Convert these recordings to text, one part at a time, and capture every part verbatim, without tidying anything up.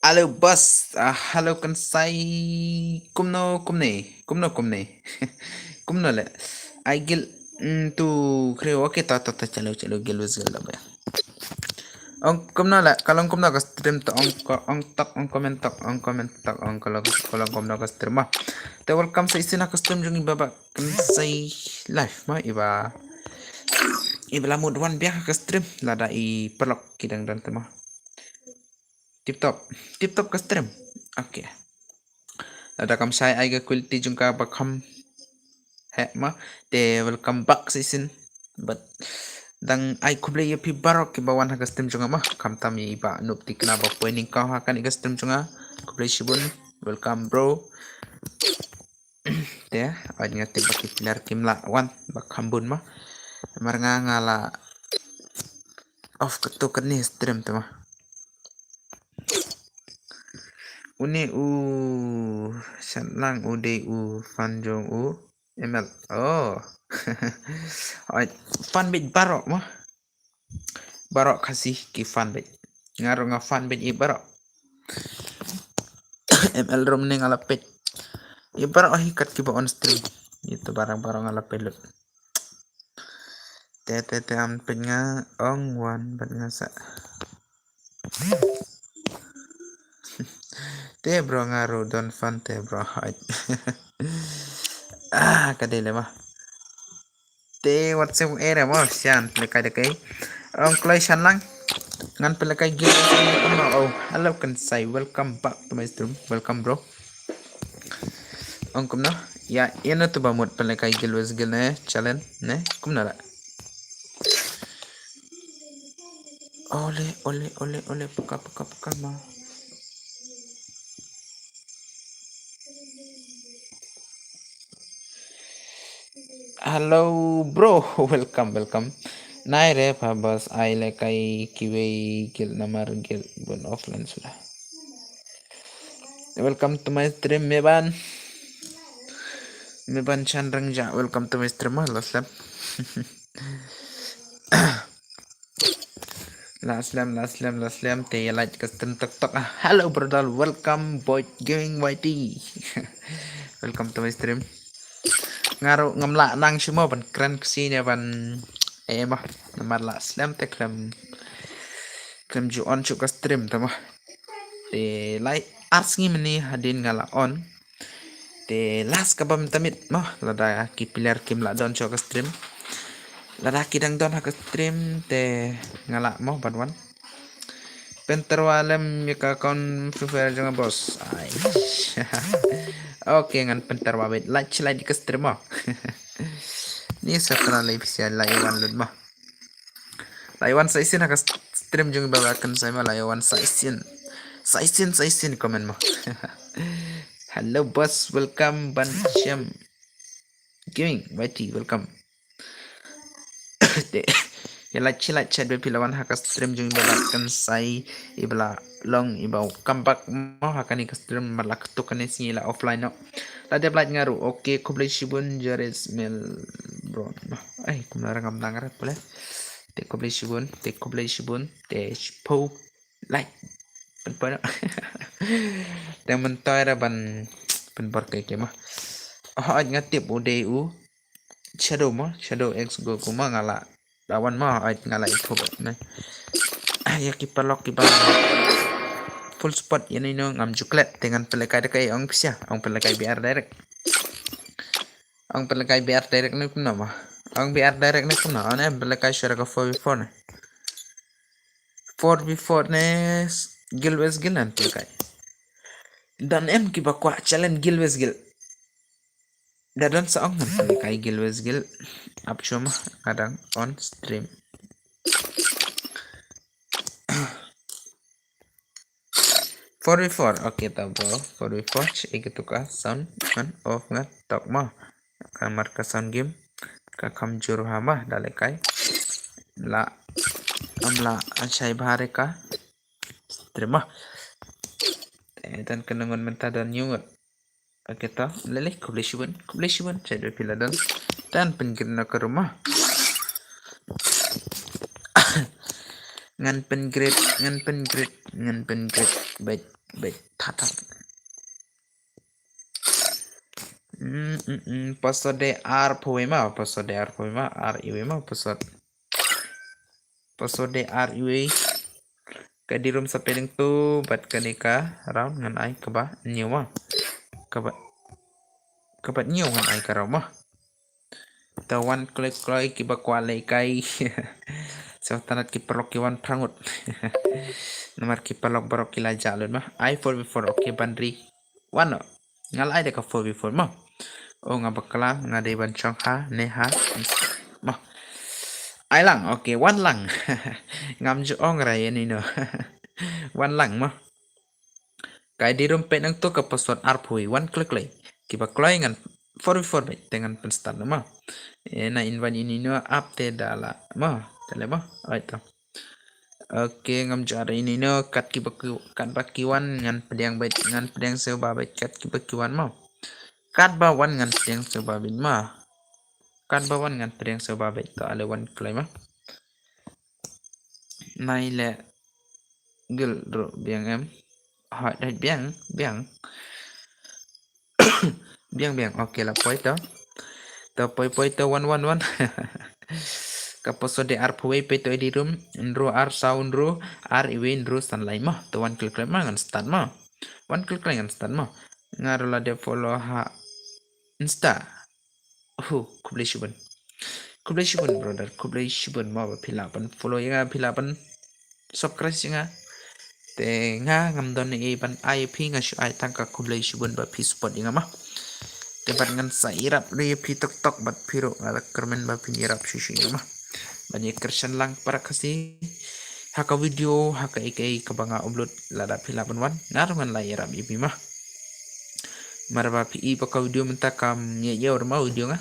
Hello boss, ah, hello Kynsai. Kumno kumne, kumno kumne. Kumno le. Ai gil, mm, tu kre, okay, ta ta ta, chalo chalo, gil wis gil la ba. Ong kumno le, ka long kumno ka stream to, ong ko, ong tok, ong comment tok, ong comment tok, ong ka long, ka long kumno ka stream ma. Te welcome sa shisien ha ka stream jong i Baba Kynsai live ma, i ba, i ba la mut wan biang ha ka stream lada i paralok ki dang don te ma. Tip top. Tip top ka stream. Okay. Lada kam shai ai ka quality jong ka ba kham heh ma. Te welcome back sa shisien. But dang ai khublei ïa phi baroh ki ba wan ha ka stream jong nga ma. Khamtam ïa i Bah Nop Tikna ba poi nyngkong ha kane ka stream jong nga. Khublei shibun. Welcome bro. Te, oi nga tip ba ki player kim lah wan ba kham bun ma. Namar nga nga la off katto katne stream te ma. Une u Shanlang u dei u fan jong u M L. Oh. Oi, fan beit baroh ma. Baroh Khasi ki fan beit. Nga ruh nga fan beit ïa baroh. M L ruh mynne nga la peit. Ïa baroh hi kat ki ba on stream. Ïa tu baroh baroh nga la peit lut. Te te te, am peit nga ong wan bad nga sa. Te bro, nga ruh don fan te bro. Hai. Ah, ka dei le ma. Te WhatsApp area mo shan pynlehkai da kai. Ong kloi Shanlang. Ngan pynlehkai gil. Oh, hello Kynsai. Welcome back to my stream. Welcome bro. Ong kumno? Ïa, ïa na tu ba mut pynlehkai gil wis gil ne challenge ne. Kumno la? Ole ole ole ole, paka paka paka ma. Hello bro, welcome welcome. Nai re pha bas ai lehkai kiwei gil namar gil bun offline suda. Welcome to my stream Meban. Meban Chanrang ja, welcome to my stream ma, la slem. La slem, la slem, la slem, te ïa like ka stream tok tok. Ah, hello brother, welcome Boyd Gaming Y T. Welcome to my stream. Nga ruh ngam lah nang shuh mo ban kren ksih ne ban eh mo. Namar la slem te khlem, khlem ju on shuh ka stream te mo. Te lai ar sngi mynne hadien nga la on. Te last kaba mynta miet mo, lada ki player kim lah don shuh ka stream. Lada ki dang don ha ka stream te nga lah mo ban wan. Pynterwa lem ïa ka account Free Fire jong nga boss. Ai. Okay, ngan pynterwa beit, like like ka stream mo. Ni sa kena lai pisa lai wan lut mo. Lai wan sa shisien ha ka stream jong i Baba Kynsai ma, lai wan sa shisien. Sa shisien, sa shisien comment mo. Hello boss, welcome Ban Shem Gaming, Y T, welcome. Te ïa like shi like chat ba phi la wan ha ka stream jong i Baba Kynsai, i ba la long, i ba come back mo ha kane ka stream, namar la katto katne sngi la offline noh. La dep like nga ruh. Okay, khublei shibun Jared Melbourne. Ai, kumno ra ngam nang rat pule. Te khublei shibun, te khublei shibun, te shiphew like. Pynpoi noh. Te myntoi ra ban pynbor kai kai mo. Oh, nga tip u dei u Shadow mo, Shadow X Goku mo, nga la da wan mo, ai nga la ithuh ne. Ïa ki paralok ki ba full support ïa ngi noh, ngam ju klet, te ngan pynlehkai da kai, ong pisa, ong pynlehkai B R direct. Ong pynlehkai B R direct ne kumno mo. Ong B R direct ne kumno, ong ne pynlehkai shuwa ka four v four ne. Four v four ne, guild versus guild ngan pynlehkai. Don em ki ba kwah challenge guild versus guild? Da don sa ong ngan pynlehkai guild versus guild. Ap shuwa mo, nga dang on stream. Four v four, okay ta bro. Four v four, shi ïa katu ka sound ngan off nga tok mo. Namar ka sound game ka kham jur ha mo, da lehkai. La, am la, achai bha re ka stream mo. Eh, don ka nungun mynta don ñiuh ngut. Okay to, lele, khublei shibun, khublei shibun, chat ba phi la don. Tan pynkit noh ka room mo. Ngan pyn great, ngan pyn great, ngan pyn great. Beit, beit, tha tha. Mm, mm, mm. Password de arphew wei ma, password de arphew wei ma, ar iwei ma, password. Password de ar iwei. Ka ID room sa pynlong tu, bad kane ka round ngan ai kaba hynñiew ma. Kaba, kaba hynñiew ngan ai ka round ma. Te wan kloi kloi kiba kwah leh kai. Sngewtynnat ki paralok ki wan phra ngut. Namar ki paralok baroh ki la jah lut ma. Ai four v four, okay, ban ri. Wan noh. Nga la ai da ka four v four mo. O nga bakla, nga dei ban shong ha, ne ha. Mo. Ai lang, okay, wan lang. Ngam ju ong ra ïa ino ino. Wan lang mo. Ka ID room pynlong tu ka password arphew wei, wan kloi kloi. Kiba kloi ngan four v four beit, te ngan pyn start noh mo. Eh, na invite ino ino ap te da la mo. Te leh mo. Oi to. Okay, ngam ju ar ino ino, kat kiba ki, kat ba ki wan ngan pdiang beit, ngan pdiang shuwa beit kat kiba ki wan mo. Kat ba wan ngan pdiang shuwa beit mo. Kat ba wan ngan pdiang shuwa beit, to ale wan kloi mo. Nai leh gil ruh biang em. Hoi, hoi, biang, biang. Biang, biang. Okay, la poi to. To poi, poi to, wan, wan, wan. Ka password de arphew wei, peit to ID room. Hynriew ar saw hynriew, ar iwei hynriew san lai mo. To wan kloi kloi mo, ngan start mo. Wan kloi kloi ngan start mo. Nga ruh la dep follow ha Insta. Huh, khublei shibun. Khublei shibun brother, khublei shibun mo ba phi lah ban follow ïa nga, phi lah ban subscribe ïa nga. Te nga ngam don ei ban ai ïa phi, nga shu ai tang ka khublei shibun ba phi support ïa nga mo. Te bad ngan sa ïarap ruh ïa phi tok tok, bad phi ruh nga la kyrmen ba phin ïarap shuh shuh ïa nga mo. Ban ïa kyrshan lang para Khasi ha ka video, ha kaei kaei kaba nga upload, lada phi lah ban wan, nga ruh ngan la ïarap ïa phi mo. Namar ba phi i ba ka video mynta kam ïa ïa ruh mo video nga.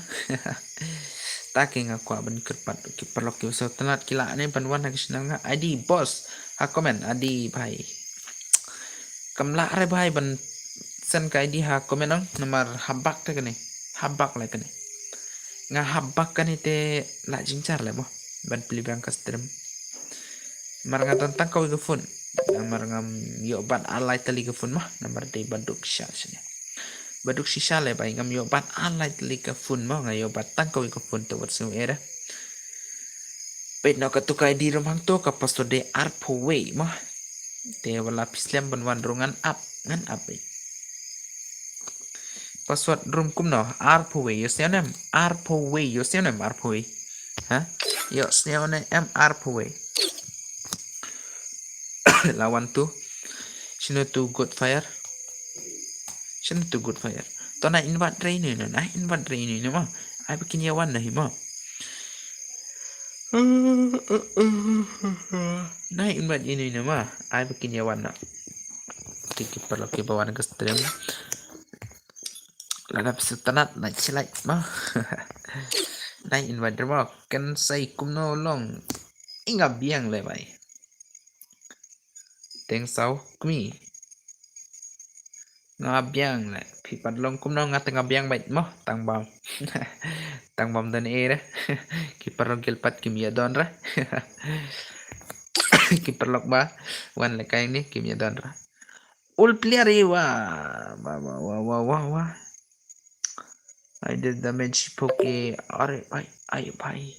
Ta ki nga kwah ban kyrpad ki paralok kiba sngewtynnat ki lah ne ban wan ha ka channel nga. ID boss ha comment, ID bhai. Kam lah re bhai ban send ka ID ha comment ong, namar ha bak te kane. Ha bak le kane. Nga ha bak kane te la jingjar le mo ban plie biang ka stream. Namar nga don tang kawei ka phone. Namar ngam ïoh bat ar lai tylli ka phone mo. Namar dei ba duk shisha shane. Ba duk shisha le bai, ngam ïoh bat ar lai tylli ka phone mo, nga ïoh bat tang kawei ka phone te wat sngew eh. Peit noh katu ka ID room hangto, ka password de arphew wei mo. Te wat la phi slem ban wan ruh ngan ap, ngan ap beit. Password room kumno, arphew wei, ïohsngew ne em arphew wei, ïohsngew ne em arphew wei. Ha? Ïohsngew ne em arphew wei. La wan tu. Shano tu Godfire? Shano tu Godfire? To na invite re ino ino, na invite re ino ino mo. Ai ba kin ïa wan na hi mo. Na invite ino ino mo. Ai ba kin ïa wan na. Ki ki paralok kiba wan ka stream. Lada phi sngewtynnat, like, share, like mo. Na invite re mo. Kan sai kumno long. Nga biang le bai. Teng saw kmie. Nga biang le. Phi pat long kumno, nga te nga biang beit mo. Tang bam. Tang bam don eh re. Ki paralok gil pat kim ïa don re. Ki paralok ba wan le kai ni kim ïa don re. Ul player i wa. Wa, wa, wa, wa, wa, wa. I did damage poke. Are, ai, ai, bhai.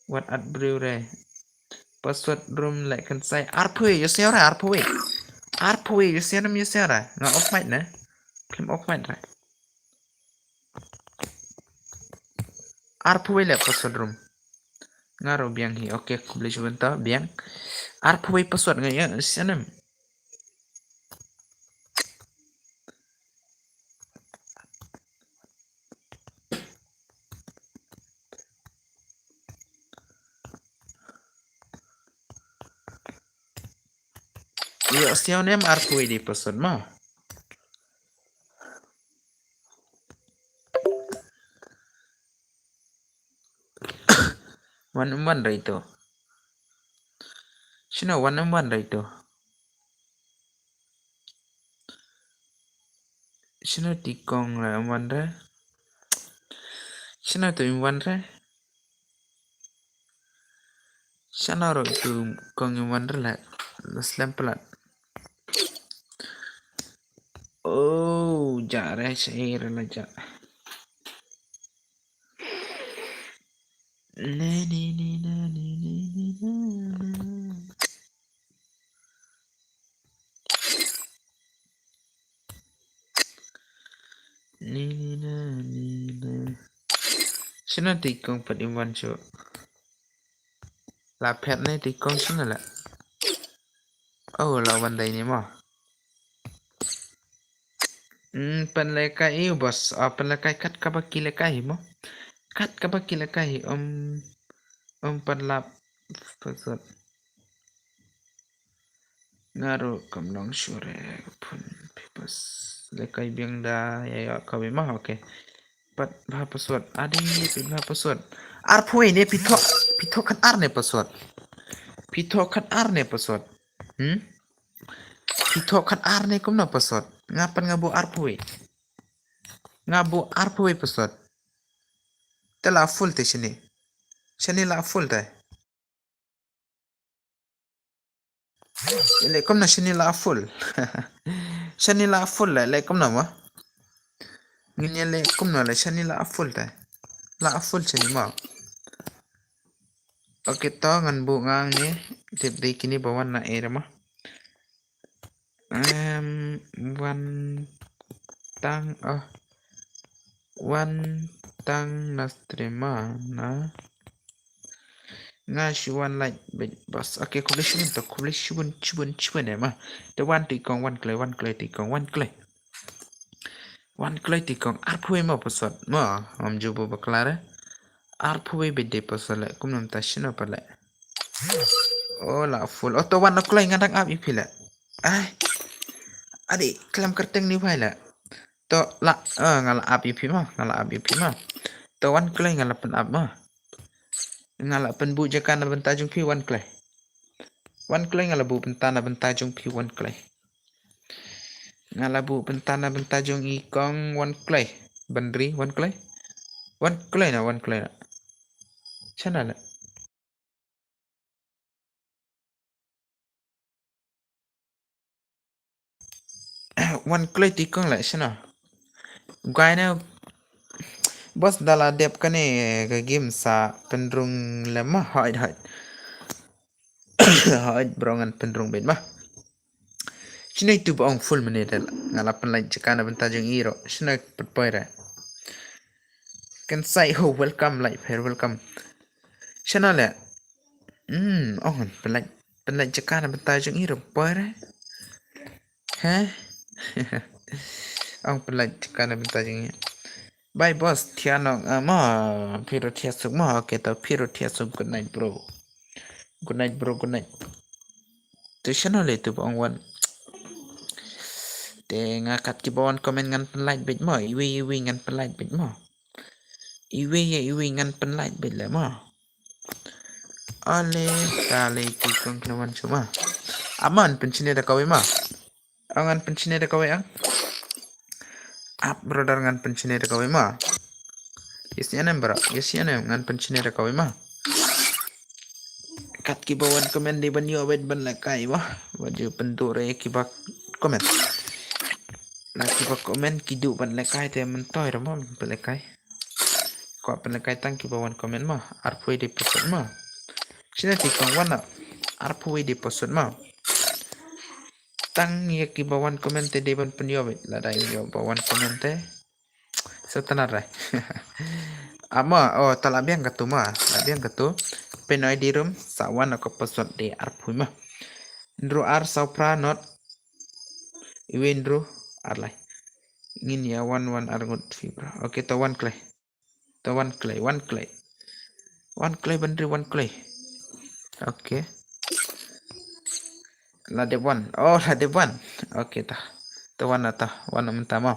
Wat at brew re. Password room le kan sai arphew wei, ïohsngew re arphew wei. Arphew wei, ïohsngew ne em ïohsngew re. Nga off mic ne. Phim off mic re. Arphew wei le password room. Nga ruh biang hi. Okay, khublei shibun to biang. Arphew wei password nga ïohsngew ne em. Ïohsngew ne em arphew wei de password mo. Wan em wan re ito. Shano wan em wan re ito. Shano ti kong re em wan re. Shano to em wan re. Shano ruh tu kong i man rela. Slem palat. Oh, ja re, shai rela ja. Ne, ne, ne, ne, ne, ne, ne, ne, ne. Ni, ni, na, ni, na. Shano te i kong pat im wan shuh. La phet ne te i kong shano la. Oh, la wan dei ni mo. Hmm, pynlehkai i boss. Ah, pynlehkai kat kaba ki lehkai hi mo. Kat kaba ki lehkai hi, um, um, pynlap. Password. Nga ruh kam long shuh re, ka phone phi pas. Lehkai biang da ïa ïa kawei ma, okay. Pat bha password. Adi, pat bha password. Arphew ne phi thoh, phi thoh khatar ne password. Phi thoh khatar ne password. Hmm? Phi thoh khatar ne kumno password. Nga pat nga buh arphew. Nga buh arphew password. Te la full te shini. Shini la full te. Leh kumno shini la full. Shini la full leh, leh kumno mo. Ngin ïa leh kumno leh shini la full te. La full shini mo. Okay, to ngan buh nga hangne. Tip dei kine ba wan na ere mo. Em, wan tang, oh. Wan tang na stream ma na. Nga shu wan like beit boss. Okay, khublei shibun to, khublei shibun, shibun, shibun eh ma. Te wan te i kong wan kloi, wan kloi te i kong, wan kloi. Wan kloi te i kong, arphew mo password. Mo, ngam ju buh bakla re. Arphew beit de password leh, kumno mynta shino pat leh. Oh, la full. Oh, to wan kloi nga dang ap ïa phi leh. Ai. Adi, khlem kyrteng ni phai leh. To la, eh, nga la ap ïa phi ma, nga la ap ïa phi ma. To wan kloi nga la pyn-ap ma. Nga la pynbuh jaka na bynta jong phi wan kloi. Wan kloi nga la buh bynta na bynta jong phi wan kloi. Nga la buh bynta na bynta jong i kong wan kloi. Ban ri wan kloi. Wan kloi na, wan kloi na. Shano leh. Wan kloi te i kong leh shano. Guai na boss da la dep kane ka game sa pynrung lem ma, hoi hoi. Hoi bro ngan pynrung beit ma. Shini tu ba ong full minute nga la pynlait jaka na bynta jong i ruh. Shini pat poi re. Kan sai ho welcome, like, very welcome. Shano leh. Hmm, ong pynlait, pynlait jaka na bynta jong i ruh poi re. Heh? Ong pynlait jaka na bynta jong i. Bye boss, thiah noh, ah, ma, phi ruh thiah suk ma, okay to phi ruh thiah suk, good night bro. Good night bro, good night. Te shano leh tu ba ong wan. Te nga kat kiba wan comment ngan pynlait beit mo, iwei iwei ngan pynlait beit mo. Iwei ïa iwei ngan pynlait beit leh mo. Ale, kale ki kong khlem wan shuh ma. Ap ma, ngan pynshane da kawei ma. Ap ngan pynshane da kawei ang. Ap brother ngan pynshane da kawei ma. Yes, ïa nem bro. Yes, ïa nem ngan pynshane da kawei ma. Kat kiba wan comment dei ban ïoh beit ban lehkai mo. Wat ju pynduh re kiba comment. La kiba comment ki duh ban lehkai te myntoi re mo ban pynlehkai. Kwah pynlehkai tang kiba wan comment mo. Arphew de password mo. Shini te i kong wan noh. Arphew de password mo. Tang ïa kiba wan comment te dei ban pynïoh beit, lada ïoh ba wan comment te. Sngewtynnat re. Ap ma, oh, ta la biang katu ma, la biang katu. Pynïoh dei rum, sa wan ka password dei arphew ma. Hynriew ar saw phra not. Iwei hynriew ar lai. Ngin ïa wan wan ar ngut phi bro. Okay, to wan kloi. To wan kloi, wan kloi. Wan kloi ban ri wan kloi. Okay. La dep wan. Oh, la dep wan. Okay, to. To wan na to. Wan na mynta mo.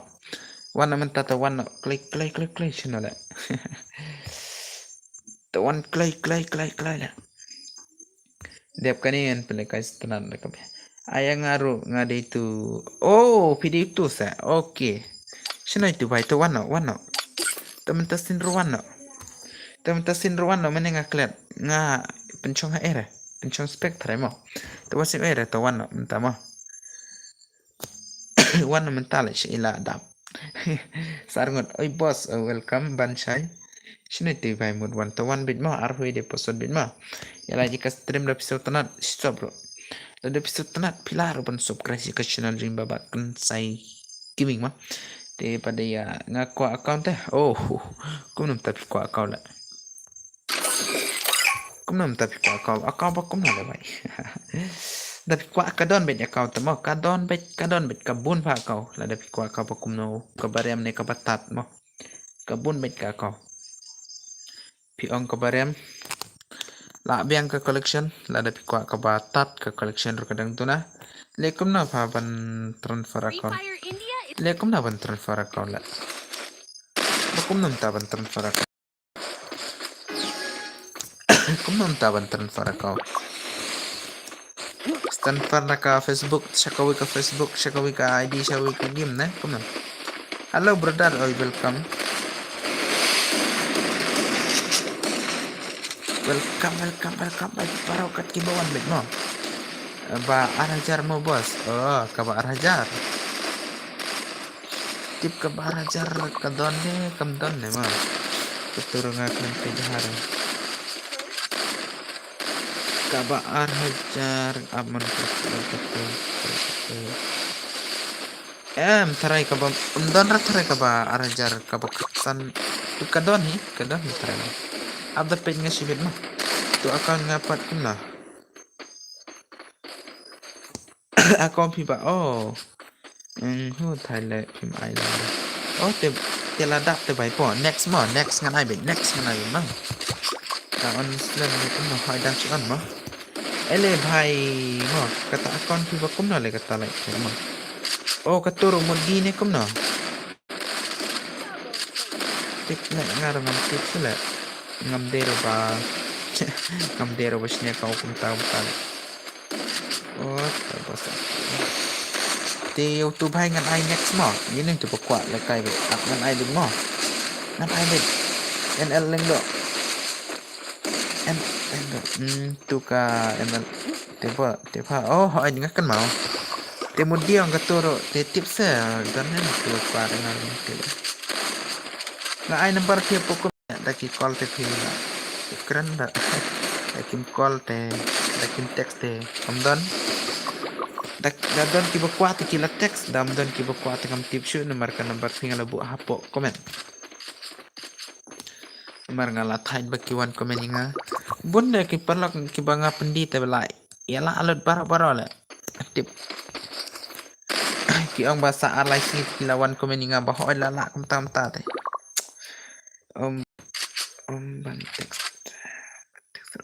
Wan na mynta to wan na kloi, kloi, kloi, kloi. Shano leh. To wan kloi, kloi, kloi, kloi leh. Dep kane ngan pynlehkai sngewtynnat da kaba. Ai nga ruh nga dei tu. Oh, phi dei tu sa. Okay. Shano itu bai to wan noh, wan noh. To mynta sien ruh wan noh. To mynta sien ruh wan noh, mynne nga klet. Nga pynchong ha ere, pynchong spek trai mo. Te wat sim ere, te wan no mynta mo. Wan no mynta le shi ila dap. Sar ngut, oi boss, oh, welcome ban shai. Shine te bai mut wan, te wan bit mo, ar hui de posot bit mo. Ila ji ka stream da piso tanat, stop bro. Da piso tanat, pilar ban subscribe shi ka channel jing baba kan sai gaming mo. Te pada ya nga kwa account te. Oh, kum nam tapi kwa account la. Kumno mynta phi kwah account, account ba kumno le bai. Da phi kwah ka don beit account te mo, ka don beit, ka don beit ka bun ba account. Lada phi kwah account ba kumno, ka ba riam ne ka ba tat mo. Ka bun beit ka account. Phi ong ka ba riam. La biang ka collection, lada phi kwah ka ba tat ka collection ruh ka dang tuna. Le kumno pha ban transfer account. Le kumno ban transfer account le. Ba kumno mynta ban transfer account. Kumno mynta ban transfer account. Transfer na ka Facebook, sha kawei ka Facebook, sha kawei ka I D, sha kawei ka game ne, kumno. Hello brother, oi welcome. Welcome, welcome, welcome, bai paro kat ki bawan beit mo. Ba ar hajar mo boss, oh, ka ba ar hajar. Tip ka ba ar hajar ka don ne, kam don ne ma. Ka tur nga khlem peit ha re. Ka ba ar hajar, amon ka tur, ka tur, ka tur. Em, tharai ka ba, um don ra tharai ka ba ar hajar, ka ba khatsan. Tu ka don hi, ka don hi tharai. Ap da peit nga shibit ma. Tu account nga pat kumno. Account phi ba, oh. Hmm, hu thai le phim ai la. Oh, te, te la dap te bai po. Next mo, next ngan ai beit, next ngan ai beit mang. Ka on slem ne kumno, hoi dang chi on mo. Ele bai mo, kata account phi ba kumno le kata le mo. Oh, ka tur mo di ne kumno. Tip ne nga ruh ngam tip shuh le. Ngam dei ruh ba, ngam dei ruh ba shne ka kumta kumta le. Oh, ta ba sa. Te yow tu bai ngan ai next mo. Ni ning tu ba kwah le kai beit. Ap ngan ai beit mo. Ngan ai beit. N L leng do. N L do. Hmm, tu ka N L. Te ba, te ba. Oh, ai nga kan mau. Te mo diang ka tur, te tip se. Dan ne tu ba kwah dengan te. Nga ai number phi pokok. Da ki call te phi la. Kren da. Da kim call te. Da kim text te. Kam don. Da, da don ki ba kwah te ki la text. Da kam don ki ba kwah te kam tip shuh namar ka number phi nga la buh hapoh comment. Namar nga la thait ba ki wan comment ïa nga. Bun de ki paralok ki ba nga pyndi te ba la ïa la alut baroh baroh le. Tip. Ki ong ba sa ar lai sngi te ki la wan comment ïa nga ba hoi la la kumta kumta te. Om, om ban text.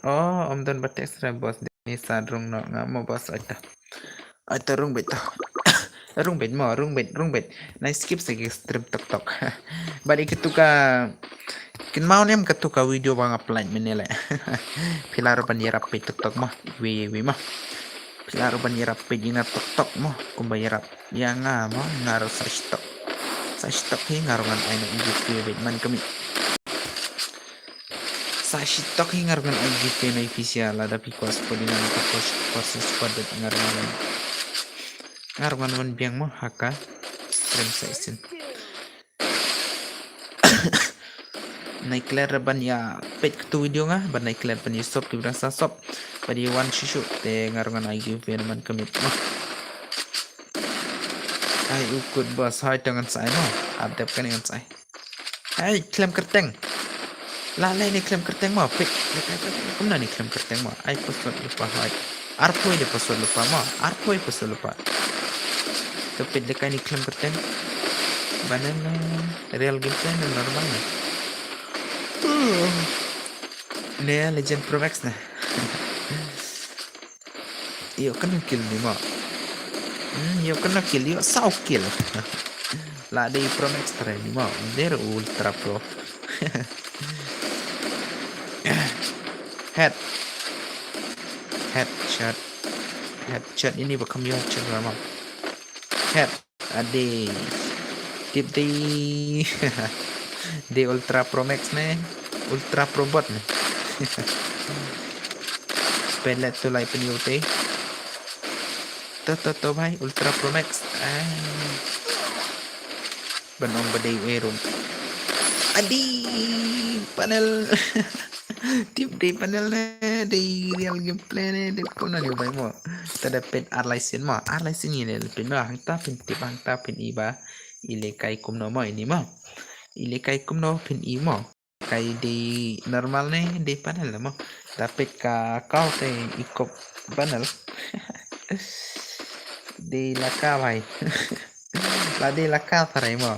Oh, om don ba text ra boss, ni sa rung noh nga mo boss, aita. Aita rung beit to. Rung beit mo, rung beit, rung beit. Nai skip sa ki stream tok tok. Bad ïa katu ka, kin mau nem katu ka video ba nga upload mynne le. Phi lah ruh ban ïarap peit tok tok mo. Iwi iwi mo. Phi lah ruh ban ïarap peit ïa nga tok tok mo. Kumba ïarap ïa nga mo, nga ruh sa shitok. Sa shitok hi nga ruh ngan ai na I G phi beit man kami. Sa shitok hi nga ruh ngan ai gift na I P C lada phi kwah support ïa nga, ka support, support beit nga ruh ngan. Nga ruh ngan wan biang mo ha ka stream sa shisien. Nai klet ra ban ïa peit katu video nga, ban nai klet ban ïa sop ki brang sa sop. Ban ïa wan shisha te nga ruh ngan ai gift na man kami mo. Ai u kut boss, hai to ngan sa ai mo. Ap dep kane ngan sa ai. Ai khlem kyrteng. La lei ne khlem kyrteng mo, peit. Kumno ne khlem kyrteng mo. Ai password lypa hai. Arphew de password lypa mo. Arphew password lypa. To peit de kai ne khlem kyrteng. Banana real gameplay ne normal ne. Ne Legend Pro Max ne. Ïoh kano kill ni mo. Hmm, ïoh kano kill, ïoh saw kill. La dei Pro Max trai ni mo. Der Ultra Pro. Head. Headshot. Headshot ini ba kham ïoh headshot mo. Head. Ade. Tip dei. Dei Ultra Pro Max ne. Ultra Pro Bot ne. Pelet tu lai pynïoh te. To to to bhai, Ultra Pro Max. Ah. Ban ong ba dei u Aaron. Adi panel. Tip dei panel ne, dei real gameplay ne, dei kumno ne bhai mo. Ta da pet ar lai sien mo, ar lai sien ne pet mo, hangta phin tip, hangta phin i ba i lehkai kumno mo ini mo. I lehkai kumno phin i mo. Kai dei normal ne dei panel mo. Da pet ka kau te i kop panel. Dei laka bhai. La dei laka tharai mo.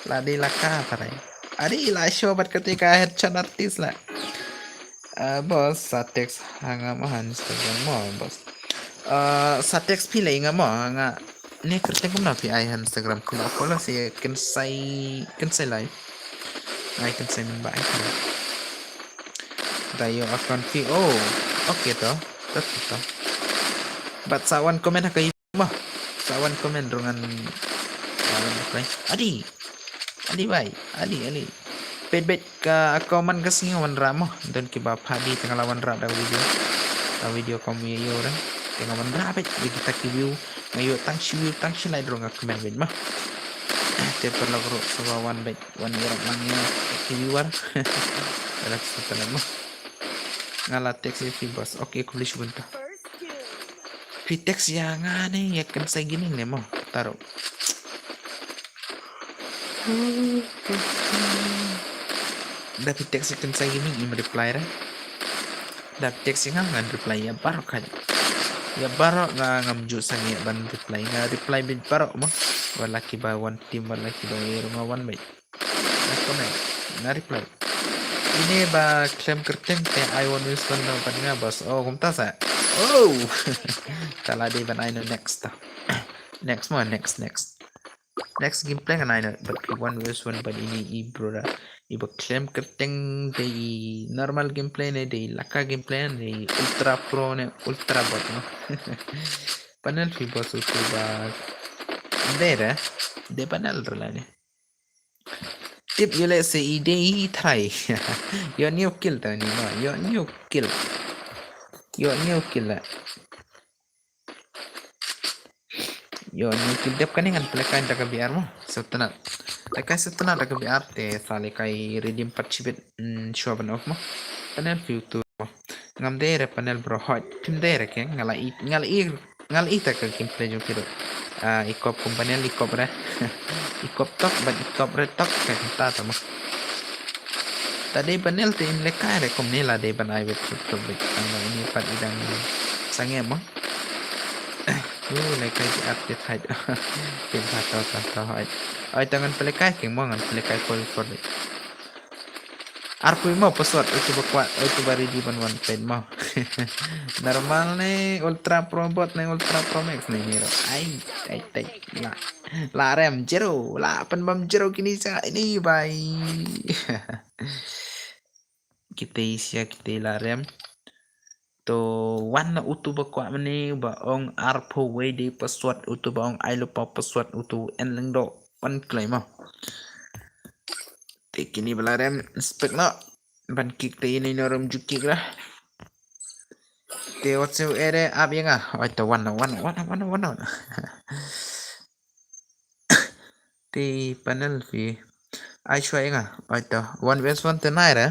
La dei laka tharai. Adi la show bad kata ka headshot artist la. Ah, boss, sa text ha nga mo ha Instagram mo, boss. Ah, sa text phi la i nga mo, ha nga ne kyrteng kumno phi ai ha Instagram, kumno follow si Kynsai, Kynsai Live. Ai Kynsai mynba ai kyrteng. Da ïoh account phi, oh, okay to, to to to. Bad sa wan comment ha ka mo. Sa wan comment ruh ngan, ngan reply. Adi. Adi bhai. Adi, adi. Peit beit ka, ka man ka sngi nga wanrah mo. Don kiba phah di tang la wanrah da video. Da video kam ïa ïoh da. Tang wanrah beit ïa kita ki view. Nga ïoh tang shi view tang shi like ruh nga comment beit mo. Te paralok ruh sngewbha wan beit, wan ïarap lang ïa ki viewer. Dak sa mo. Nga la text ïa phi boss. Okay, khublei shibun ta. Phi text ïa nga ne ïa Kynsai Gaming ne mo? Taruh. Da phi text ïa Kynsai Gaming im reply ra. Da phi text ïa nga ngan reply ïa baroh khat. Ïa baroh nga ngam ju sangeh ban reply, nga reply beit baroh mo. Wat la kiba wan team, wat la kiba ïa nga wan beit. Nga comment, nga reply. Ine ba khlem kyrteng te ai one versus one bad nga boss. Oh, kumta sa. Oh. Ta la dei ban ai no next ta. Next mo, next, next. Next gameplay ngan ai no, but one versus one bad ine i bro da. I ba khlem kyrteng dei normal gameplay ne dei laka gameplay ne dei ultra pro ne ultra bot no. Panel phi boss utu ba. Dei da. Dei panel rla ne. Tip ïa leh se i dei i trai. Ïoh new kill ta ni ma. Ïoh new kill. Ïoh new kill la. Ïoh new kill dep kane ngan pynlehkai da ka B R mo. Sngewtynnat. Lehkai sngewtynnat da ka B R te sa lehkai redeem pat shibit, mm, shuwa ban off mo. Panel phi utu. Ngam dei re panel bro hot. Phim dei re ke nga la i, nga la i, nga la i ta ka gameplay jong phi ruh. Ah, i kop kum panel i kop re. I kop tok bad i kop re tok ka kynta ta mo. Ta dei panel te im lehkai re kumne la dei ban ai bet tok bet tang ba ini pat i dang sangeh mo. Uh, lehkai ki art ki thait. Kim pha to to to hot. Oi ta ngan pynlehkai king mo ngan pynlehkai poi por dei. Arphew mo password, utu ba kwah, utu ba ready ban wan peit mo. Normal ne ultra pro bot ne ultra pro max ne ni ro. Ai, ai, ai, la. La rem zero, la pynbam zero kini sa ini bai. Kita isia kita la rem. To wan na utu ba kwah mane ba ong arphew wei dei password utu ba ong ai lupa password utu en leng do wan klei mo. Te kini ba la rem inspect no. Ban kick te ini no rem ju kick lah. Te wat se ere ap ïa nga. Oi to wan no wan wan wan wan. Te panel phi. Ai shwa ïa nga. Oi to one versus one te nai re.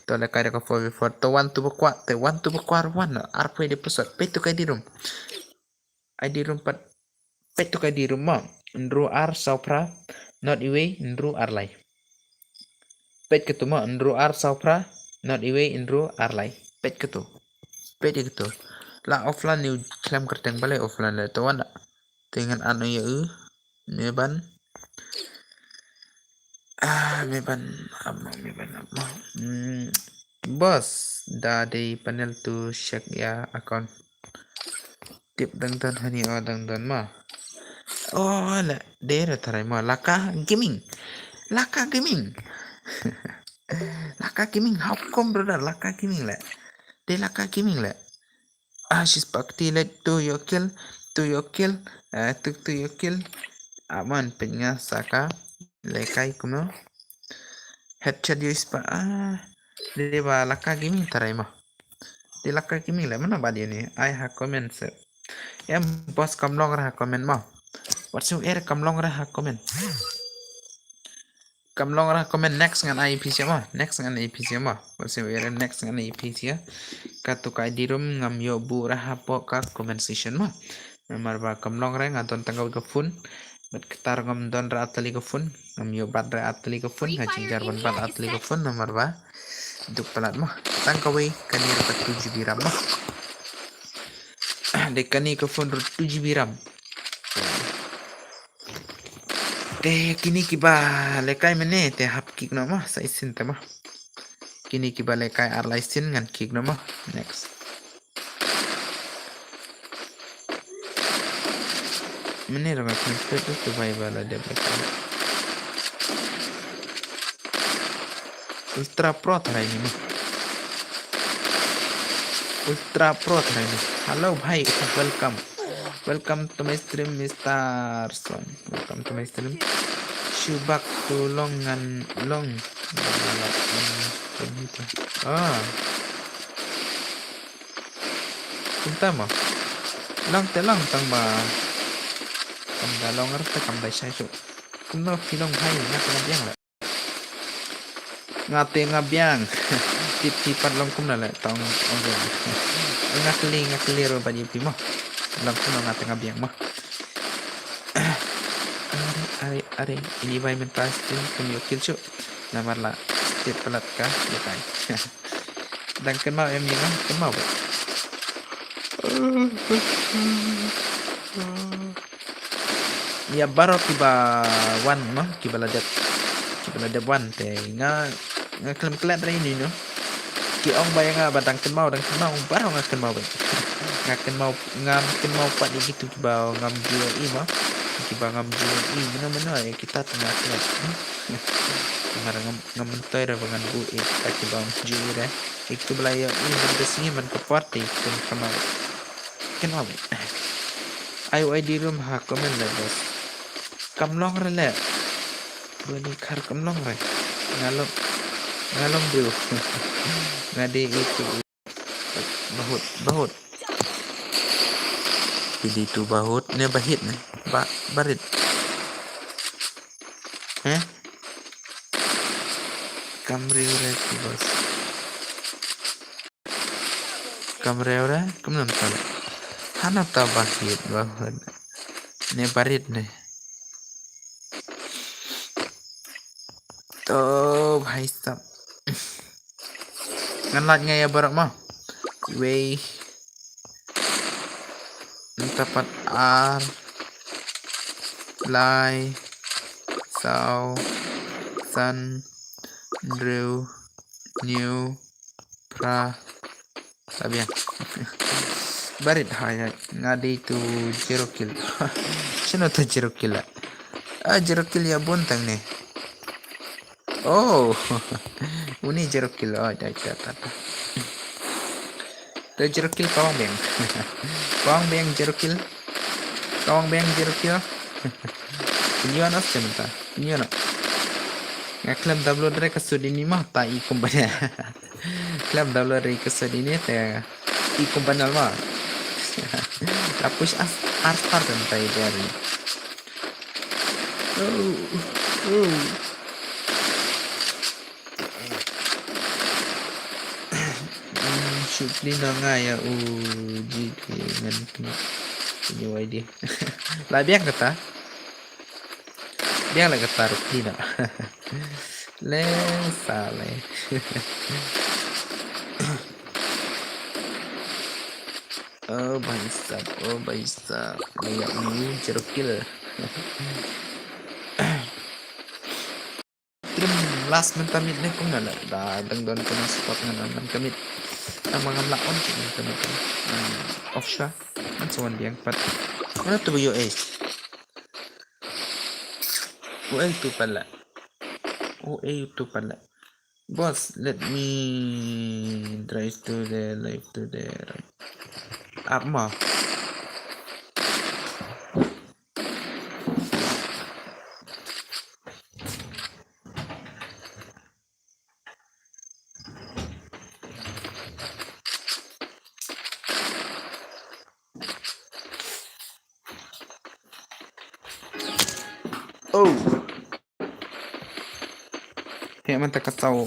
To lehkai da ka four v four. To wan tu ba kwah. Te wan tu ba kwah wan. Arphew dei password. Peit tu ka I D room. I D room pat. Peit tu ka I D room mo. Hynriew ar saw phra. Not iwei hynriew ar lai. Peit katu mo. Hynriew ar saw phra. Not iwei hynriew ar lai. Peit katu. Peit katu. La offline ni khlem kyrteng balei offline le to wan da. Te ngan an ïa u. Me ban. Ah, me ban. Ap mo, me ban ap mo. Hmm. Boss, da dei panel tu check ïa account. Tip dang don hani o dang don mo. Oh, la dei re tharai mo. Laka Gaming. Laka Gaming. Laka Gaming. How come brother? Laka Gaming le. Dei Laka Gaming le. Ah, she's back. Ti let to your kill, to your kill, ah, to, to your kill. Aman pynga saka lekai kumno. Headshot yo ispa. Ah, Dei ba Laka Gaming tharai mo. Dei Laka Gaming leh, mano ba dei uni? Ai ha comment se. Em boss, kam long re ha comment mo. Wat shu er, kam long re ha comment. Kam long re ha comment, next ngan ai phi sha mo. Next ngan ai phi sha mo. Wat shu er, next ngan ai phi sha. Katu ka I D room ngam ïoh buh re hapoh ka comment section mo. Namar ba kam long re, nga don tang kawei ka phone. Bad kata ruh ngam don re ar tylli ka phone. Ngam ïoh bat re ar tylli ka phone. Nga jynjar ban bat ar tylli ka phone namar ba duk palat mo. Tang kawei, kane ruh ka two G B RAM mo. Dei kane ka phone ruh two G B RAM. Te kine kiba lehkai mynne te hap kick noh mo, sa shisien te mo. Kine kiba lehkai ar lai sien ngan kick noh mo. Next. Mynne ruh nga khlem peit ruh te bai ba la dep lehkai. Ultra Pro tharai ni mo. Ultra Pro tharai ni. Hello bhai, welcome. Welcome to my stream, Mister Son. Welcome to my stream. Shu back to long ngan long. Ah. Kumta mo. Long te long tang ba kam da long ar te kam da shai shu. Kumno phi long bhai, nga te nga biang la. Nga te nga biang. Tip tip pat long kumno le tong ong biang. Nga kylli, nga kylli ro ba ji pi mo. Long kumno nga te nga biang mo. Are, are, are. Ini bai mynta stin kum ïoh kill shuh. Namar la tip palat ka ïa kai. Dang kynmaw em ïa nga, kynmaw bad. Ïa baroh kiba wan mo, kiba la dep. Kiba la dep wan te nga, nga khlem klet re ïa ini no. Ki ong ba ïa nga ba dang kynmaw, dang kynmaw, baroh nga kynmaw bad. Nga kynmaw, ngam kynmaw pat ïa kitu kiba ngam ju ïohi mo. Kiba ngam ju ïohi, mano mano ïa kita te nga klet. Namar ngam, ngam myntoi re ba ngan buh ïa kita kiba ngam ju ïohi re. Ïa kitu ba la ïohi man ka sngi man ka por te kin kynmaw. Kynmaw bad. Ai u I D room ha comment le bas. Kam long re le. Bani khar kam long re. Nga long, nga long briew. Nga dei itu. Bahut, bahut. Phi dei tu bahut ne bahit ne. Ba, barit. Heh? Kam briew re tu bas. Kam briew re, kam nam tale. Hana ta bahit, bahut. Ne barit ne. To bhai sab. Ngan lait nga ïa baroh mo. Wei. Nta pat ar. Lai. Saw. San. Hynriew. Hynñiew. Phra. Sa biang. Barit ha ïa nga dei tu zero kill. Shano ta zero kill la? Ah, zero kill ïa bun tang ne. Oh. Uni zero kill. Oh, ta ta ta. Ta zero kill kawang beng. Kawang beng zero kill. Kawang beng zero kill. Pynïoh noh stem ta. Pynïoh noh. Nga khlem download re ka sut ini ma ta i kumba ne. Khlem download re ka sut ini te i kumba nal ma. La push as ar star kan ta i dari. Oh, oh. Hmm, shu plie noh nga ïa u G K ngan kynnoh. Ini Y D. La biang kata. Biang la kata ruh plie noh. Le sale. Oh bhai sab, oh bhai sab. Nga ïa u zero kill. Trim last mynta mid ne kumno la. Da dang don kano spot ngan on man ka mid. Tang ba ngam lah on ki mynta mynta. Ngan off shuwa. Ngan sa wan biang pat. Mano tu ba U A? U A tu pat la. U A tu pat la. Boss, let me drive to the left to the right. Up mo. Oh. Heh, mynta ka saw.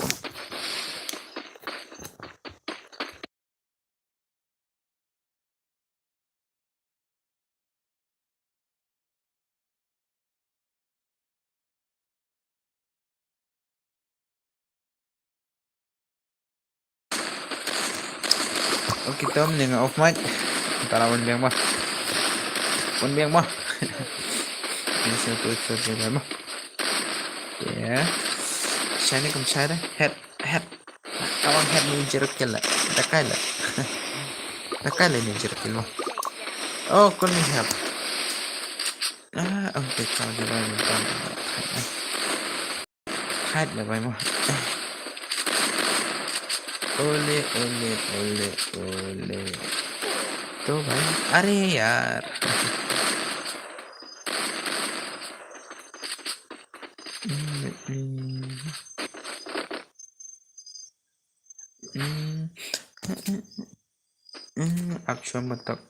Okay, Tom, ning off mic. Tara wan biang ba. Wan biang ba. Ni sa tu sa tu ba. Ya. Shine kam shine. Head, head. Kawang head ni jeruk kila. Dakai la. Dakai la ni jeruk kila. Oh, kau ni head. Ah, okay, kau di ba. Hide lah bai mo. Ole, ole, ole, ole. To bai. Are yaar. Hmm, hmm. Hmm. Hmm, action matak.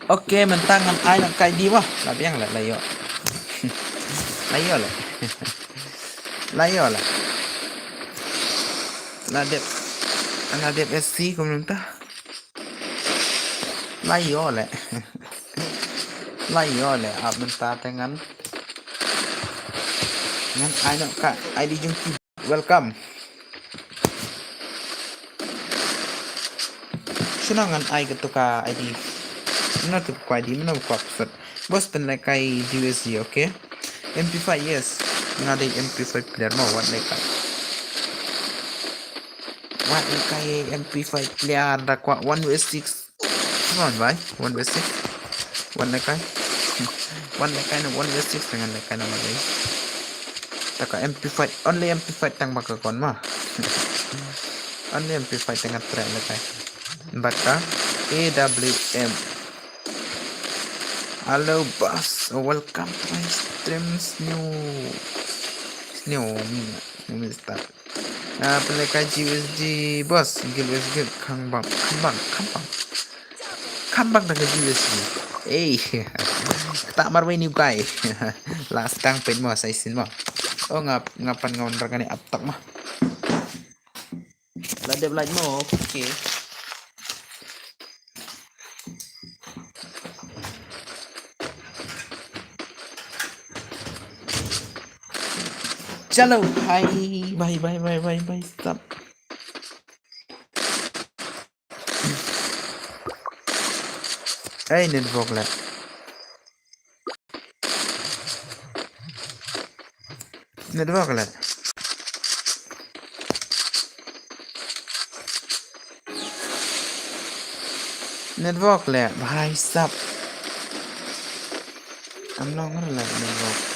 Okay, mynta ngan ai noh ka I D mo. La biang la, la ïoh. La ïoh la. La ïoh la. La dep. La dep S C kumta. La ïoh la. La ïoh la, ap mynta te ngan. Ngan ai noh ka I D jong ki. Welcome. Shano ngan ai kato ka I D? Mano to ka I D, mano ka password? Boss, pynlehkai G U S G, okay? M P five, yes. Nga dei M P five player mo, wat lehkai. Wat lehkai M P five player da kwah one versus six. Come on, bhai. One versus six. One lehkai. One lehkai na one versus six, ngan lehkai na one lehkai. Taka M P five, only M P five tang ba ka kon ma. Only M P five tang ka trek lehkai. Baka A W M. Hello, boss. Welcome to my stream, new, new, new start. Ah, pynlehkai G U S G, boss. Guild U S G, khambang, khambang, khambang. Khambang da ka G U S G. Ei. Kata marwei new guy. Last tang pet mo, sa isin mo. Oh, nga, nga pan nga wan ra kane ap tak mo. La dep light mo, okay. Chalo, bye, bye, bye, bye, bye, stop. Ei, network la. Network la. Network la, bhai sab. Kam long la network.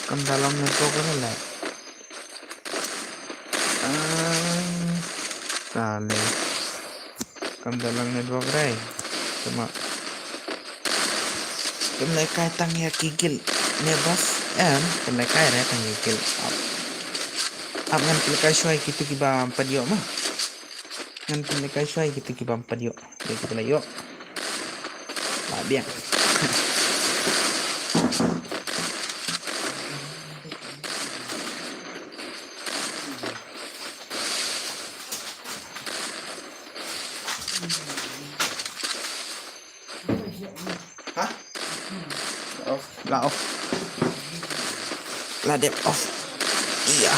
Kam da long network la. Ah, kali. Kam da long network re. Tangba. Kam lehkai tang ïa ki guild ne boss. Em, kam lehkai re tang ïa ki guild. Ap. Ap ngan pynlehkai shuwa ïa kito kiba ym pat ïoh mo. Ngan pynlehkai shuwa ïa kito kiba ym pat ïoh. Dei ki ba la ïoh. Ba biang. Ha? Off, la off. La dep off. Ïa.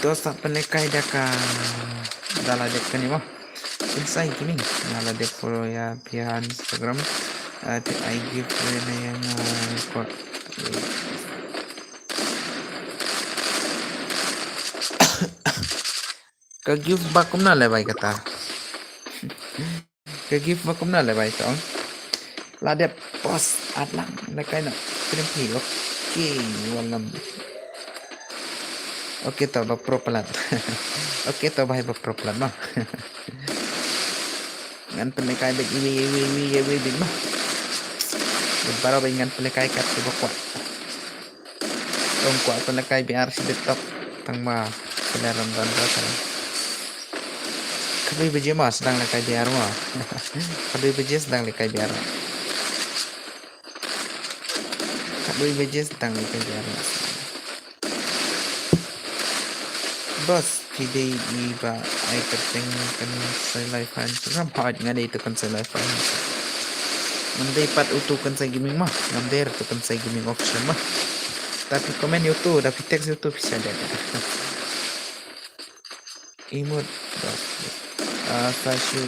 Dosa pynlehkai da ka, da la dep kane mo. Inside Gaming, nga la dep follow ïa phi ha Instagram. Ah, te I give away na ïa nga ko. Ka gift ba kumno le bai kata. Ka gift ba kumno le bai tong. La dep post at lang na kai na. Krim phi. Okay, walam. Okay, to ba pro plan. Okay, to ba ba pro plan ma. Ngan pynlehkai bad iwi, iwi, iwi, iwi, bad ma. Bad baroh bad ngan pynlehkai kat tu ba kwah. Ong kwah pynlehkai B R shi dep top. Tang ma. Pynlehkai ram ram ram. Khatwei baje ma sdang lehkai B R ma. Khatwei baje sdang lehkai B R. Khatwei baje sdang lehkai B R ma. Boss, phi dei i ba ai kyrteng kan sa live ha Instagram. Hooid, nga dei tu kan sa live ha Instagram. Ngam dei pat utu kan sa gaming ma. Ngam dei tu kan sa gaming official ma. Tapi comment utu, tapi text utu phi sa dei. Emote, boss. Ah, sa shu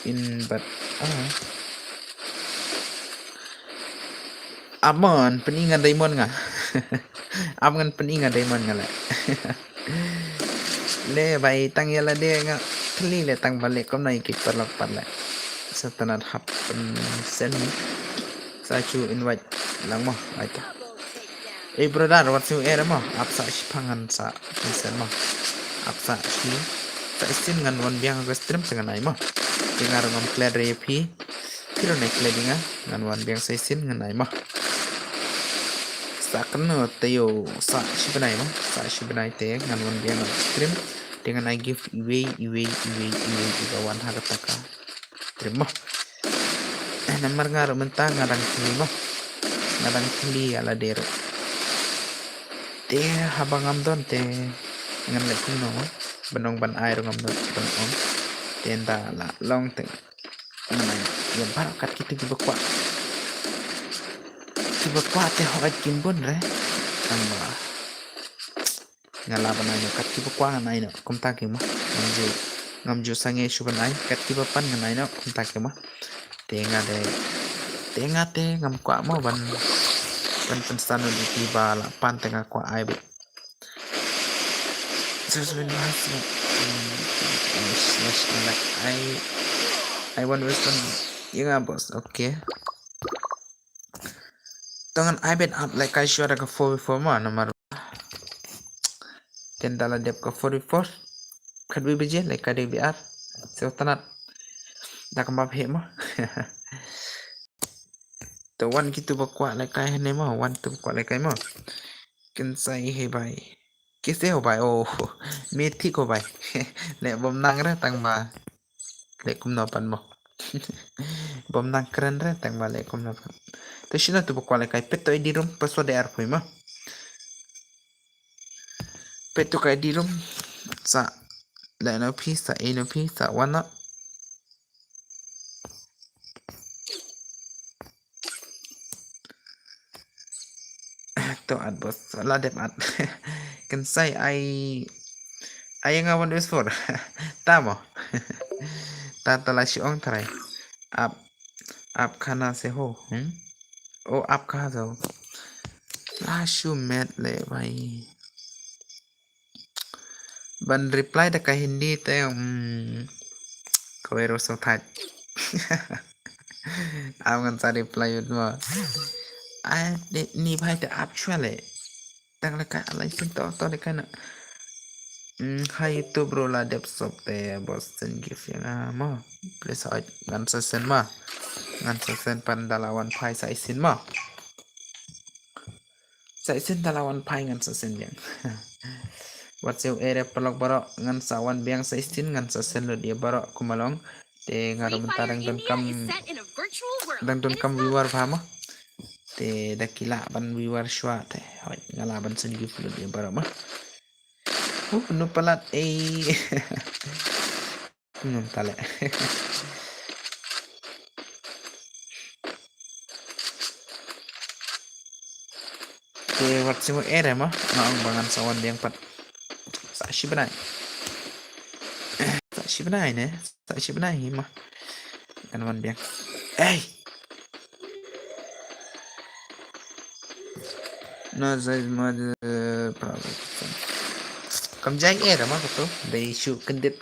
in bat. Ah. Amon, pynïngan diamond nga. Am ngan pynïngan diamond nga le. Le bai tang ïa lade nga thli le tang ba le kumno ïa ki paralok pat le. Sa tang nat hap pynsen. Sa shu invite lang mo, bai ta. Eh, brother, wat shu eh mo. Ap sa shi pang ngan sa pynsen mo. Ap sa shi. Sa isin ngan wan biang ka stream tang ngan ai mo. Te nga ruh ngam klet re ïa phi. Phi ruh nai klet ïa nga, ngan wan biang sa isin ngan ai mo. Sa kano te ïoh sa shi bnai mo, sa shi bnai te ngan wan biang stream. Te ngan ai gift iwei, iwei, iwei, iwei, iwei ba wan ha kata ka stream mo. Eh, namar nga ruh mynta nga dang thli mo. Nga dang thli ïa lade ruh. Te haba ngam don te ngan leh kumno mo. Ban ong ban ai ruh ngam don ban ong. Te ynda la long te ngan ai ïa baroh kat kito kiba kwah. Kiba kwah te hooid kim bun re. Tang ba nga lah ban ai noh kat kiba kwah ngan ai noh kumta ki mo. Ngam ju, ngam ju sangeh shuh ban ai kat kiba pan ngan ai noh kumta ki mo. Te nga de, te nga te ngam kwah mo ban, ban pynsan ïa kiba lah pan te nga kwah ai beit. Just when last night, um, I, I want Western. Ïa nga boss, okay. To ngan ai beit ap lehkai shuwa da ka four v four ma namar. Te ynda la dep ka four v four. Khatwei baje lehkai da B R. Sa tang nat. Da ka map heh ma. To wan kitu ba kwah lehkai hane ma, wan tu ba kwah lehkai ma. Kynsai he bai. Kaise ho bai, oh. Mythic ho bai. Leh bym nang re tang ba leh kumno pat mo. Bym nang kren re tang ba leh kumno pat. To shino tu ba kwah lehkai, peit to I D room, password de arphew ma. Peit to ka I D room. Sa leh no phi, sa ei no phi, sa wan no. To at boss, la dep at. Kynsai ai, ai nga one days four. Ta mo. Ta ta la shi ong trai. Ap, ap khana se ho. Hmm? O ap kha se ho. La shu met le bai. Ban reply da ka Hindi te, hmm, kawei ruh sngewthuh. Am ngan sa reply ut mo. Ai, ni bhai te ap shwa le. Tang le ka alai sin to, to le ka na. Hmm, hi YouTube bro, la dep sop te boss send gift ïa nga mo. Please hooid ngan sa send ma. Ngan sa send pan da la wan phai sa isin ma. Sa isin da la wan phai ngan sa send biang. Wat shu ere paralok baroh ngan sa wan biang sa isin ngan sa send lut ïa baroh kumba long. Te nga ruh mynta dang donkam, dang donkam viewer bha mo. Te da ki lah ban viewer shwa te hooid nga lah ban send gift lut ïa baroh mo. Uh, nu palat ei. Ngam tale. Te wat shu ere mo, nga ong ba ngan sa wan biang pat. Sa shi bnai. Sa shi bnai ne? Sa shi bnai hi ma. Kan wan biang. Ei. No, sa shi ma de. Kam jai eh da ma kato. Dei shu kyndit.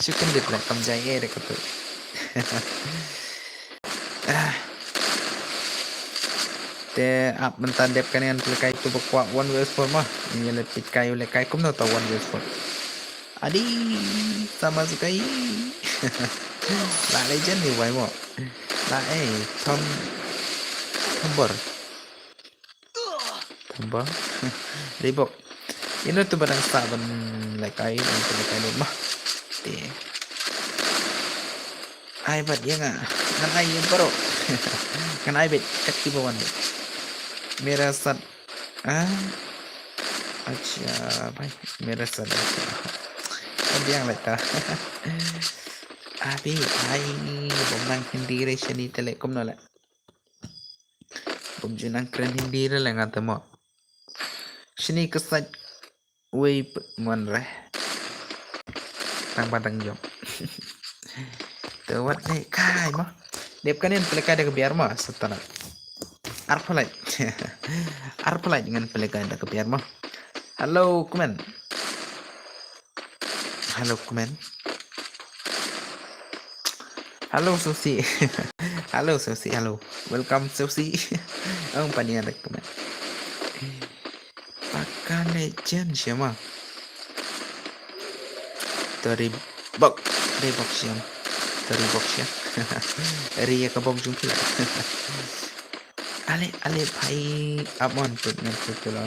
Shu kyndit la kam jai eh da kato. Ah. Te ap mynta dep kane ngan pynlehkai tu ba kwah one versus four ma. Ngi le pynlehkai u lehkai kumno ta one versus four. Adi sama sukai. La legend ni wai mo. La eh thom thombor. Thombor. Reebok. Ino tu ba dang sa ban lehkai ban pynlehkai dep ma. Te. Ai bad ïa nga. Ngan ai ïa baroh. Ngan ai bad kat kiba wan bad. Mera sat. Ah. Acha bhai. Mera sat. Acha. Kan biang leh ta. Abi ai bom nang Hindi re shani te leh kumno leh. Bom ju nang kren Hindi re leh nga te mo. Shani ka sait. Wei p-, mon re. Tang ba dang jong. Te wat ne kai mo. Dep kane ngan pynlehkai da ka biar mo, satan. Arphalai. Arphalai ngan pynlehkai da ka biar mo. Hello, comment. Hello, comment. Hello, Susi. Hello, Susi. Hello. Welcome, Susi. Ang pani ada comment. Pakane chen siama. Tori bok, tori bok siam. Tori bok siam. Ri ya ka bok jung pila. Ale, ale, bhai, amon put ngan put pila.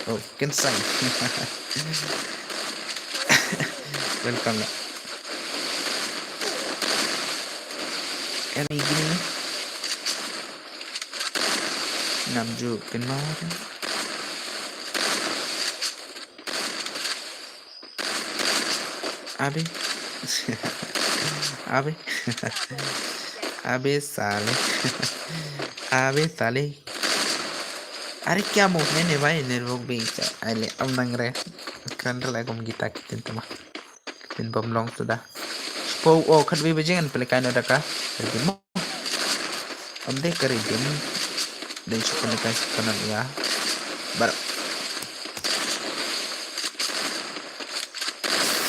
Oh, ken sai. Welcome la. Any gini? Ngam ju ken mau. Abi. Abi. Abi sale. Abi sale. Are kya move ne bhai, network bhi cha. Ale am nang re. Kan rela kom kita kitin tama. Kitin bom long suda. Po o khat bhi bajing an pele kaino daka. Am dei ka redeem. Dei shu pynlehkai shu pynlehkai ïa. Bar.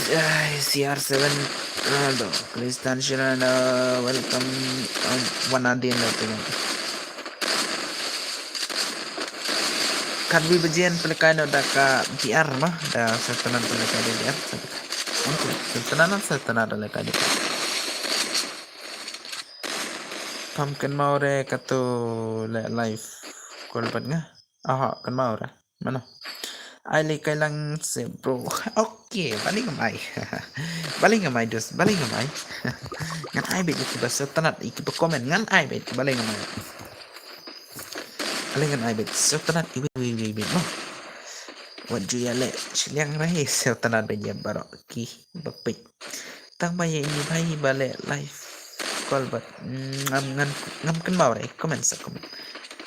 Ai, C R seven Ronaldo, Cristiano Ronaldo, welcome, um, wan adien la tu. Kat bhi bajen pynlehkai noh da ka B R ma, da Sultanate pynlehkai da B R. Sultanate, Sultanate pynlehkai da. Pam kynmaw re katu le live call bad nga. Aha, kynmaw re. Mano? Ai le kai lang se bro. Okay, balei ngam ai. Balei ngam ai dos, balei ngam ai. Ngan ai bad ïa kiba Sultanate, ïa kiba comment, ngan ai bad, balei ngam ai. Balei ngan ai bad Sultanate, iwi, iwi, iwi, iwi, no. Wat ju ïa le, shiliang rahi Sultanate bad ïa baroh ki ba peit. Tang ba ïa ini bhai ba leh live call bad, mm, ngam, ngan, ngam kynmaw re, comment sa comment.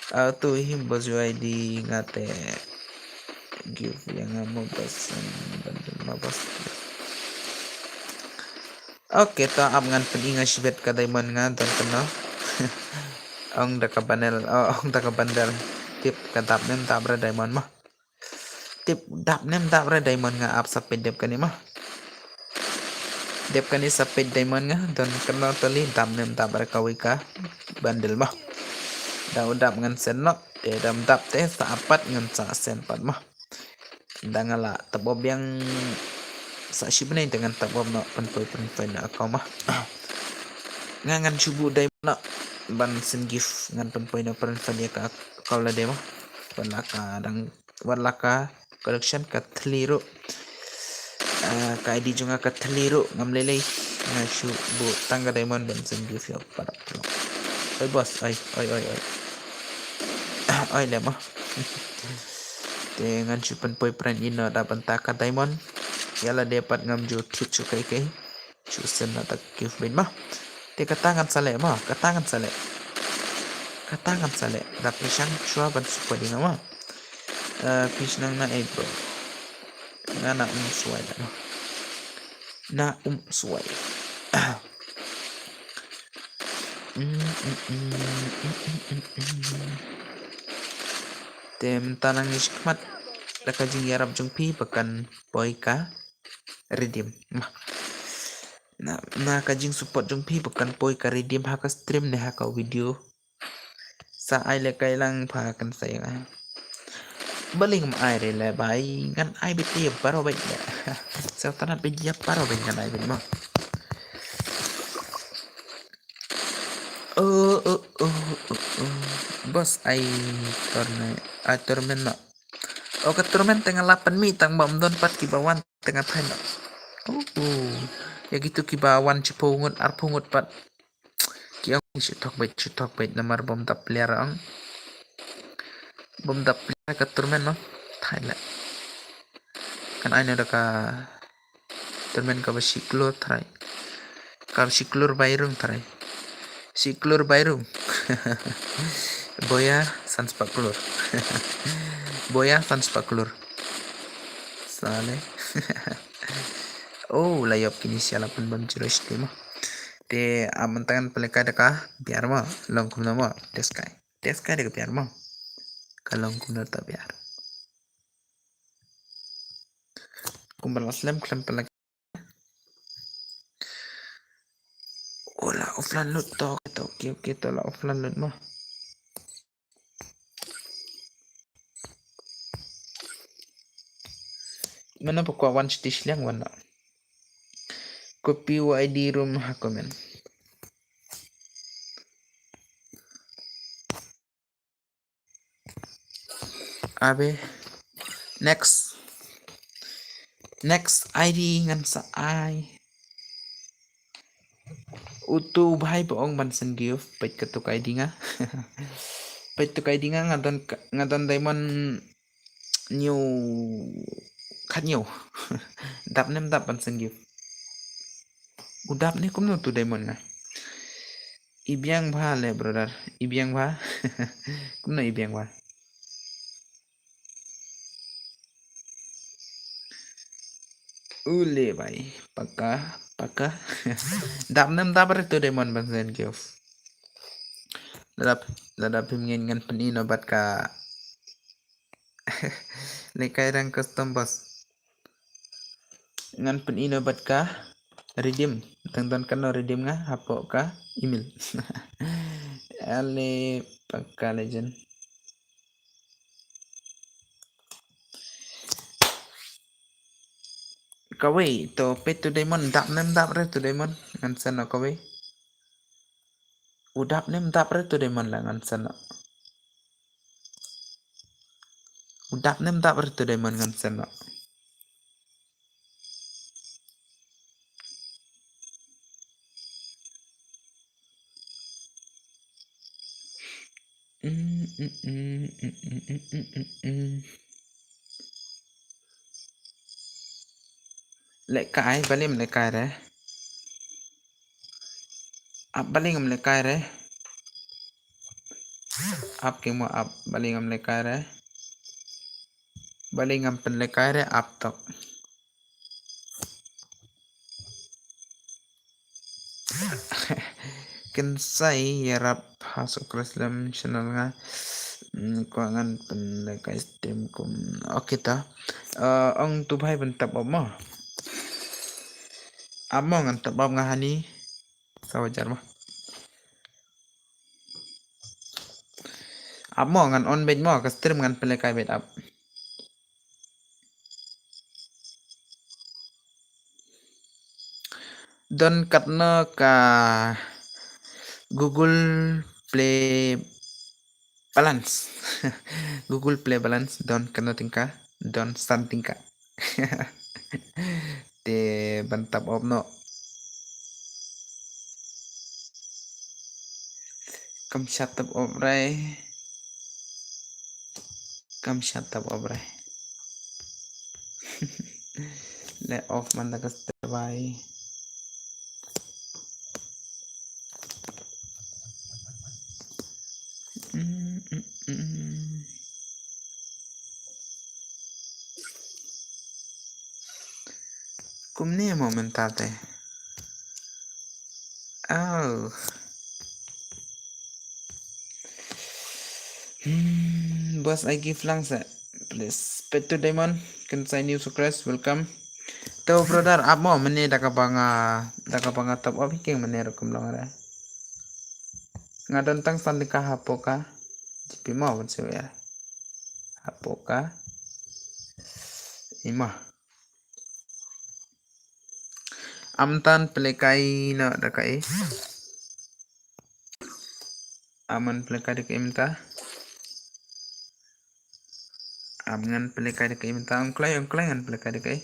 Ah, tu him bos U I D nga te give ïa nga mo bos, mm, bundle mo bos. Okay, to ap ngan pyni nga shibit ka diamond nga don kano. Ong da ka bundle, oh, ong da ka bundle. Tip ka dap nem dap re diamond mo. Tip dap nem dap re diamond nga ap sa peit dep kane ma. Dep kane sa peit diamond nga don kano tali dap nem dap re kawei ka bundle ma. Da u dap ngan send noh, te dam dap te sa apat ngan sa send pat ma. Da nga la tap biang sa shi bnai te ngan tap noh pynpoi pynpoi na account ma. Nga ngan shu buh diamond noh ban send gift ngan pynpoi noh pynpoi ïa ka account la dei ma. Ban la ka dang Wat la ka collection ka thli ruh. Ah, ka I D jong nga ka thli ruh ngam lei lei. Nga shu buh tang ka diamond ban send gift ïa u para. Oi boss, oi, oi, oi, oi. Oi le ma. Te ngan shu pynpoi pran ïa no da bynta ka diamond. Ïa la dei pat ngam ju thied shu kai kai. Shu send na ta gift bad ma. Te kata ngan sa leh ma, kata ngan sa leh. Kata ngan sa leh. Da pyrshang shuwa ban support ïa nga ma. Eh, phi shnong na ei bro. Nga na um swai la. Na um swai. Te mynta nang ïa shikmat da ka jingïarap jong phi ba kan poi ka redeem. Na, na ka jingsupport jong phi ba kan poi ka redeem ha ka stream ne ha ka video. Sa ai leh kai lang pha kan sa ïa nga. Balei ngam ai re leh bai, ngan ai beit ïa baroh beit leh. Sa tanat beit ïa baroh beit ngan ai beit mo. Oh, oh, oh, oh, oh. Boss ai tournament, ai tournament mo. Oh, ka tournament tang la pan mi tang bam don pat ki ba wan tang thai mo. Oh, oh. Ïa kitu ki ba wan chiphu ngut arphu ngut pat. Ki ong shu thok beit, shu thok beit namar bom dap player ong. Bom dap player ka tournament mo. Thai leh. Kan ai no da ka tournament ka ba shi klur thrai. Ka ba shi klur bai rung thrai. Shi klur bai rung. Boya san spah klur. Boya san spah klur. Sale. Oh, la ïop kini sia la pun bam jiro shti mo. Te aman tangan peleka deka biar mo. Long kumno mo. Deskai. Deskai deka biar mo. Ka long kumno ta biar. Kumba la slem klem peleka. Oh, la offline lut to, to, okay, okay, to la offline lut mo. Mano pokok wan siti shiliang wan na. Copy Y D room ha comment. Abe. Next. Next I D ngan sa ai. Utu bhai ba ong ban send gift, peit katuk I D nga. Peit tuk I D nga, nga don, nga don diamond new khat new. Dap nem dap ban send gift. U dap ne kumno tu diamond nga. I biang bha le brother, i biang bha. Kumno i biang bha. Ule bai, paka, paka. Dap nem dap re tu diamond ban send gift. Lada, lada phim ngin ngan pyni no bad ka. Lekai rang custom boss. Ngan pyni no bad ka redeem. Tang don kano redeem nga hapoh ka email. Ale paka legend. Kawei to peit tu diamond, dap nem dap re tu diamond ngan send no kawei. U dap nem dap re tu diamond la ngan send no. U dap nem dap re tu diamond ngan send no. Lekai, balei em lekai re. Ap balei ngam lekai re. Ap ki mo ap balei ngam lekai re. Balei ngam pynlekai re ap tok. Kynsai ïarap ha subscribe lem channel nga. Hmm, ko ngan pynlekai stream kum. Okay ta. Eh, ong tu bhai ban tap up mo. Ap mo ngan tap up nga hani. Sa wajar mo. Ap mo ngan on beit mo ka stream ngan pynlekai beit ap. Don katno ka Google Play balance. Google Play balance don katno tyngka, don san tyngka. Te ban tap up no. Kam sha tap up rai. Kam sha tap up rai. Le off man da ka step bai. Mm, mm, mm. Kumne mo mynta te. Oh. Hmm, boss, ai gift lang sa. Please, Petu Diamond, Kensai New Success, welcome. To brother, ap mo mynne da kaba nga, da kaba nga top up hi keng mynne rukom long re. Nga don tang san lika hapoh ka. Jipi mo ban sewa ya. Hapoh ka. Ima. Amtan pelekai na da kai. Aman pelekai da kai mynta. Am ngan pelekai da kai mynta. Ong klai, ong klai ngan pelekai da kai.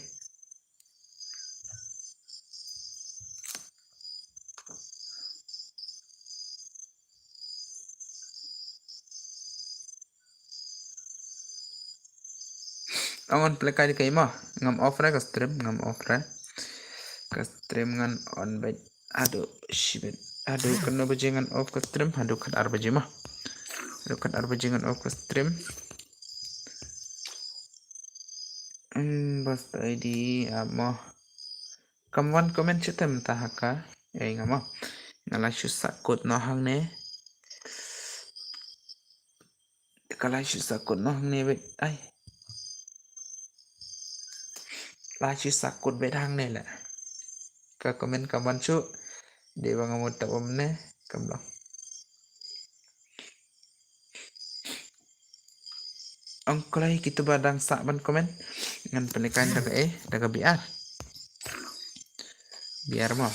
Ong ngan pelekai da kai mo. Ngam off re ka stream, ngam off re. Ka stream ngan on beit. Aduh, shibit. Aduh, kano baje ngan off ka stream? Aduh, khat ar baje mo. Aduh, khat ar baje ngan off ka stream. Hmm, basta I D amo. Kam wan comment shuh te mynta ha ka. Ei, nga mo. Nga la shu sakut noh hangne. Ka la shu sakut noh hangne beit. Ai. La shu sakut beit hangne la. Ka comment kam wan shuh. Dei ba nga mut ta um ne. Kam long. Ong kloi kito ba dang sah ban comment. Ngan pynlehkai da ka, eh, da ka B R. B R mo.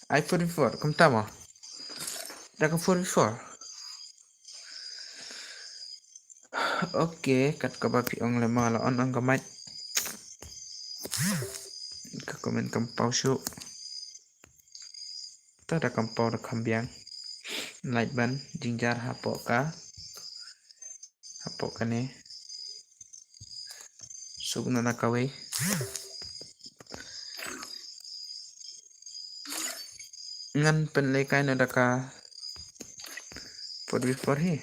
Ai four v four, kumta mo. Da ka four v four. Okay, kat kaba phi ong le mo la on ong ka mic. Ka comment kam paw shuh. Ta da kam paw da kham biang. Light ban jingjar hapoh ka. Hapoh kane. Suk na na kawei. Ngan pynlehkai na da ka four v four hi.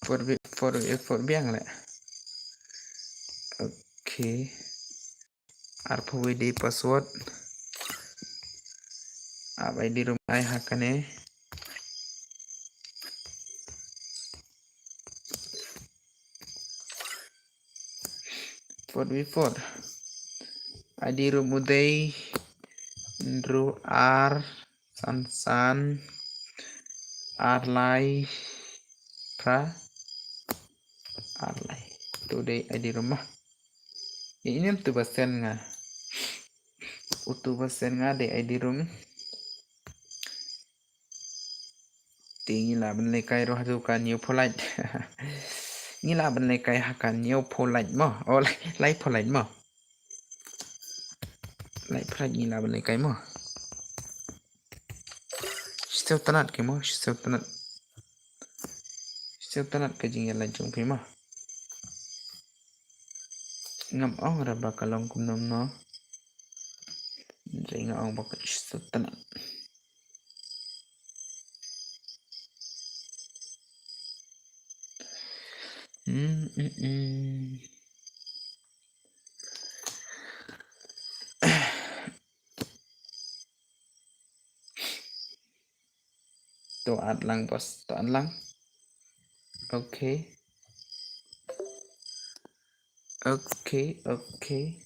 Four v four v four biang le. Okay. Arphew I D password. Ap I D room ai ha kane. Four v four. I D room u dei hynriew ar san san ar lai phra ar lai. Tu dei I D room ma. Ïa inem tu ba send nga. Utu ba send nga dei I D room. Te ngi lah ban lehkai ruh haduh ka hynñiewphew lait. Ngi lah ban lehkai ha ka hynñiewphew lait mo. Oh, lai, laiphew lait mo. Laiphew lait ngi lah ban lehkai mo. Shisiew tnat ke mo, shisiew tnat. Shisiew tnat ka jingïalait jong phi mo. Ngam ong ra ba ka long kumno kumno. Hynrei nga ong ba ka shisiew tnat. Hmm, hmm, hmm. To at lang boss, to at lang. Okay. Okay, okay.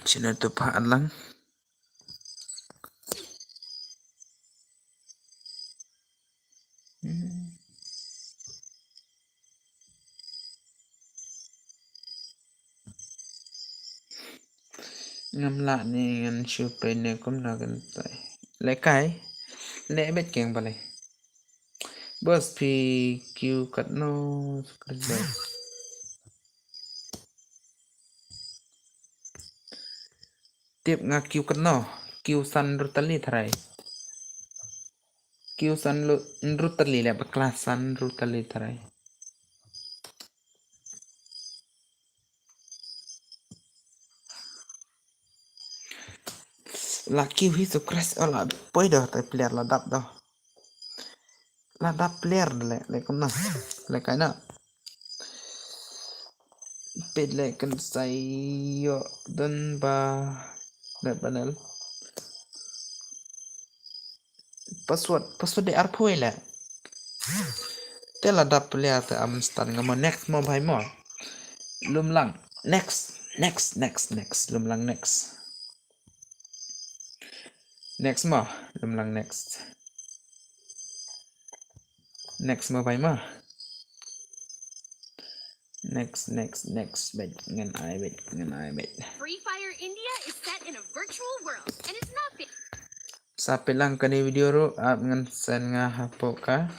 Sino to pha at lang. Hmm. Ngam lah ne ngan shu pei ne kumno kan tai. Lehkai. Leh bet keng balei. Boss phi kiew katno screen dei. Tip nga kiew katno, kiew san hynriew tylli tharai. Kiew san hynriew tylli leh bakla san hynriew tylli tharai. La kiew hi su crash, oh, la poi doh, te player la dap doh. La dap player le, le kumno. Le kaei na. Peit le kan sa ïoh don ba le panel. Password, password de arphew le. Te la dap player te am start nga mo, next mo bhai mo. Lum lang. Next, next, next, next. Lum lang next. Next mo, lum lang next. Next mo bhai mo. Next, next, next. Wait, ngan ai, wait, ngan ai, wait. Free Fire India is set in a virtual world and is not being Sa peit lang kane video ruh, ap ngan send nga hapoh ka.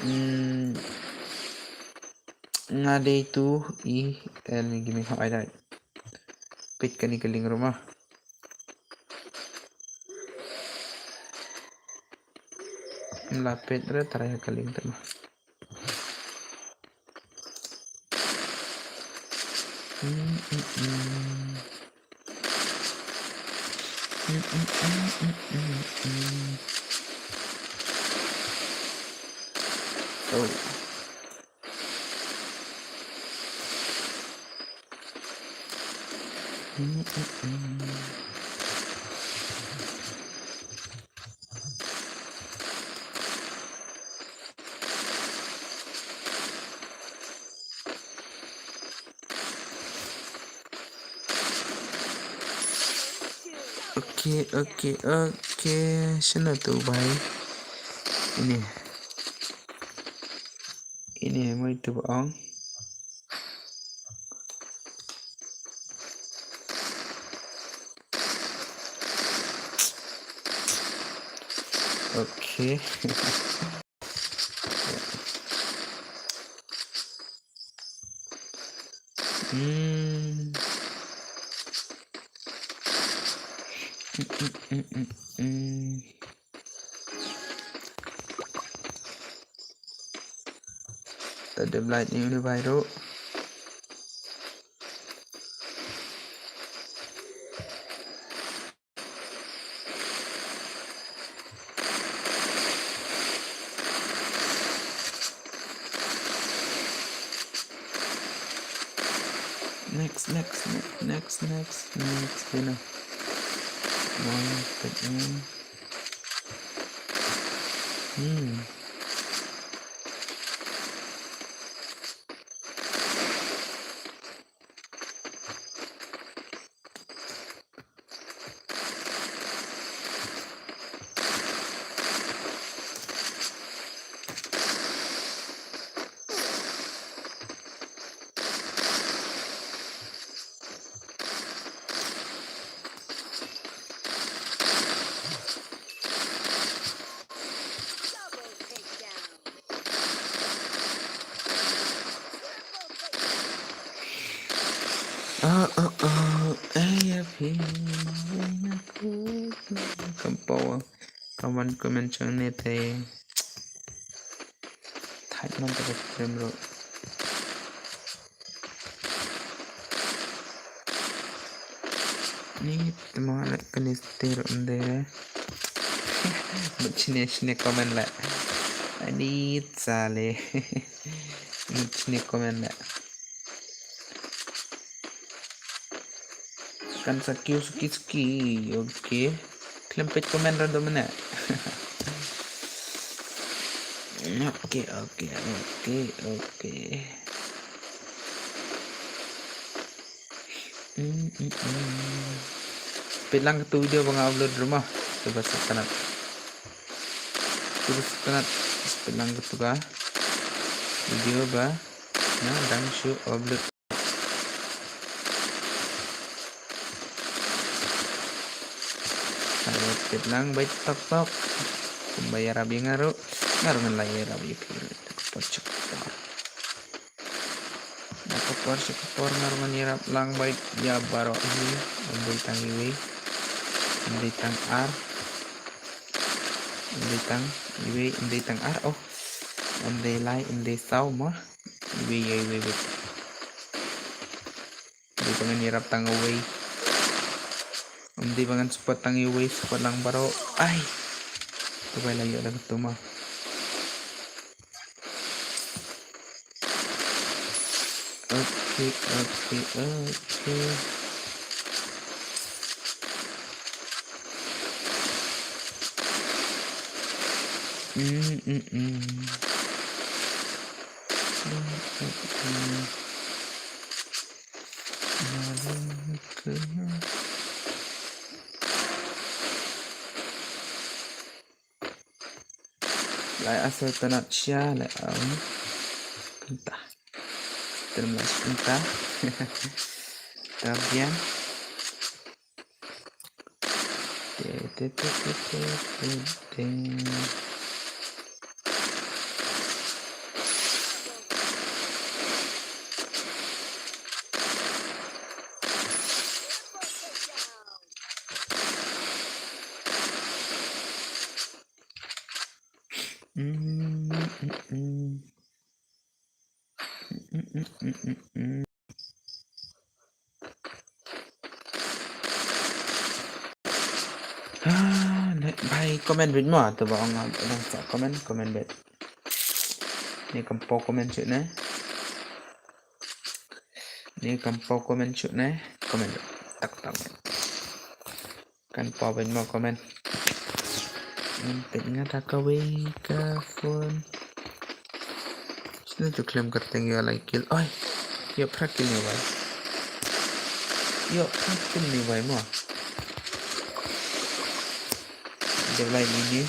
Hmm, nga dei tu i el ni gimi ho ai dai. Peit kane ka link ruh mo. Mla peit re trai ka link te mo. Mm, mm, mm. Mm, mm, mm, mm, mm, mm. Oh. Mm, mm, mm. Okay, okay, okay. Shano tu bhai? Ini. Ini mo itu ba ong. Okay. Hmm. Mm, mm, mm, mm, mm. Tadi blind ni udah viral. Next, next, next, next, next, next, you know. One, two, three. Hmm. Oh, oh, oh, eh, ya, phi, ma, wei, na, ku, ku, kam, paw, kawan, ku, men, chang, ne, te. Thait, man, te, ka, prem, ro. Ni tma la kani stir unde. Mut shine shine comment la. Ani sale. Mut shine comment la. Kan sa kiew suki suki. Okay. Khlem peit comment random na. Okay, okay, okay, okay. Mm, mm, mm. Peit lang katu video ba nga upload ruh mo. Katu ba sngewtynnat. Katu ba sngewtynnat. Peit lang katu ka video ba nga dang shu upload. Peit lang beit tok tok. Kumba ïarap ïa nga ruh. Nga ruh ngan la ïarap ïa phi ruh. Ka por sha ka por. Na ka por sha ka por nga ruh ngan ïarap lang beit ïa baroh hi. Ym dei tang iwei. Ym dei tang ar. Ym dei tang iwei, ym dei tang ar. Oh. Ym dei lai, ym dei saw mo. Iwei ïa iwei beit. Dei ba ngan ïarap tang uwei. Ym dei ba ngan support tang ïa uwei, support lang baroh. Ai. Te bai la ïoh da katu ma. Okay, okay, okay. Mm, mm, mm. Mm, mm, mm. Lai asal tanat sha lai au. Kanta. Terima kasih kanta. Tabian. Te, te, te, te, te, te, te. Mm, mm, mm. Mm, mm, mm, mm, mm. Ah, ne, bhai, comment bit mo, to ba ong, ong sa comment, comment bit. Ne kam poi comment shuh ne. Ne kam poi comment shuh ne. Comment bit. Tak, tak. Kan poi beit mo comment. Ngam peit nga da kawei ka phone. Sini tu khlem kyrteng ïa lai kill. Oi. Ïoh phra kill ni wai. Ïoh phra kill ni wai mo. Dep lai ni ni.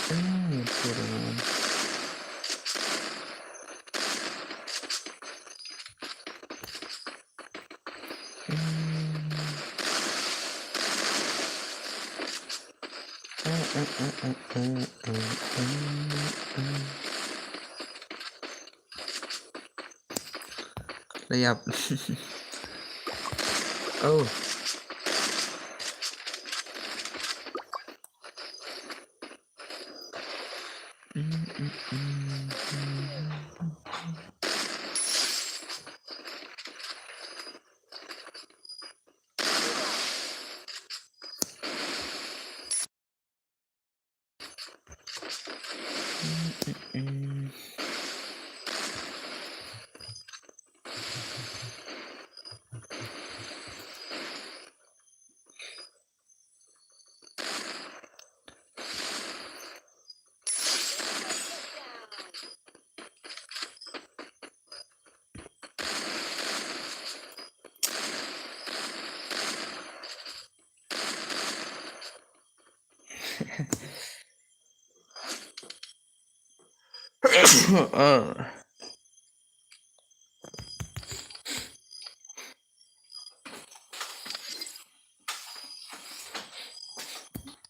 Hmm, turun. Hmm. Eh, eh, eh, eh, eh, eh, eh, eh. Layap. Oh.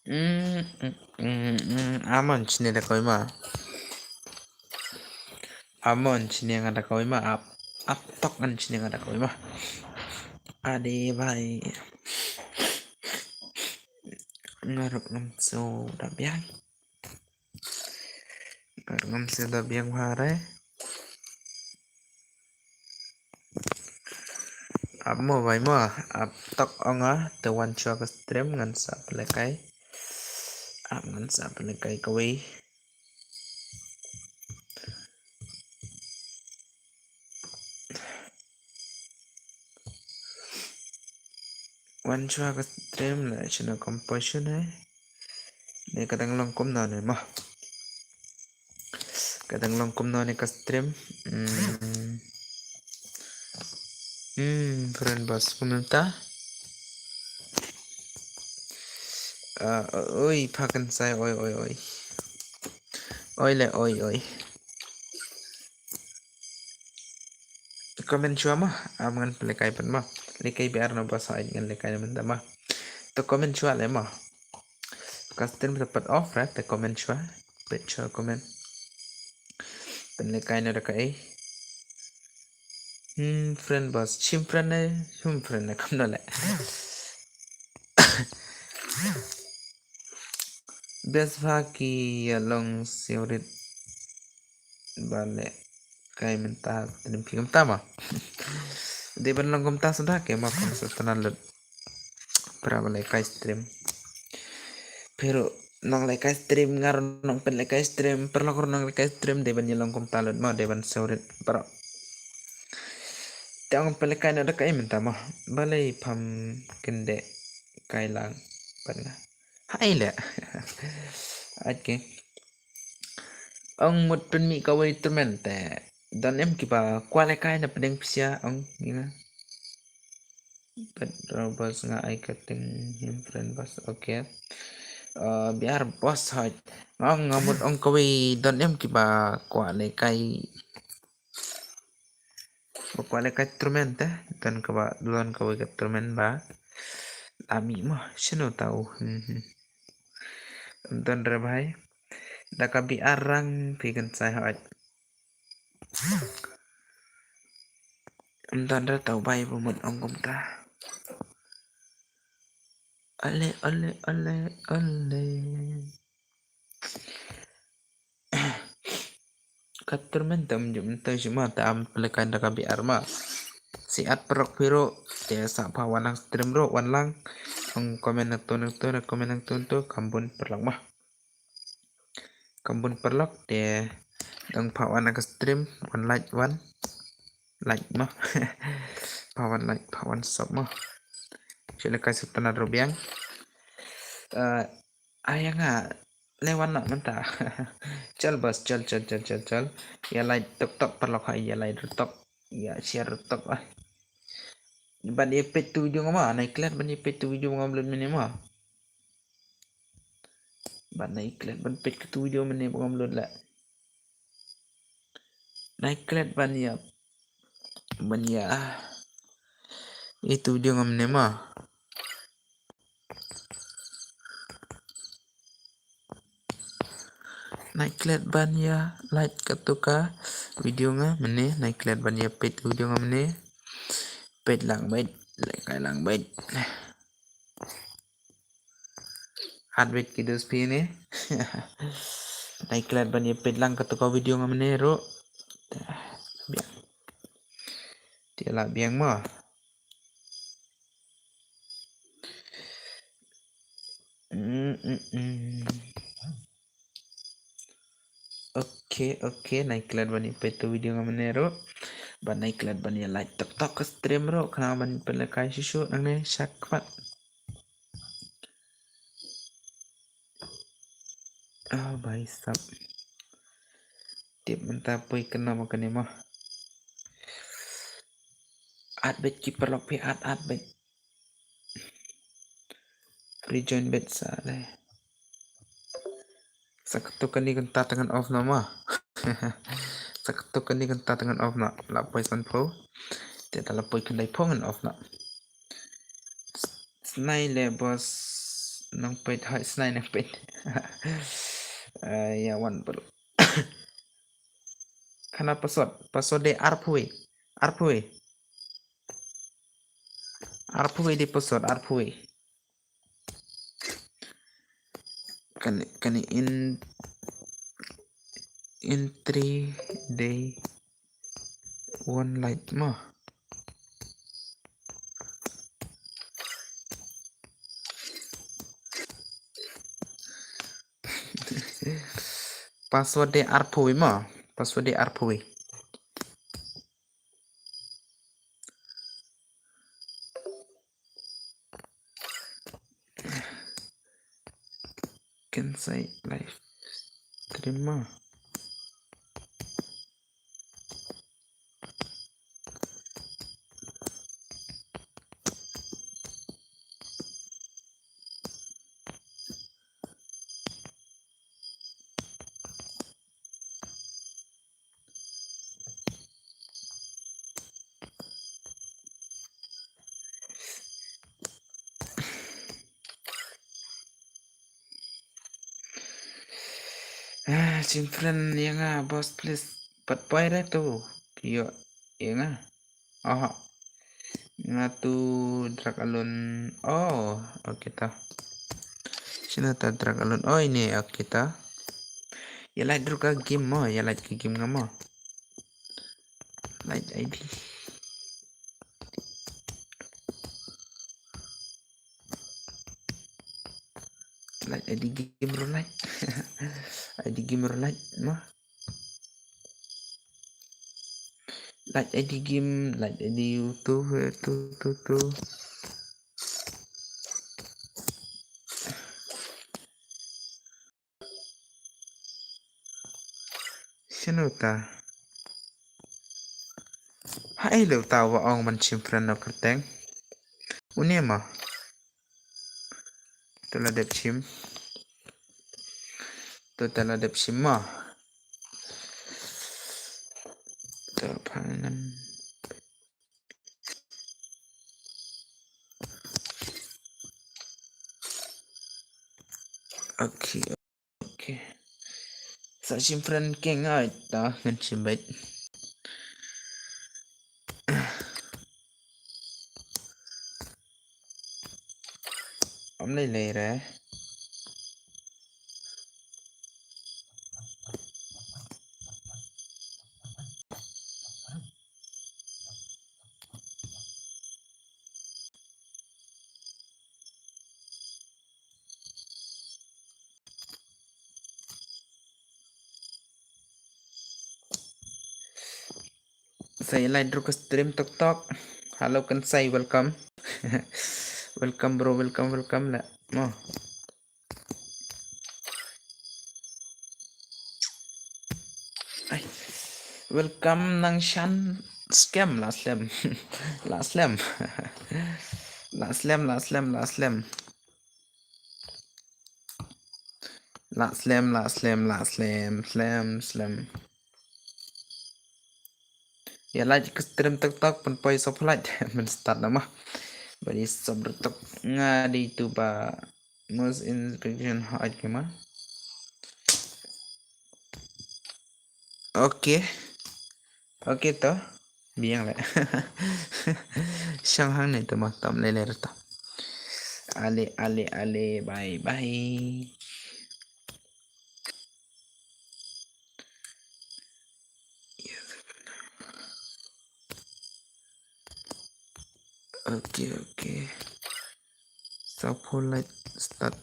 Mm, mm, mm, mm. Amon chine da kawei ma. Amon chine nga da kawei ma. Ap, ap tok an chine nga da kawei ma. Ade bhai. Nga ruh ngam sngewdap biang. Nga ruh ngam sngewdap biang bha re. Ap mo bhai mo, ap tok ong nga, te wan shuwa ka stream ngan sa pynlehkai. Ap ngan sa pynlehkai kawei. Wan shuwa ka stream la shano kam poi shano. Ne ka dang long kumno ne mo. Ka dang long kumno ne ka stream. Hmm. Hmm, friend boss kumta. Ah, oi, phakan sai, oi, oi, oi. Oi le, oi, oi. Comment shuwa mo, am ngan pynlehkai pat mo. Lehkai biar no ba sa ngan lehkai na mynta mo. To comment shuwa le mo. Ka stream pat off ra, te comment shuwa. Peit shuwa comment. Pynlehkai na da kaei. Hmm, friend boss. Chim friend ne, chim friend ne, kam no le. Best bha ki ïa long siwrit. Ba lehkai mynta stream phi kumta ma. Dei ban long kumta suda ke ma, phi sa tana lut. Para ba lehkai stream. Pero nang lehkai stream, nga ruh nang pynlehkai stream, paralok ruh nang lehkai stream, dei ban ïa long kumta lut ma, dei ban sawrit para. Te ong pynlehkai na da kai mynta ma. Balei pham kyndeh kai lang bad nga. Hai le. Okay. Ong mut pynmih kawei tournament te don em kiba kwah lehkai na pdeng pisa ong ïa nga. But Robert nga ai ka ting him friend bas. Okay. Uh, biar bos hoj. Ong nga mut ong kawei don em kiba kwah lehkai. Ba kwah lehkai tournament te don kaba don kawei ka tournament ba la mih mo shano tau. Hmm, hmm. Don re bhai. Da ka B R rang phi kan sai hoj. Ym don re tau bai ba mut ong kumta. Ale ale ale ale. Ka tournament tam jum te juma ta am pelekan da ka B R ma. Si at perlok piro te sa pa wan lang stream ro wan lang. Ong comment nang tu nang tu nang comment nang tu tu kambun perlok ma. Kambun perlok te dang pa wan ka stream wan like wan like mo. Pa wan like pa wan sub mo. Sila kai sutana robiang. Eh, ayang ha le wan nak menta. Chal bas chal chal chal chal chal. Ya like tok tok perlok ha ya like tok ya share tok ah. Ban ya pet tu jong ma nai klet ban ya pet tu jong ma belum mini ma. Ban nai klet ban pet ke tu video mene ba ngam lut la. Nai klet ban ya ban ya. Itu video ngam ne ma. Nai klet ban ya like katu ka video nga mene nai klet ban ya pet video nga mene. Pet lang bait, like kai lang bait. Hat bit ki dus phi ne. Nai klet ban ya pet lang katu ka video nga mene ro. Biang. Ti la biang ma. Mm, mm, mm. Okay, okay, nai klet ban ya pet tu video nga mene ro. Ban nai klet ban ya like tok tok ka stream ro. Kena ban pelekai shishu nang ne shakmat. Ah, bhai sab. Tip mynta poi kena ma kane ma. At bet ki perlok phi at at bet. Rejoin bet sa le. Sa ketuk kani kenta tengan off na ma. Sa ketuk kani kenta tengan off na. La poi san pho. Te ta la poi kendai pho ngan off na. Snai le bos nang peit hai snai nang peit. Eh, ya wan bro. Kana password, password de arphui. Arphui. Arphui de password, arphui. Kani kani in in three day one light ma. Password de arphui ma. Password de arphui. Ken sai live stream ma. Ah, chim friend ïa nga boss please. Pat poi re tu. Ïoh ïa nga. Aha. Nga tu drug alone. Oh, okay ta. Sino ta drug alone. Oh, ini okay ta. Ïa lait ruh ka game mo, ïa lait ka game nga mo. Lait I D. Lait I D game ruh lait. I D game ruh lait mo. Lait I D game, lait I D YouTube, tu tu tu. Shano ta? Ha, eh, lo ta wa ong man shim friend no kyrteng. Une ma. To la dep shim. To ta la dep shim ma. To phangan. Okay. Okay. Sa shim friend ke ngai ta ngan shim bait. Om lei lei re. Sa ïa lait ruh ka stream tok tok. Hello Kensai, welcome. Welcome bro, welcome, welcome la. Mo. Ai. Welcome nang shan scam la slem. La slem. La slem, la slem, la slem. La slem, la slem, la slem, slem, slem. Ïa lait ka stream tok tok pynpoi sop lait. Men start na ma. Bari sop tok nga di tu ba most inspection hot ke ma. Okay. Okay to. Biang le. Shang hang ne to ma tam le le to. Ale ale ale bye bye. Okay, okay. Sa pho lait start.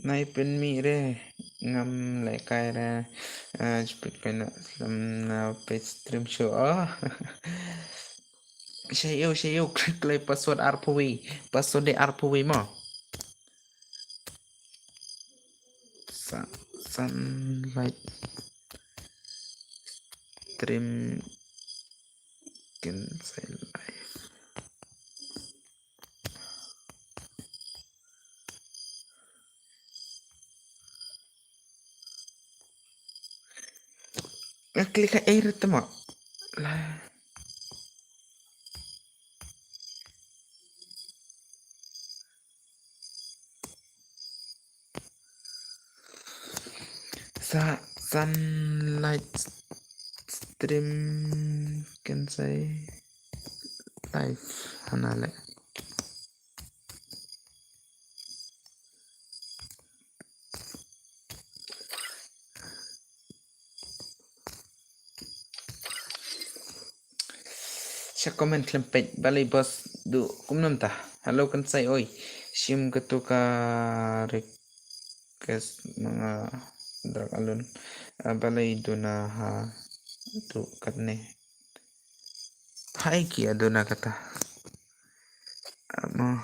Nai pynmih re ngam lehkai re. Ah, jepit kai na slem na page stream show. Oh. Shayo, shayo, klik lai password arphew wi. Password de arphew wi mo. Sa, sunlight. Stream kin sai live. Nga klik ha air te mo. La. Sa sunlight stream kin sai live hana le. Sha comment khlem peit, balei boss du kumno mynta. Hello Kensai oi. Shim katu ka request ma nga drag alun. Ah, balei duna ha tu katne. Hai ki aduna kata. Amo.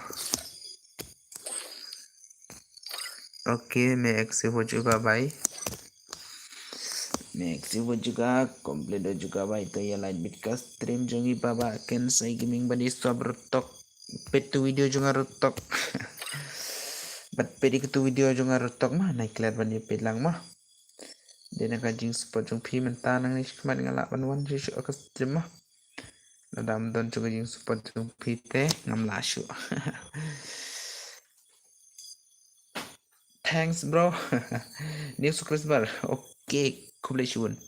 Okay, मैं active हो चुका भाई. मैं active हो चुका, complete हो चुका भाई. तो ये live bit ka stream jong i Baba Kensai Gaming bad i sop rutok. Peit tu video jong nga rutok. Bad peit i katu video jong nga rutok ma, nai klet ban ïa peit lang ma. Dei na ka jingsupport jong phi mynta nangne shakhmat nga lah ban wan shuh shuh ka stream ma. Lada ym don jong ka jingsupport jong phi te ngam lah shuh. Thanks bro. New subscriber. Okay, khublei shibun.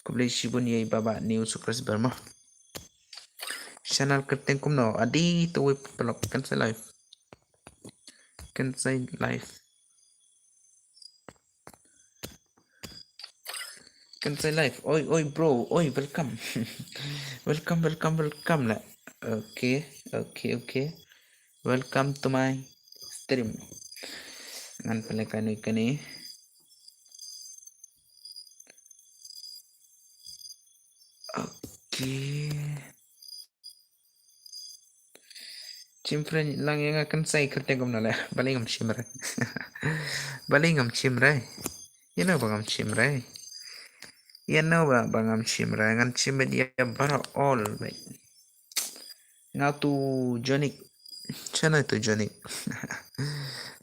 Khublei shibun ïa i Baba New Super Super mo. Channel kyrteng kumno? Adi to wei paralok, kan sa live. Kan sa live. Kan sa live. Oi, oi, bro. Oi, welcome. Welcome, welcome, welcome la. Okay, okay, okay. Welcome to my stream. Ngan pynleh kane kane. Okay. Chim friend lang ïa nga, kan sa kyrteng kumno la. Balei ngam chim re. Balei ngam chim re. Ïa no ba ngam chim re. Ïa no ba, ba ngam chim re. Ngan chim beit ïa baroh all beit. Nga tu Jonik. Chano tu Jonik.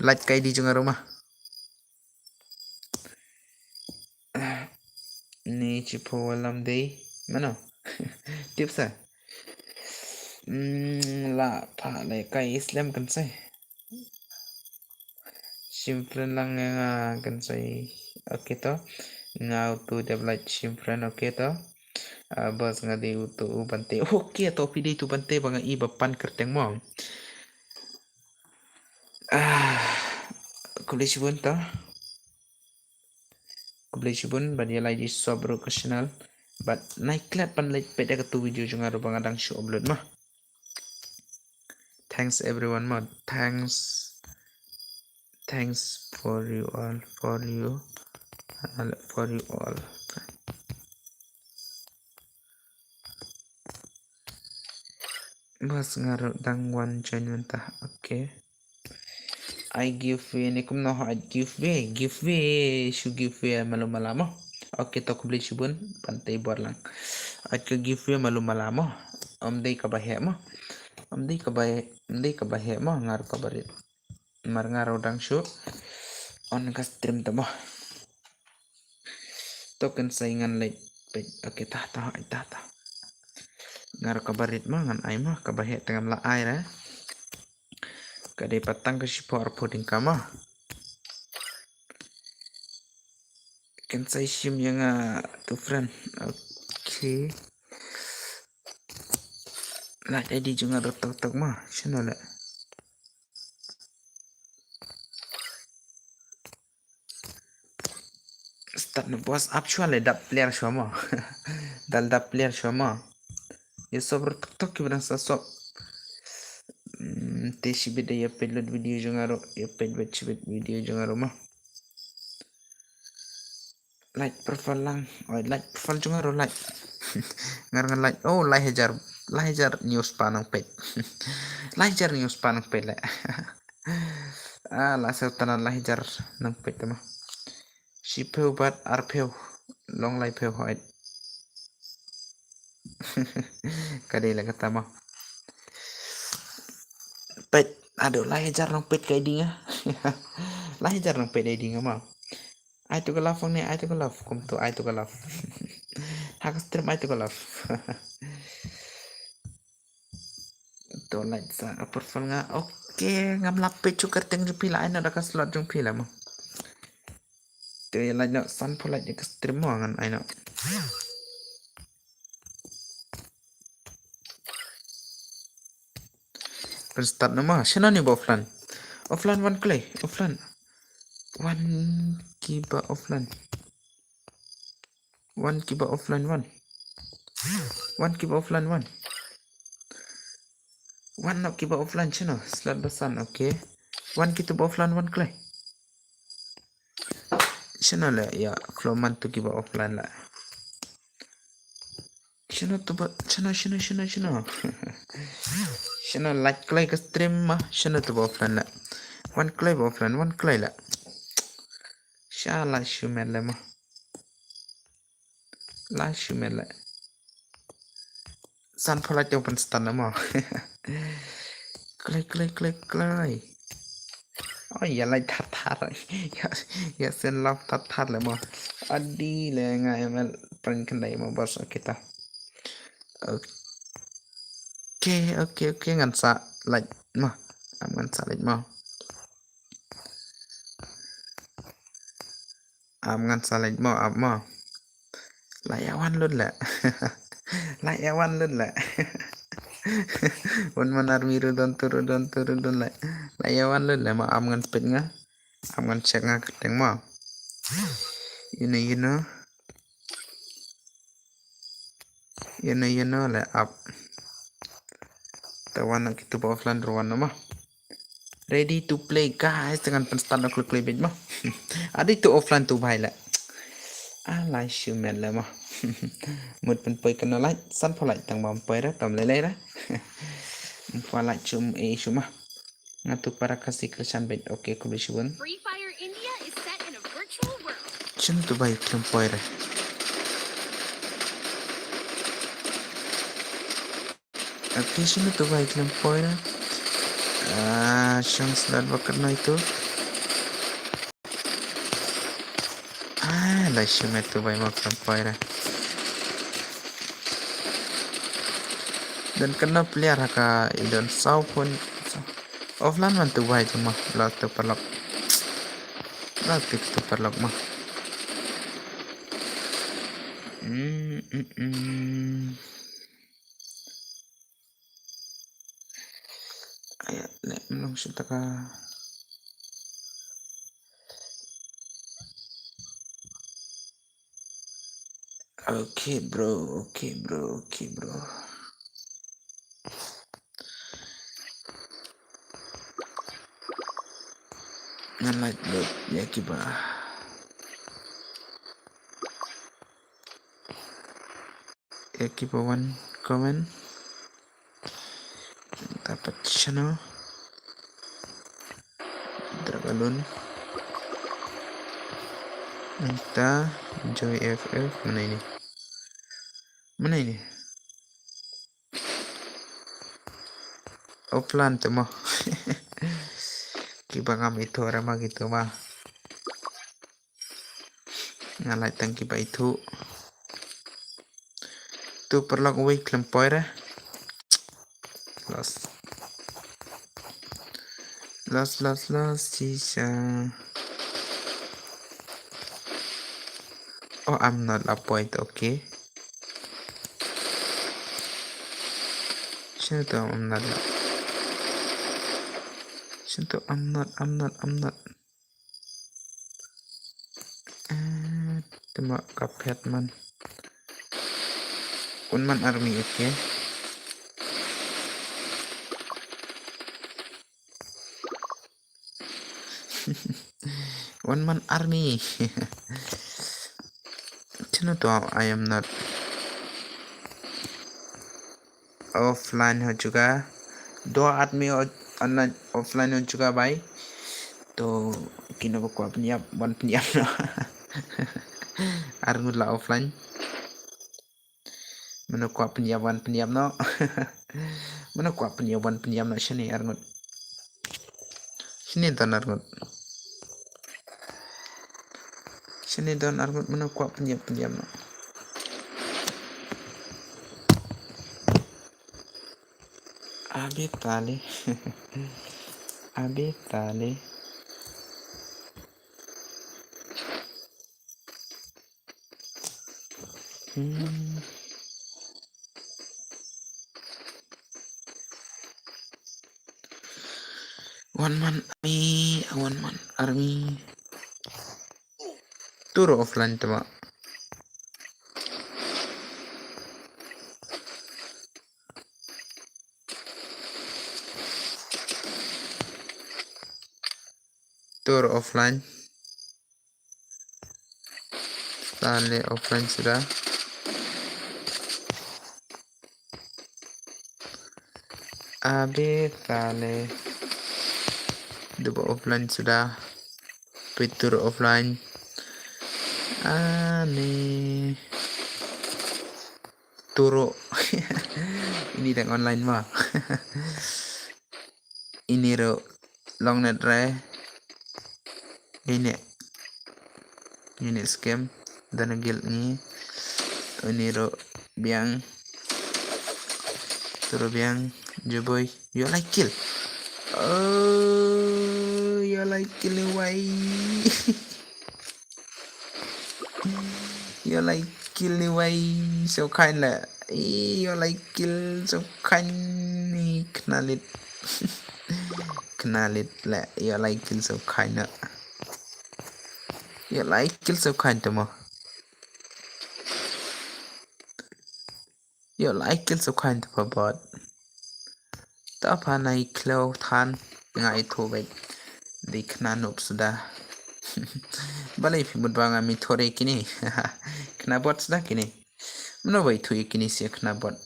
Like ka I D jong nga ruh ma. Ni chi pho walam dei. Mano? Tip sa. Hmm, la pha le kai Islam kan sai. Chim friend lang nga kan sai. Okay to. Nga utu dep like chim friend, okay to. Ah, bas nga dei utu u Bante. Okay to, phi dei tu Bante ba nga i ba pan kyrteng mo. Ah, khublei shibun to. Khublei shibun, bad ïa lai di sub ruh ka channel. Bad nai klet ban leit peit ïa katu video jong nga ruh ba nga dang shu upload mo. Thanks everyone mo. Thanks. Thanks for you all. For you. Uh, for you all. Bas nga ruh dang wan join mynta. Okay. Ai giveaway ne kumno ho ai giveaway, giveaway, shu giveaway malu mala mo. Okay to khublei shibun, Bante bor lang. Ai ka giveaway malu mala mo. Ym dei kaba heh mo. Ym dei kaba, ym dei kaba heh mo, nga ruh kaba rit. Mar nga ruh dang shu on ka stream to mo. To kan sai ngan leit peit. Okay, tah, tah, ai, tah, tah. Nga ruh kaba rit ma ngan ai ma, kaba heh te ngam lah ai re. Ka dei pat tang ka shiphew arphew tyngka ma. Kan sai shim ïa nga tu friend. Okay. Like I D jong nga ruh tok tok ma. Shano le. Start na boss up shuwa le dap player shuwa mo. Dal dap player shuwa mo. Ïa sub ruh tok tok kiba dang sa sub. Hmm, te shibit da ïa peit lut video jong nga ruh, ïa peit beit shibit video jong nga ruh mo. Like profile lang. Oi, like profile jong nga ruh like. Ngar ngan like. Oh, lai hajar. Lai hajar news pa nang peit. Lai hajar news pa nang peit le. Ah, la sa tana lai hajar nang peit ma. Shiphew bad arphew. Long laiphew hoi. Ka dei la kata ma. Peit, aduh, lai hajar nang peit ka I D nga. Lai hajar nang peit I D nga ma. Ai tu ka love ne, ai tu ka love, kum tu ai tu ka love. Ha ka stream ai tu ka love. To like sa ka profile nga. Okay, ngam lah peit shuh ka kyrteng jong phi la, ai na da ka slot jong phi la mo. To ïa like no, san pho like ïa ka stream mo ngan ai no. Kan start na ma, shano ni ba offline. Offline wan klei, offline. Wan kiba offline. Wan kiba offline wan. Wan kiba offline wan. Wan no kiba offline shano, slot ba san, okay. Wan kitu ba offline wan klei. Shano le, ïa, flow man tu kiba offline la. Shano tu ba, shano, shano, shano, shano. Shano like klei ka stream ma, shano tu ba offline la. Wan klei ba offline, wan klei la. Sha la shu met le ma. La shu met le. San pho la jong pan start na ma. Klei, klei, klei, klei. Oh, ïa lai thar thar. Ïa, ïa send love thar thar le mo. Adi le nga ïa mel prank khyndai mo bos, okay ta. Okay, okay, okay, ngan sa like mo. Am ngan sa like mo. Am ngan sa like mo, am mo. La ïa wan lut la. La ïa wan lut la. Wan man army ru don tu ru don tu ru don la. La ïa wan lut la ma am ngan peit nga. Am ngan check nga kyrteng ma. You know, you know. You know, you know la ap. Te wan na kitu ba offline ru wan na ma. Ready to play guys, te ngan pynstart na klik klik bit ma. Adi tu offline tu bhai la. Alai shu met la ma. Mut pynpoi kano light, san pho light tang bam poi ra, tam lelei ra. Mpa light shu e shu ma. Nga tu para Khasi Kristan bit, okay, kuli shu bun. Free Fire India is set in a virtual world. Shin tu bai klim poi ra. Okay, shin tu bai klim poi ra. Ah, shang slot bakar noi tu. Ah, la shu met tu bai ma klim poi ra. Dan kena player ha ka i don saw pun. Offline man tu bai tu ma, la tu paralok. La tu tu paralok ma. Hmm, hmm, hmm. Aya, leh mlong shu taka. Okay, bro. Okay, bro. Okay, bro. Ngan like bro. Ya kiba. Ya kiba wan comment. Dapat channel. Dragalun. Nta Joy F F mana ini? Mana ini? Offline tu mo. Kiba ngam itu orang mah gitu mah. Nga lai tang kiba itu. Tu paralok wei khlem poi re. Lost. Lost, lost, lost, shisha. Oh, I'm not a point, okay. Shisha tu I'm not. Shisha tu I'm not, I'm not, I'm not. Eh, tema kapet man. Un man army, okay. One man army. Chino to I am not. Offline ho chuka. Do aadmi online offline ho chuka bhai. To kino ba kwah pynyap wan pynyap no. Arngut la offline. Mano kwah pynyap wan pynyap no. Mano kwah pynyap wan pynyap no shane arngut. Shane don arngut. Shane don arngut mano kwah pynyap pynyap no. Abi tali. Abi tali. Hmm. One man army, one man army. Turo offline tama. Turo offline. Tale offline suda. Abi tale. Duba offline suda. Pitur offline. Ani. Turo. Ini dang online ma. Ini ro long net re. Ini. Ini scam. Dana gil ni. Ini ro biang. Turo biang. Joboy. Yo like kill. Oh, yo like kill ni wai. Yo like kill ni wei, so khain le. Ïoh lai kill so khain ni, khna lit. Khna lit le, ïoh lai kill so khain na. Ïoh lai kill so khain te mo. Ïoh lai kill so khain te pa bot. Ta pa nai khleo than nga ithuh beit. Dei khna noob suda. Balei phi mut ba ngam ithuh re kine. Khna bot suda kine. Mano ba ithuh ïa kine sha khna bot.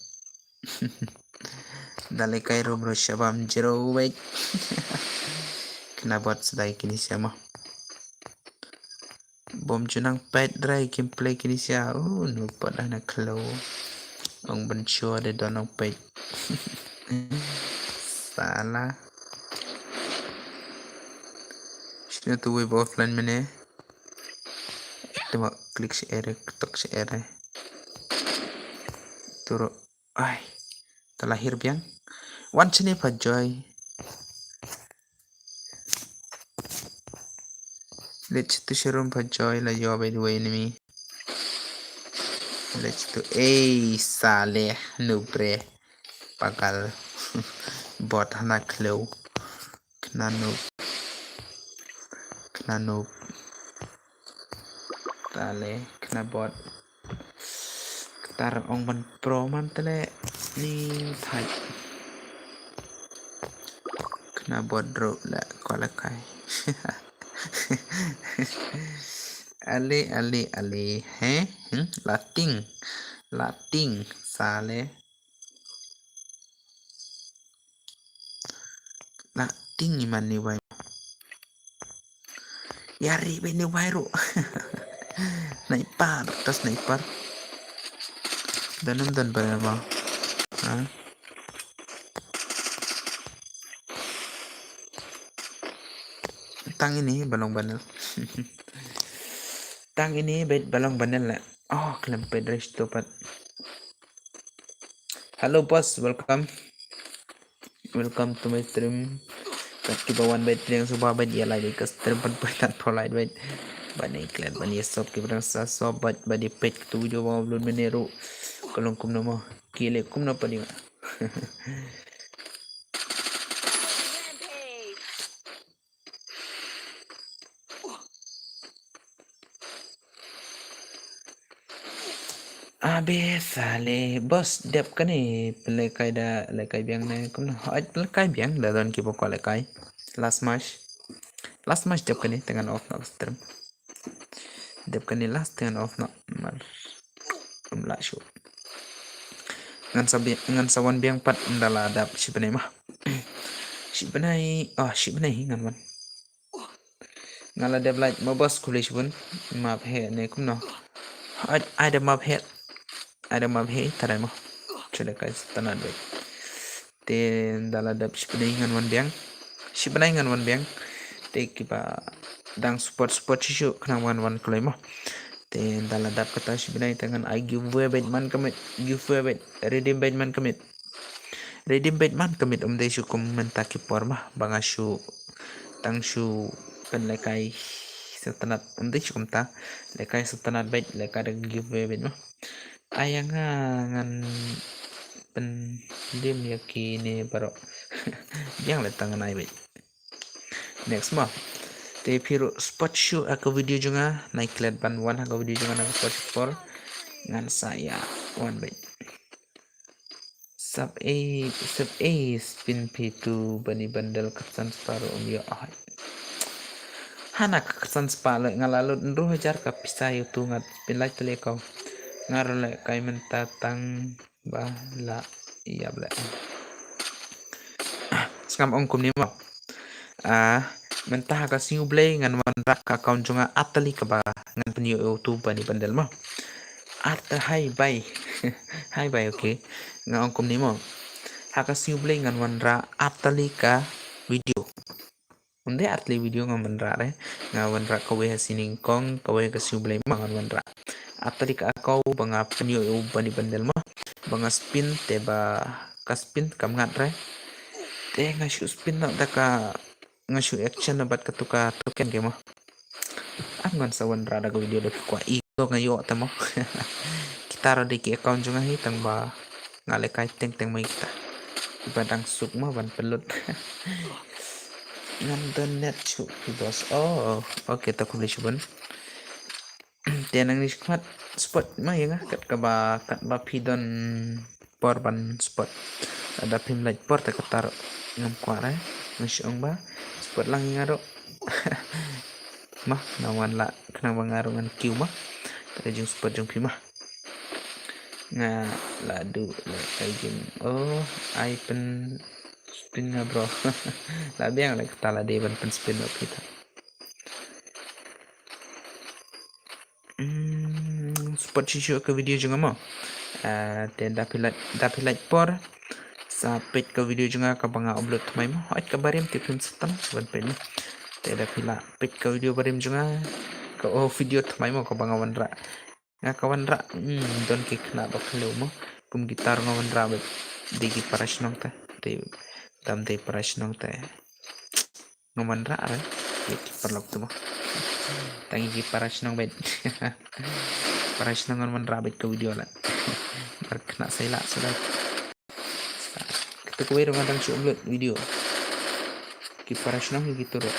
Da lehkai rum ro shabam jero beit. Khna bot suda ïa kine sha mo. Bom ju nang peit rai gameplay kine sha. Uh, noob pat da na khleo. Ong ban shuwa de don nang peit. Sala. Shino tu wei ba offline mene. Te ma click share, tok share. Turo. Ai. Te la hiar biang. Wan shane pa Joy. Leit tu sharum pa Joy, la ïoh beit wei enemy. Leit tu, ei, sale, noob re. Pagal. Bot hana khleo. Khna noob. Khna noob. Tale, khna bot. Ktar ong ban pro man tale ni thai. Khna bot ro la kwala kai. Ale, ale, ale, he? Hmm? Lating. Lating, sale. Lating iman ni wai. Ïari beit ni wai ruh. Sniper, ta sniper. Don ym don ba ma. Ha? Tang ini ba long banel. Tang ini beit ba long banel la. Oh, khlem peit ris tu pat. Hello boss, welcome. Welcome to my stream. Kat kiba wan bad pdiang suba bad ïa like ka stream, pan poi tan pro like bad. Ban ïa klet ban ïa sub kiba dang sa sub bad, ban ïa peit tu jo ba upload mene ruh. Ka long kumno mo. Ki leh kumno pat ïa. Abe sale, boss, dep kane pynlehkai da lehkai biang ne kumno? Hooid, pynlehkai biang, da don kiba kwah lehkai. Last match. Last match dep kane, te ngan off noh ka stream. Dep kane last te ngan off noh. Mar ym lah shuh. Ngan sa bi-, ngan sa wan biang pat ynda la dap shi bnai ma. Shi bnai, oh, shi bnai hi ngan wan. Nga la dep lait mo boss, khublei shibun. Map heh ne kumno? Ai, ai da map heh. Ai da map heh, tharai mo. Shu lehkai sngewtynnat beit. Te ynda la dep shi bnai ngan wan biang. Shi bnai ngan wan biang. Te kiba dang support, support shisha khnang wan wan kloi mo. Te ynda la dep kata shi bnai te ngan ai giveaway beit man ka miet, giveaway beit, redeem beit man ka miet. Redeem beit man ka miet, ym dei shu kum mynta ki por ma, ba nga shu tang shu pynlehkai sngewtynnat, ym dei shu kumta, lehkai sngewtynnat beit, lehkai da giveaway beit ma. Ai ïa nga ngan pynlem ïa kine baroh. Biang leh tang ngan ai beit. Next mo. Te phi ruh support shuh ha ka video jong nga, nai klet ban wan ha ka video jong nga na ka por por. Ngan sa ïa wan beit. Sap ei, sap ei spin phi tu bani bundle, khatsan spah ruh ym ïoh. Hana khatsan spah leh, nga la lut hynriew hajar ka pisa ïa utu, nga spin lait tylli ko. Nga ruh lehkai mynta tang ba la ïap leh. Sngap ong kumne mo. Ah, mynta ha ka sngi U Blei ngan wanrah ka account jong nga artylli kaba ngan pynïoh ïa utu bani bundle mo. Artylli, hi bye. Hi bye, okay. Nga ong kumne mo. Ha ka sngi U Blei ngan wanrah artylli ka video. Ym dei artylli video ngan wanrah re. Nga wanrah kawei ha sini kong, kawei ha ka sngi U Blei ma ngan wanrah. Artylli ka account ba nga pynïoh ïa u bani bundle ma. Ba nga spin te ba ka spin kam ngat re. Te nga shu spin noh da ka, nga shu action noh bad katu ka token ke ma. Am ngan sa wanrah da ka video da phi kwah i. nga ïoh te mo. Kita ruh dei ki account jong nga hi, tang ba nga lehkai teng teng mo kita. Ba dang suk mo ban pynlut. Ngam don net shuh phi boss. Oh, okay, to khublei shibun. Te nang ni shikmat support mo ïa nga kat kaba, kat ba phi don por ban support. Lada phim lait por te kata ruh ngam kwah re. Nga shu ong ba support lang ïa nga ruh. Mo, nang wan lah khnang ba nga ruh ngan kiew mo. Te ka jingsupport jong phi mo. Nga la duh lehkai game. Oh, ai pyn spin nga bro. La biang leh kata la dei ban pyn spin ruh phi ta. Hmm, support shisha ka video jong nga mo. Ah, te da phi lait, da phi lait por sa peit ka video jong nga kaba nga upload thymmai mo. Hooid kaba rim te phim sngewthuh ban peit mo. Te da phi la peit ka video barim jong nga, ka, oh, video thymmai mo kaba nga wanrah. Nga ka wanrah, hmm, don ki khynnah ba khlem mo. Kum kita ruh nga wanrah bad dei ki para shnong te. Dei, dam dei para shnong te. Nga wanrah re. Ïa ki paralok te mo. Tang ïa ki para shnong bad. Para shnong nga wanrah bad ka video la. Bar khynnah sa ïa la suda. Kata kawei ruh nga dang shu upload video. Ki para shnong ki tu ruh.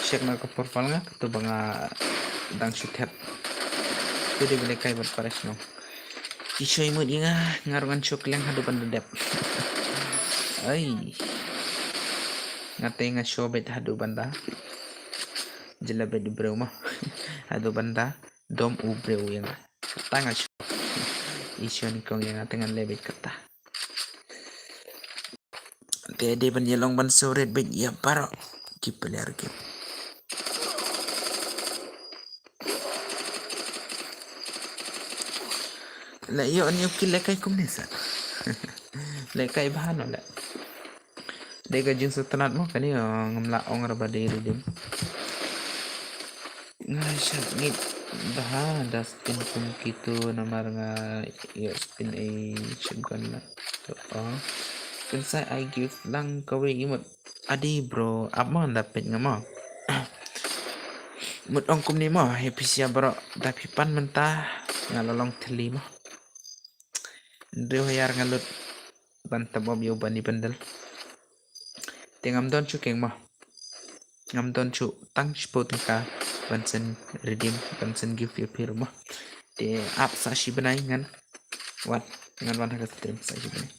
Check na ka profile nga, kata ba nga dang shu thep. Tu dei ba lehkai bad para shnong. Ki shoi mut ïa nga, nga ruh ngan shu kylliang haduh ban da dep. Ai. Nga te nga shu bet haduh ban da. Jela bet u briew mo. Haduh ban da dom u briew ïa nga. Kata nga shu. I shu nyngkong ïa nga te ngan leh beit kata. Te dei ban ïalong ban sawrit beit ïa baroh ki player game. La ïoh ni u kill lehkai kumne sa. Lehkai bha no la. Dei ka jingsngewtynnat mo kane, ngam lah ong re ba dei redeem. Nga shah ngeit bha da spin kum kitu namar nga ïoh spin ei shotgun la. To ong. Pynshai ai gift lang kawei i mut. Adi bro, ap mo da peit nga mo. Mut ong kumne mo, he phi sha baroh da phi pan mynta nga la long thylli mo. Hynriew hajar nga lut ban top up ïa u bani bundle. Te ngam don shuh keng mo. Ngam don shuh tang shiphew tyngka ban send redeem, ban send gift ïa phi ruh mo. Te ap sa shi bnai ngan wan, ngan wan ha ka stream sa shi bnai.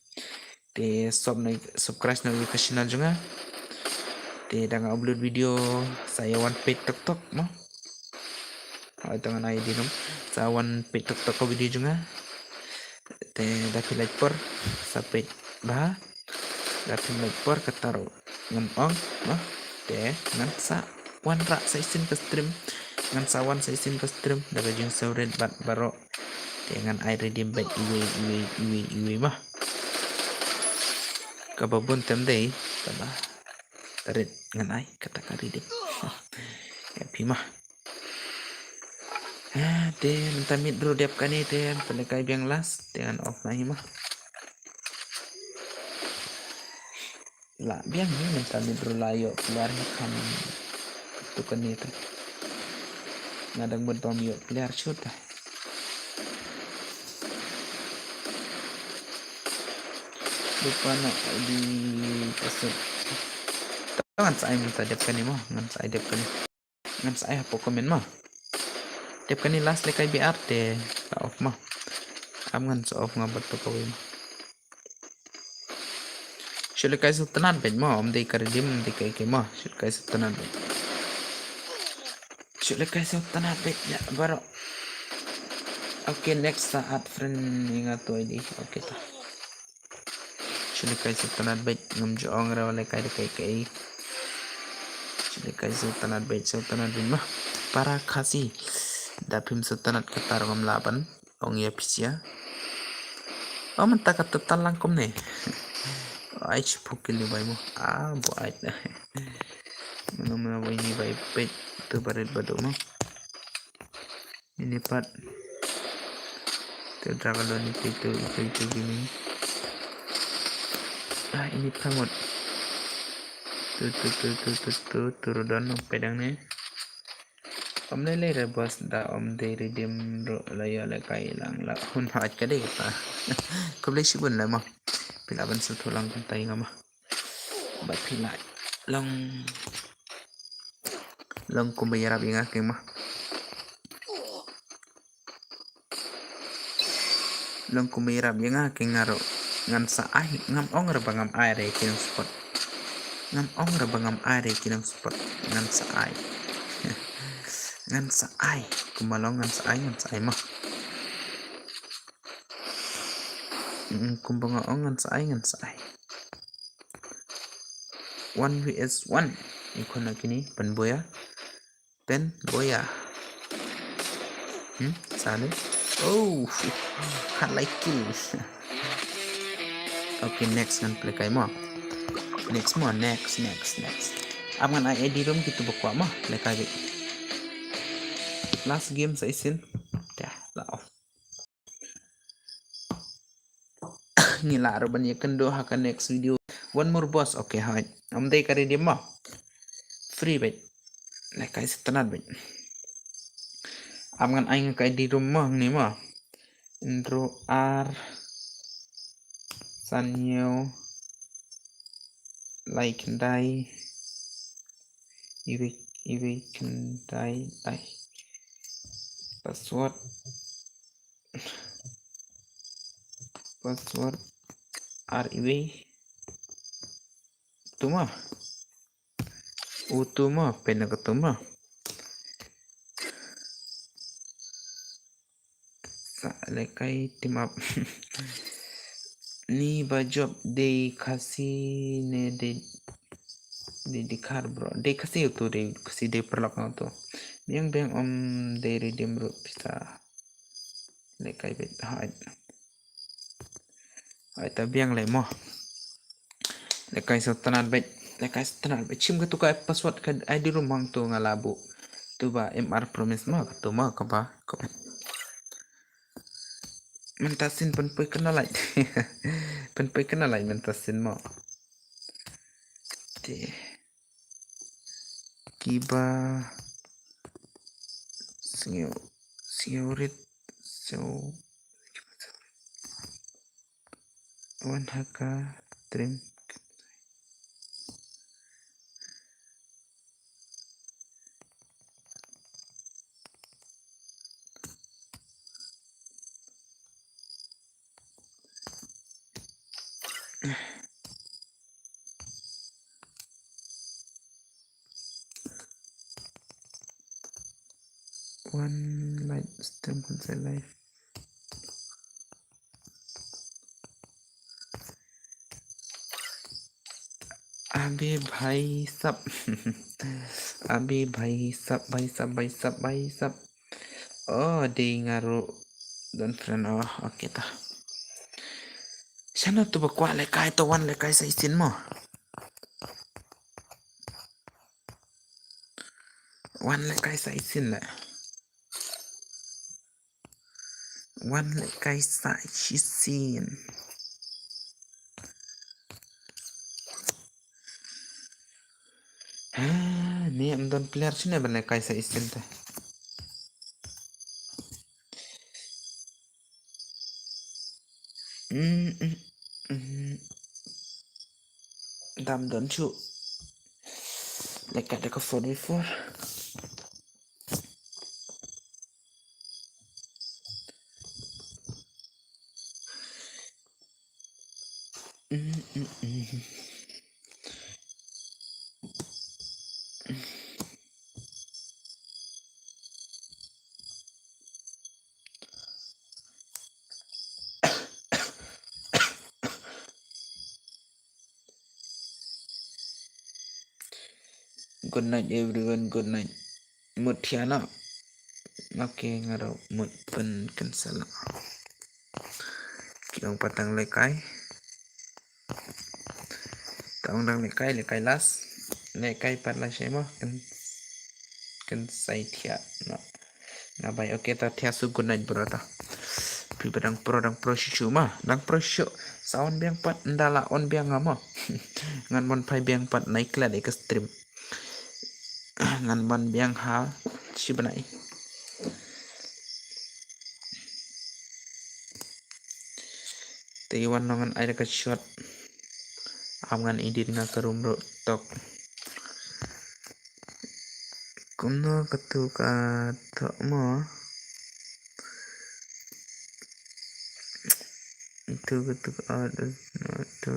Te sub na, subscribe na ïa ka channel jong nga. Te da nga upload video sa ïa wan peit tok tok mo. Hooid, to ngan ai dei num. Sa wan peit tok tok ka video jong nga. Te da phi lait por sa peit bha. Da phi lait por kata ruh ngam ong mo. Te ngan sa wanrah sa shisien ka stream. Ngan sa wan sa shisien ka stream da ka jingsngewrit bad baroh. Te ngan ai redeem bad iwei iwei iwei iwei mo. Kaba bun te ym dei kaba rit ngan ai kata ka redeem. Ïa phi mo. Ah, te mynta miet ruh dep kane te, te lehkai biang last te ngan off ma hi mo. La biang hi mynta miet ruh la ïoh player hi kham tu kane te. Nga dang bud bam ïoh player shuh te. Lupa na di password. Ngan sa ai mynta dep kane mo, ngan sa ai dep kane. Ngan sa ai hapoh comment mo. Dep kane last lehkai B R te la off mo. Am ngan sa off nga bad to kawei mo. Shu lehkai sngewtynnat beit mo, ym dei ka redeem, ym dei ka ei ei mo. Shu lehkai sngewtynnat beit. Shu lehkai sngewtynnat beit ïa baroh. Okay, next sa add friend ïa nga to I D. Okay ta. Shu lehkai sngewtynnat beit, ngam ju ong re lehkai da kaei kaei. Shu lehkai sngewtynnat beit, sngewtynnat beit mo. Para Khasi. Da phim sngewtynnat kata ruh ngam lah ban ong ïa phi sha. Oh, mynta ka total lang kumne. Ai, shiphew kill ïa bai mo. Ah, buaid. Mano mano bai ni bai peit tu barit badu mo. Ini pat. Tu Dragon Dawn itu, itu, itu, itu gaming. Ah, ini pramot. Tu, tu, tu, tu, tu, tu, tu, Rodon, nampai dang ni. Ym lei lei re boss, da ym dei redeem ruh la ïoh lehkai lang la hun haj ka dei kata. Khublei shibun lei mo. Phi lah ban sngewthuh lang kumta ïa nga mo. Bad phi lah long long kumba ïarap ïa nga keiñ mo. Long kumba ïarap ïa nga keiñ nga ruh. Ngan sa ai, ngam ong re ba ngam ai re ki nongsupport. Ngam ong re ba ngam ai re ki nongsupport. Ngan sa ai. Ngan sa ai. Kumba long ngan sa ai, ngan sa ai mo. Mm, kumba nga ong ngan sa ai, ngan sa ai. One versus one. Ïa khun na kine, pynboi ïa. Pynboi ïa. Hmm, sa lei. Oh, ha lai kill. Okay, next ngan pynlehkai mo. Next mo, next, next, next. Ap ngan ai I D room kito ba kwah mo, lehkai beit. Last game sa shisien. Dah, la off. Ngi lah ruh ban ïakynduh ha ka next video. One more boss. Okay, hooid. Ym dei ka redeem mo. Free beit. Lehkai sngewtynnat beit. Ap ngan ai nga ka I D room mo hangne mo. Hynriew ar san hynñiew lai khyndai iwei iwei khyndai lai. Password. Password ar iwei. Tuma. Utuma, pena katuma. Sa lehkai team up. Ni ba jop dei Khasi ne dei dei Dkhar bro. Dei Khasi uto, dei Khasi, dei paralok nga uto. Biang biang ym dei redeem ruh pisa. Lehkai beit hooid. Hooid ta biang lei mo. Lehkai sngewtynnat beit. Lehkai sngewtynnat beit. Shim katu ka password ka I D room hangto nga la buh. Tu ba M R Promise mo, katu mo kaba. Mynta sien pynpoi kane lait. Pynpoi kane lait mynta sien mo. Te. Kiba sngewrit sngewrit. Wan ha ka stream. One live stream, khunsai live. Abi bhai sab. Abi bhai sab, bhai sab, bhai sab, bhai sab. Oh, dei nga ruh don friend. Oh, okay ta. Shano tu ba kwah lehkai, to wan lehkai sa shisien mo. Wan lehkai sa shisien leh. Wan lehkai sa shisien. Ha, ne ym don player shane ban lehkai sa shisien te. Mm, mm, mm. Dam don shuh. Lehkai da ka four v four. Mm, mm, mm. Good night everyone, good night. Mut thiah noh. Okay, nga ruh mut pyn cancel noh. Ki ong pat tang lehkai. Tang dang lehkai, lehkai last. Lehkai pat lashai mo. Kan, kan sai thiah noh. Nga bai, okay ta, thiah shuh, good night bro ta. Phi ba dang pro, dang pro shisha mo. Dang pro shisha. Sa on biang pat, ynda la on biang nga mo. Ngan mon phai biang pat, nai klet ïa ka stream. Ngan ban biang ha Shi bnai. Te wan ngan ai da ka shot. Am ngan edit nga ka room ruh tok. Kumno katu ka tok mo. Itu katu ka art is not to.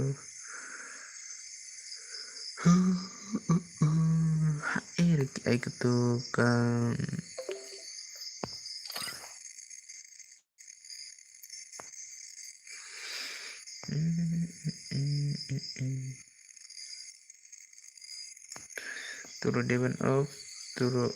Ha, eh, ai katu ka. Turu Devon of Turu.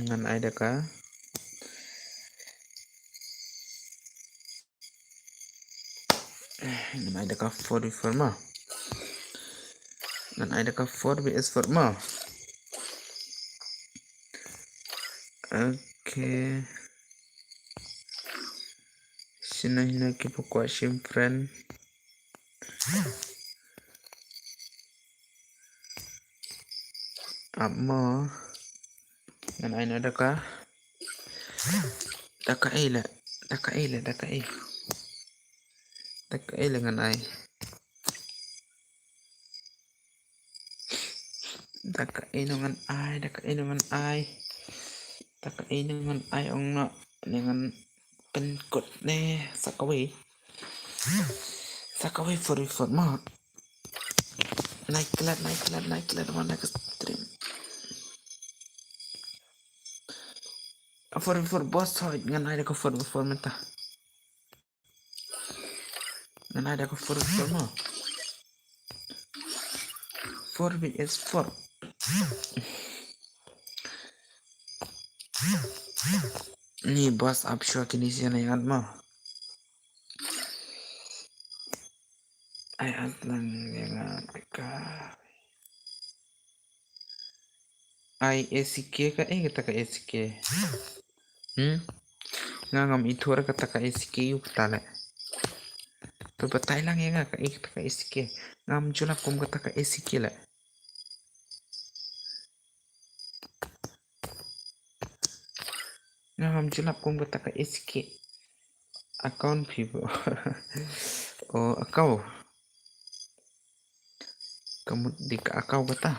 Ngan ai da ka. Ngan ai da ka four v four mo. Ngan ai da ka four v four mo. Okay. Sina hina ki pokok sim friend. Ap mo. Ngan ai na da ka. Da ka ei le. Da ka ei le, da ka ei. Da ka ei le ngan ai. Da ka ei no ngan ai, da ka ei no ngan ai. Da ka ei no ngan ai ong no. Ne ngan pynkut ne sa kawei. Sa kawei four v four mo. Nai klet, nai klet, nai klet, wan nai ka stream. Four v four boss hoi, ngan ai da ka four v four mynta. Ngan ai da ka four v four mo. Four v four. Ni boss ap shuwa kini sien ai at mo. Ai at lang ïa nga ka. Ai A C K ka, eh, kata ka A C K. Hmm? Nga ngam ithuh kata ka A C K ïa u kata le. To batai lang ïa nga ka, eh, kata ka A C K. Ngam ju lap kum kata ka A C K le. Nga ngam ju lap kum kata ka A C K. Account phi bo. Oh, account. Ka mut dei ka account kata.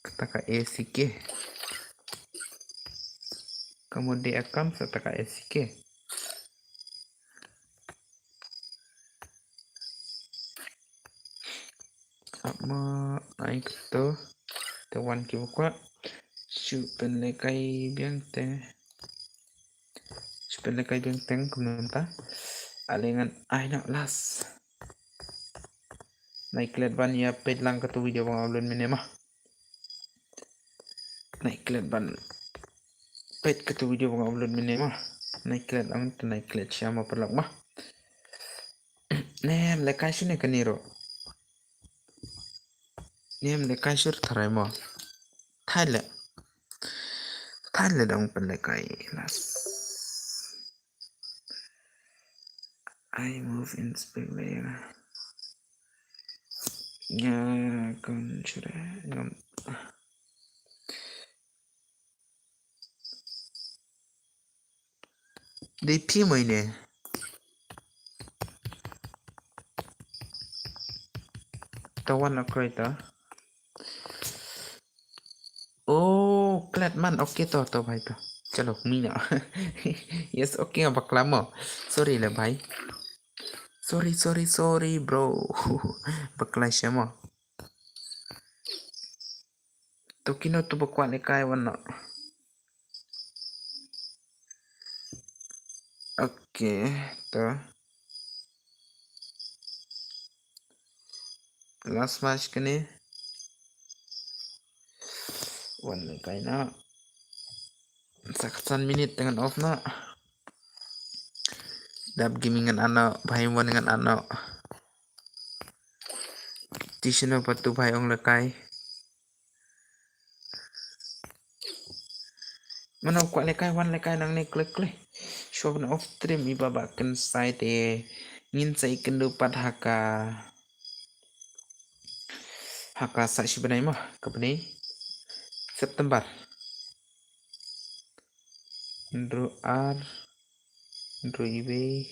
Kata ka A C K. Ka mut dei account kata ka A C K. Ap mo ai kato. Te wan ki ba kwah. Shu pynlehkai biang te. Shu pynlehkai biang te kumno mynta. Ale ngan ai noh last. Nai klet ban ïa peit lang kato video ba nga upload mynne mo. Nai klet ban peit kato video ba nga upload mynne mo. Nai klet lang te nai klet sha mo paralok mo. Ne em lehkai shu ne kane ruh. Ne em lehkai shu tharai mo. Thai le. Thai le dang pynlehkai last. I move in spring layer. Nya kon chura ngam. Dei phi mo ine. Tawan akroi ta. Oh, klet man. Okay to, to bhai to. Chalo, mina. Yes, okay, bakla mo. Sorry le bhai. Sorry, sorry, sorry, bro. Bakla sha mo. To kino to ba kwah lehkai wan noh. Okay, to. Last match kane. Wan lehkai noh. Sa khatsan minit te ngan off noh. Dap Gaming ngan ano, Bhai Mon ngan ano. Tisino patu Bhai ong lekai. Mano kwah lekai, wan lekai nangne klik klik. Shuwa ban off stream iba ba kynsai te ngin sa ïakynduh pat ha ka, ha ka sa shi bnai mo, ka bnai September. Hynriew ar, hynriew iwei,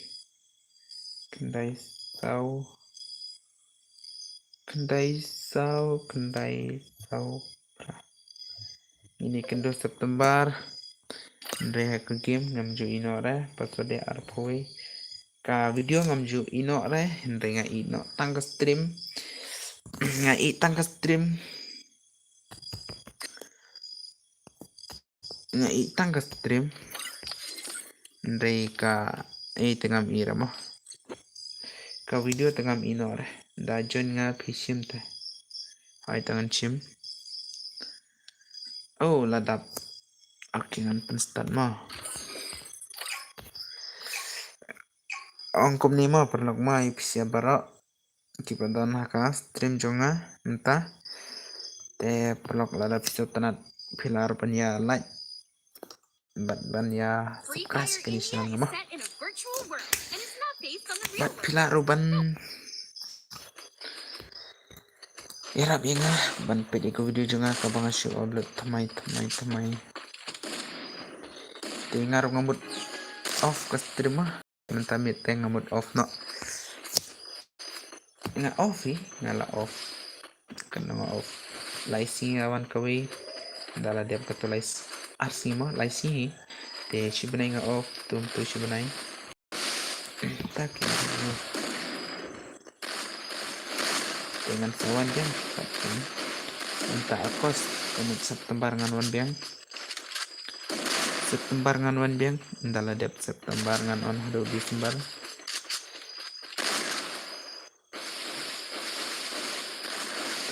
khyndai saw, khyndai saw, khyndai saw phra. Ngin ïakynduh September. Hynrei ha ka game ngam ju ïeh noh re, password de arphew. Ka video ngam ju ïeh noh re, hynrei nga ïeh noh tang ka stream. Nga ïeh tang ka stream. Nga ïeh tang ka stream. Hynrei ka, eh, te ngam ïeh re mo. Ka video te ngam ïeh noh re. Da join nga phi shim te. Hai, te ngan shim. Oh, la dap. Okay, ngan pynstart mo. Ong kumne mo, paralok mo, ïa phi sha baroh kiba don ha ka stream jong nga mynta. Te paralok, lada phi sngewtynnat phi lah ruh ban ïa like bad ban ïa subscribe ïa kane ka channel mo. Bad phi lah ruh ban ïarap ïa nga ban peit ïa ka video jong nga kaba nga shu upload thymmai thymmai thymmai. Te nga ruh nga mut off ka stream mo. Mynta mynta nga mut off noh. Nga off hi, nga la off. Kan nga off. Lai sngi nga wan kawei. Ynda la dep katto lai s-, ar sngi mo, lai sngi hi. Te shi bnai nga off, tum tu shi bnai. Tak. Te ngan sa wan biang. Mynta August, ka mut September ngan wan biang. September ngan wan biang, ynda la dep September ngan on haduh December.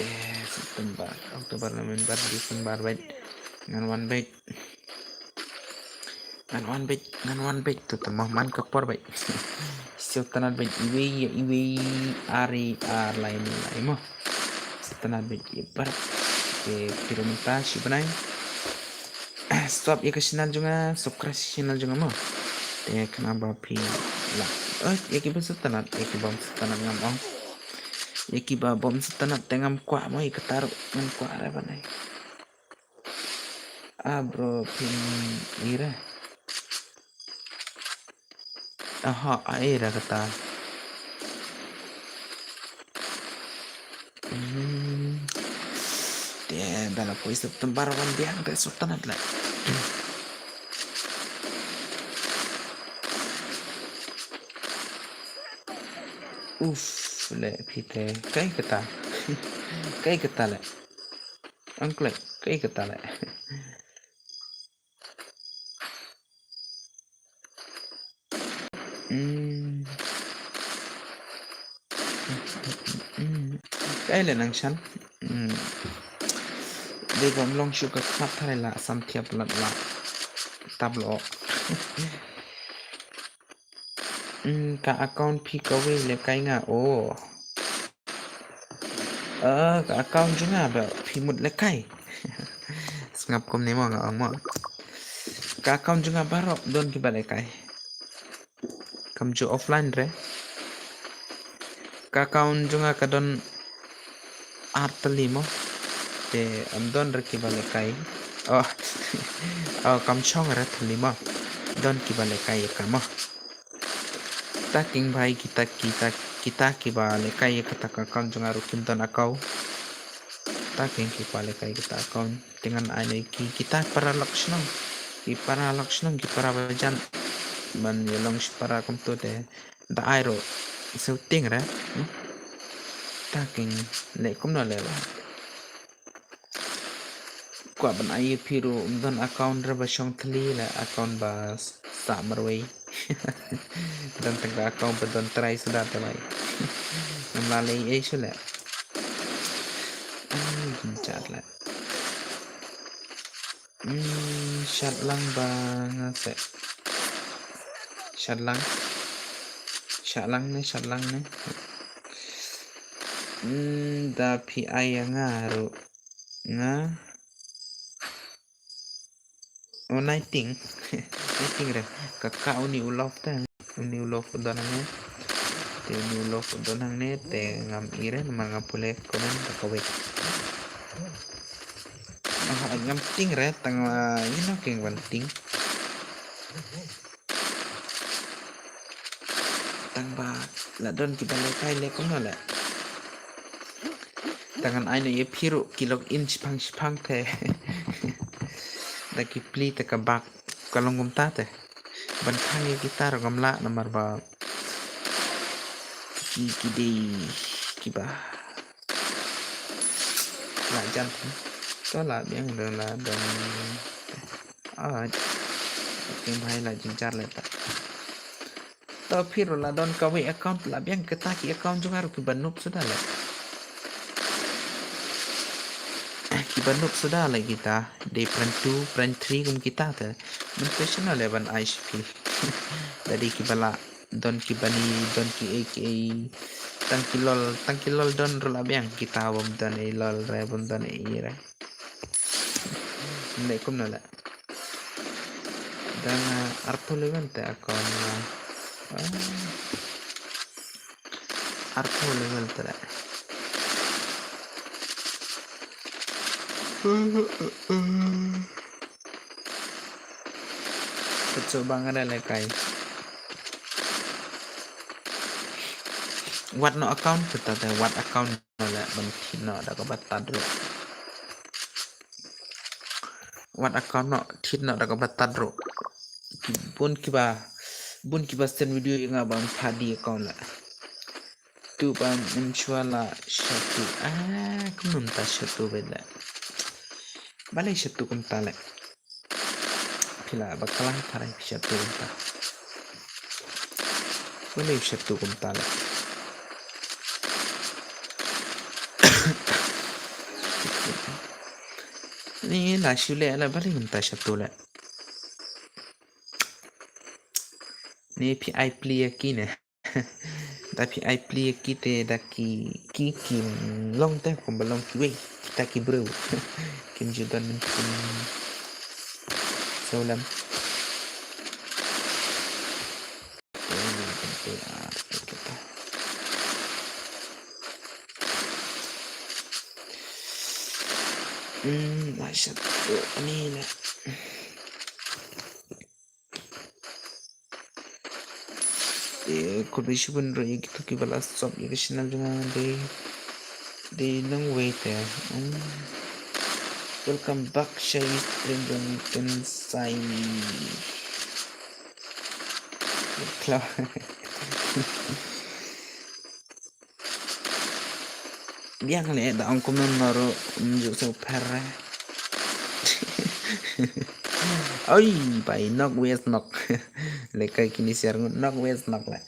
Eh, September, October, November, December, bad ngan wan bad. Ngan wan bad, ngan wan bad, tu tama man ka por bad. Sngewtynnat bad iwei, iwei, ar, ar, lai, lai mo. Sngewtynnat bad ïa bar. Te phi ruh mynta shi bnai. Sub ïa ka channel jong nga, subscribe channel jong nga mo. Te khnang ba phi lah. Eh, ïa kiba sngewtynnat, ïa kiba sngewtynnat ngam ong. Ïa kiba bym sngewtynnat te ngam kwah mo, ïa kata ruh ngam kwah re ban ai. Ah, bro, phin ira. Aha, ai ra kata. Hmm. Te da la poi September wan biang te sngewtynnat la. Uf, le phi te. Kai kata. Kai kata le. Angklek, kai kata le. Hmm. Hmm. Kai le nang shan. Hmm. Dei bym long shuh ka khnap tharai la sam thiap lat la. Tab lo. Hmm, ka account phi kawei le kai nga. Oh. Eh, ka account jong nga ba phi mut lekai. Sngap kumne mo nga ong mo. Ka account jong nga baroh don kiba lekai. Kam ju offline re. Ka account jong nga ka don ar tylli mo. Te ym don re kiba lekai. Oh. Oh, kam shong re tylli mo. Don kiba lekai ïa ka mo. Kita king bhai, kita, kita, kita kiba lekai ïa kata ka account jong nga ruh kim don account. Kita king kiba lekai kata account. Te ngan ai ne ki, kita para lok shnong. Ki para lok shnong, ki para bajan. Ban ïa long shi para kumto te. Da ai ruh. Shooting ra. Hmm? Kita king le kumno le ba. Kwah ban ai ïa phi ruh, ym don account re ba shong thli, la account ba sah marwei. Don tang ka account ba don trai suda te bai. Ngam lah leh ei shuh le. Ai, jingchat le. Hmm. Shat lang ba nga se. Shat lang. Shat lang ne, shat lang ne. Hmm, da phi ai ïa nga ruh. Nga. Oh, nai ting. Nai ting re. Ka ka uni u love te. Uni u love u don hangne. Te uni u love u don hangne te ngam i re namar nga pule comment da kawei. Ah, ngam ting re tang la ïa no keng ban ting. Tang ba la don kiba lehkai leh kumno leh. Tang ngan ai noh ïa phi ruh ki login shipang shipang te. Da ki plie te ka bak ka long kumta te. Ban khang ïa kita ruh ngam lah namar ba ki ki dei kiba la jan. To la biang da la don. Ah, okay, bhai la jynjar leh ta. To phi ruh la don kawei account la biang kita ki account jong nga ruh kiba noob suda leh. Kiba noob suda leh kita. Dei prank two, prank three kum kita te. Mynta shano leh ban ai sha phi. Da dei kiba la don kiba ni don ki ei ki ei. Tang ki lol, tang ki lol don ruh la biang kita bym don ei lol re bym don ei re. Leh kumno leh. Dang arphew level te account nga. Ah. Arphew level te leh. Pat shu bang ada lehkai. Wat noh account kita te, wat account noh leh ban thied noh da kaba tad ruh. Wat account noh thied noh da kaba tad ruh. Ki bun kiba bun kiba send video ïa nga ban phah die account leh. Tu ban ym shuwa la shatu. Ah, kumno mynta shatu beit leh. Balei shatu kumta leh. Phi la bakla tharai phi shatu kumta. Balei shatu kumta leh. Ni la shu leh la balei mynta shatu leh. Ni phi ai plie ïa ki ne. Da phi ai plie ïa ki te da ki ki kim long te kumba long kiwei kita ki briew. Kim ju don min kim sawlem. Hmm, la shatu ani leh. Eh, khublei shibun ruh ïa kito kiba la sub ïa ka channel jong nga dei, dei nongwei te. Hmm. Welcome back, Shai Stream jong Ken Sai. Kla. Biang leh da ong kumno ruh, um, juk sa u pher. Oi, bai nok wes nok. Lehkai kine share ngut nok wes nok leh.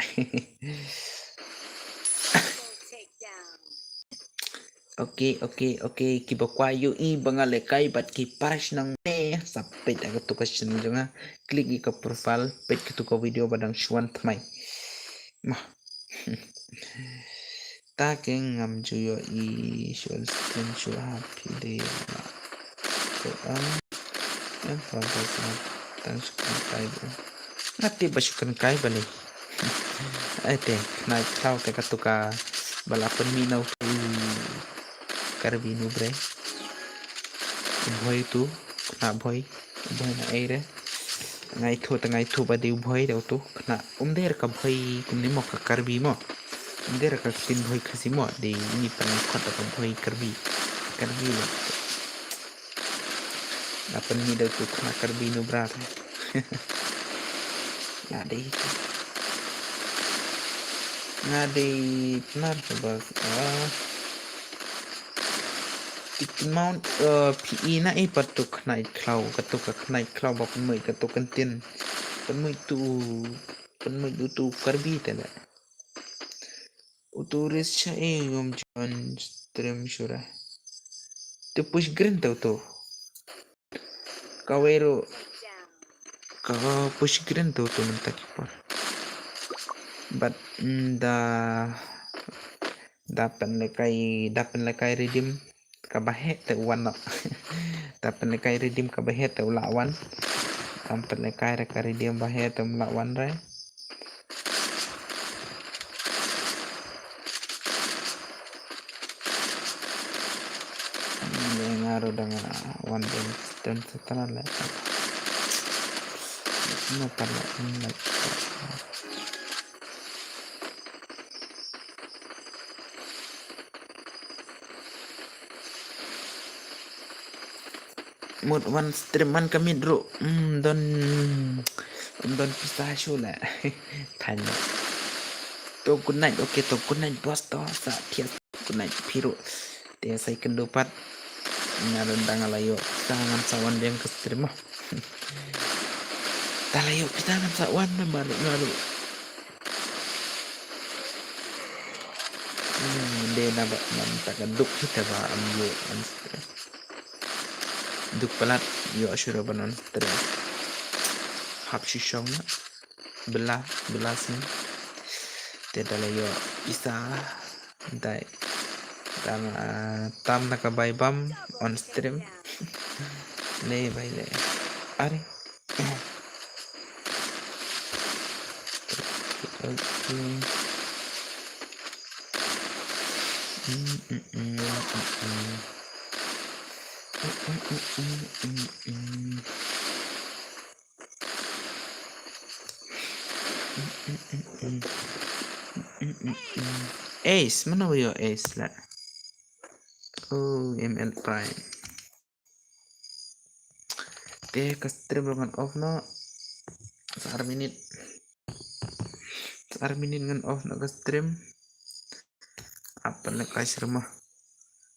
Okay, okay, okay. Kiba kwah ïohi ba nga lehkai bad ki para shnong ne sa peit ha katu ka channel jong nga. Click ïa ka profile, peit katu ka video ba dang shuwa thymmai. Mah. Ta ke ngam ju ïohi shuwa stream shuwa ha phi dei. Ko am. Em pa ba sa tang shu kynkai ba. Nga tip ba shu kynkai balei. Ai te khnai khlaw te katu kaba la pynmih na utu Karbi nu bre. U Bhoi tu, khnai Bhoi, u Bhoi na ei re. Nga ithuh te nga ithuh ba dei u Bhoi da utu khnai. Um dei re ka Bhoi kumne mo ka Karbi mo. Um dei re ka ktien Bhoi Khasi mo, dei ni tang khot da ka Bhoi Karbi. Karbi le. La pynmih da utu khnai Karbi nu bra re. Nga dei tu. Nga dei Pnar ka bas. Ah. Tik mount, eh, phi i na ei pat tu khnai khlaw, katu ka khnai khlaw ba pynmih katu kan tin. Pynmih tu, pynmih tu tu Karbi te le. Utu ris cha e ngam join stream shura. Tu push green tau tu. Kawei ruh ka push green tu tu mynta ki por. But, mm, da, da pynlehkai, da pynlehkai redeem kaba heh te u wan noh. Da pynlehkai redeem kaba heh te u lah wan. Dang pynlehkai re ka redeem ba heh te um lah wan re. Nga ruh dang wan dang dang setan le. Nga pala. Mut wan stream man ka miet ruh. Hmm, don, don pisa shu le. Tanya. To good night, okay, to good night, boss, to sa thias good night phi ruh. Te sa ïakynduh pat. Nga don dang la ïoh pisa ngan sa wan biang ka stream mo. Ta la ïoh pisa ngan sa wan namar nga ruh. Hmm, de na ba man ta ka duk kita ba am ïoh wan stream. Duk palat ïoh shuh ruh ban wan stream. Hap shu shong na. Bela, bela sini. Te da la ïoh pisa. Dai. Tam, ah, tam na ka bai bam on stream. Le bai le. Are. Okay. Mm, mm, mm, mm, mm. Mm, mm, mm, mm, mm. Ace, mano ba ïoh ace la? Oh, M L Prime. Te ka stream ruh ngan off noh. Sa ar minit. Sa ar minit ngan off noh ka stream. Ap pynlehkai syrma.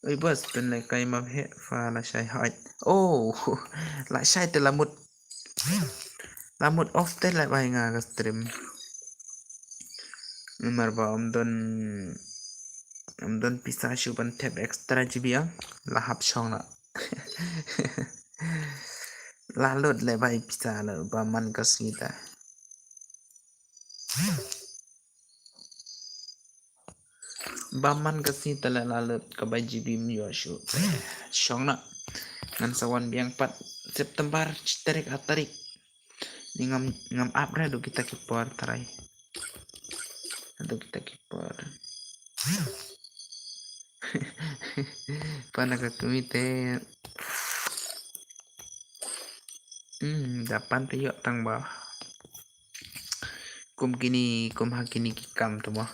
Oi boss, pynlehkai ma he fa la shai hait. Oh, la shai te la mut. La mut off te la bai nga ka stream. Namar ba ym don, ym don pisa shu ban thep extra G B ang. La hap shong la. La lut le bai pisa la ba man ka sngi ta. Ba man ka sngi ta la la lut ka bai G B ym ïoh shuh. Shong na. Ngan sa wan biang pat September shi tarik, ar tarik. Ni ngam, ngam ap re duk kita ki por trai. Duk kita ki por. Pana ka kmie te. Hmm, da pan te ïoh tang ba. Kum kini, kum ha kini ki kam tu mo.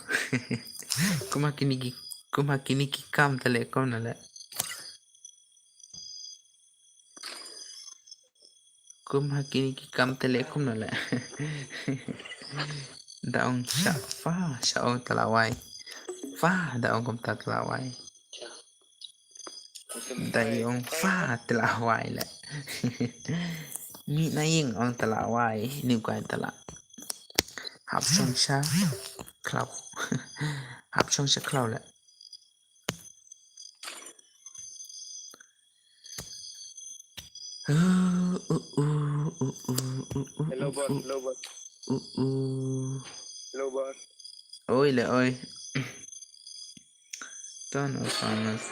Kum ha kini ki, kum ha kini ki kam te le kum na le. Kum ha kini ki kam te le kum na le. Da ong sha fa, sha ong ta la wai. Fa, da ong kum ta la wai. Da ong fa te la wai le. Mi na ïing ong ta la wai, ni kwai ta la. Hap shong sha khlaw. Hap shong sha khlaw le. Hello, boss. Hello, boss. Hello, boss. Oi le oi. Ton of Farmers,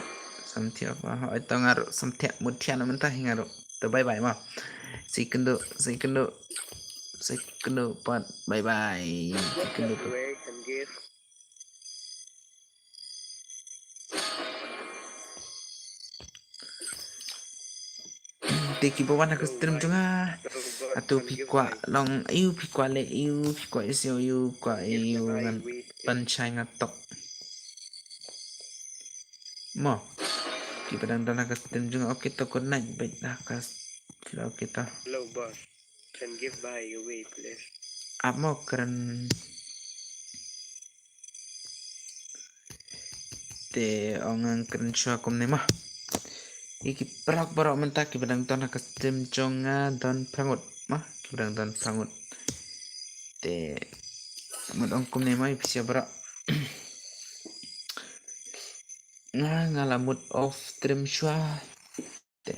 samthiah pa, oi, to nga ruh samthiah mut thiah na mynta hi nga ruh. To bye bye ma. Sa ïakynduh, sa ïakynduh, sa ïakynduh pat, bye bye. Sa ïakynduh pat. Te kiba wan ha ka stream jong nga. Hato phi kwah long aiu, phi kwah leh aiu, phi kwah ïa siew aiu, kwah aiu, ngan pynshai nga tok. Mo. Kiba dang don ha ka stream jong nga, okay to, good night, bye ha ka. Okay to. Hello, boss. Can give by away, please. Ap mo kren. Te ong ngan kren shuwa kumne ma. Ïa ki paralok baroh mynta kiba dang don ha ka stream jong nga don phra ngut ma, kiba dang don phra ngut. Te mut ong kumne ma ïa phi sha baroh. Nga nga la mut off stream shuwa. Te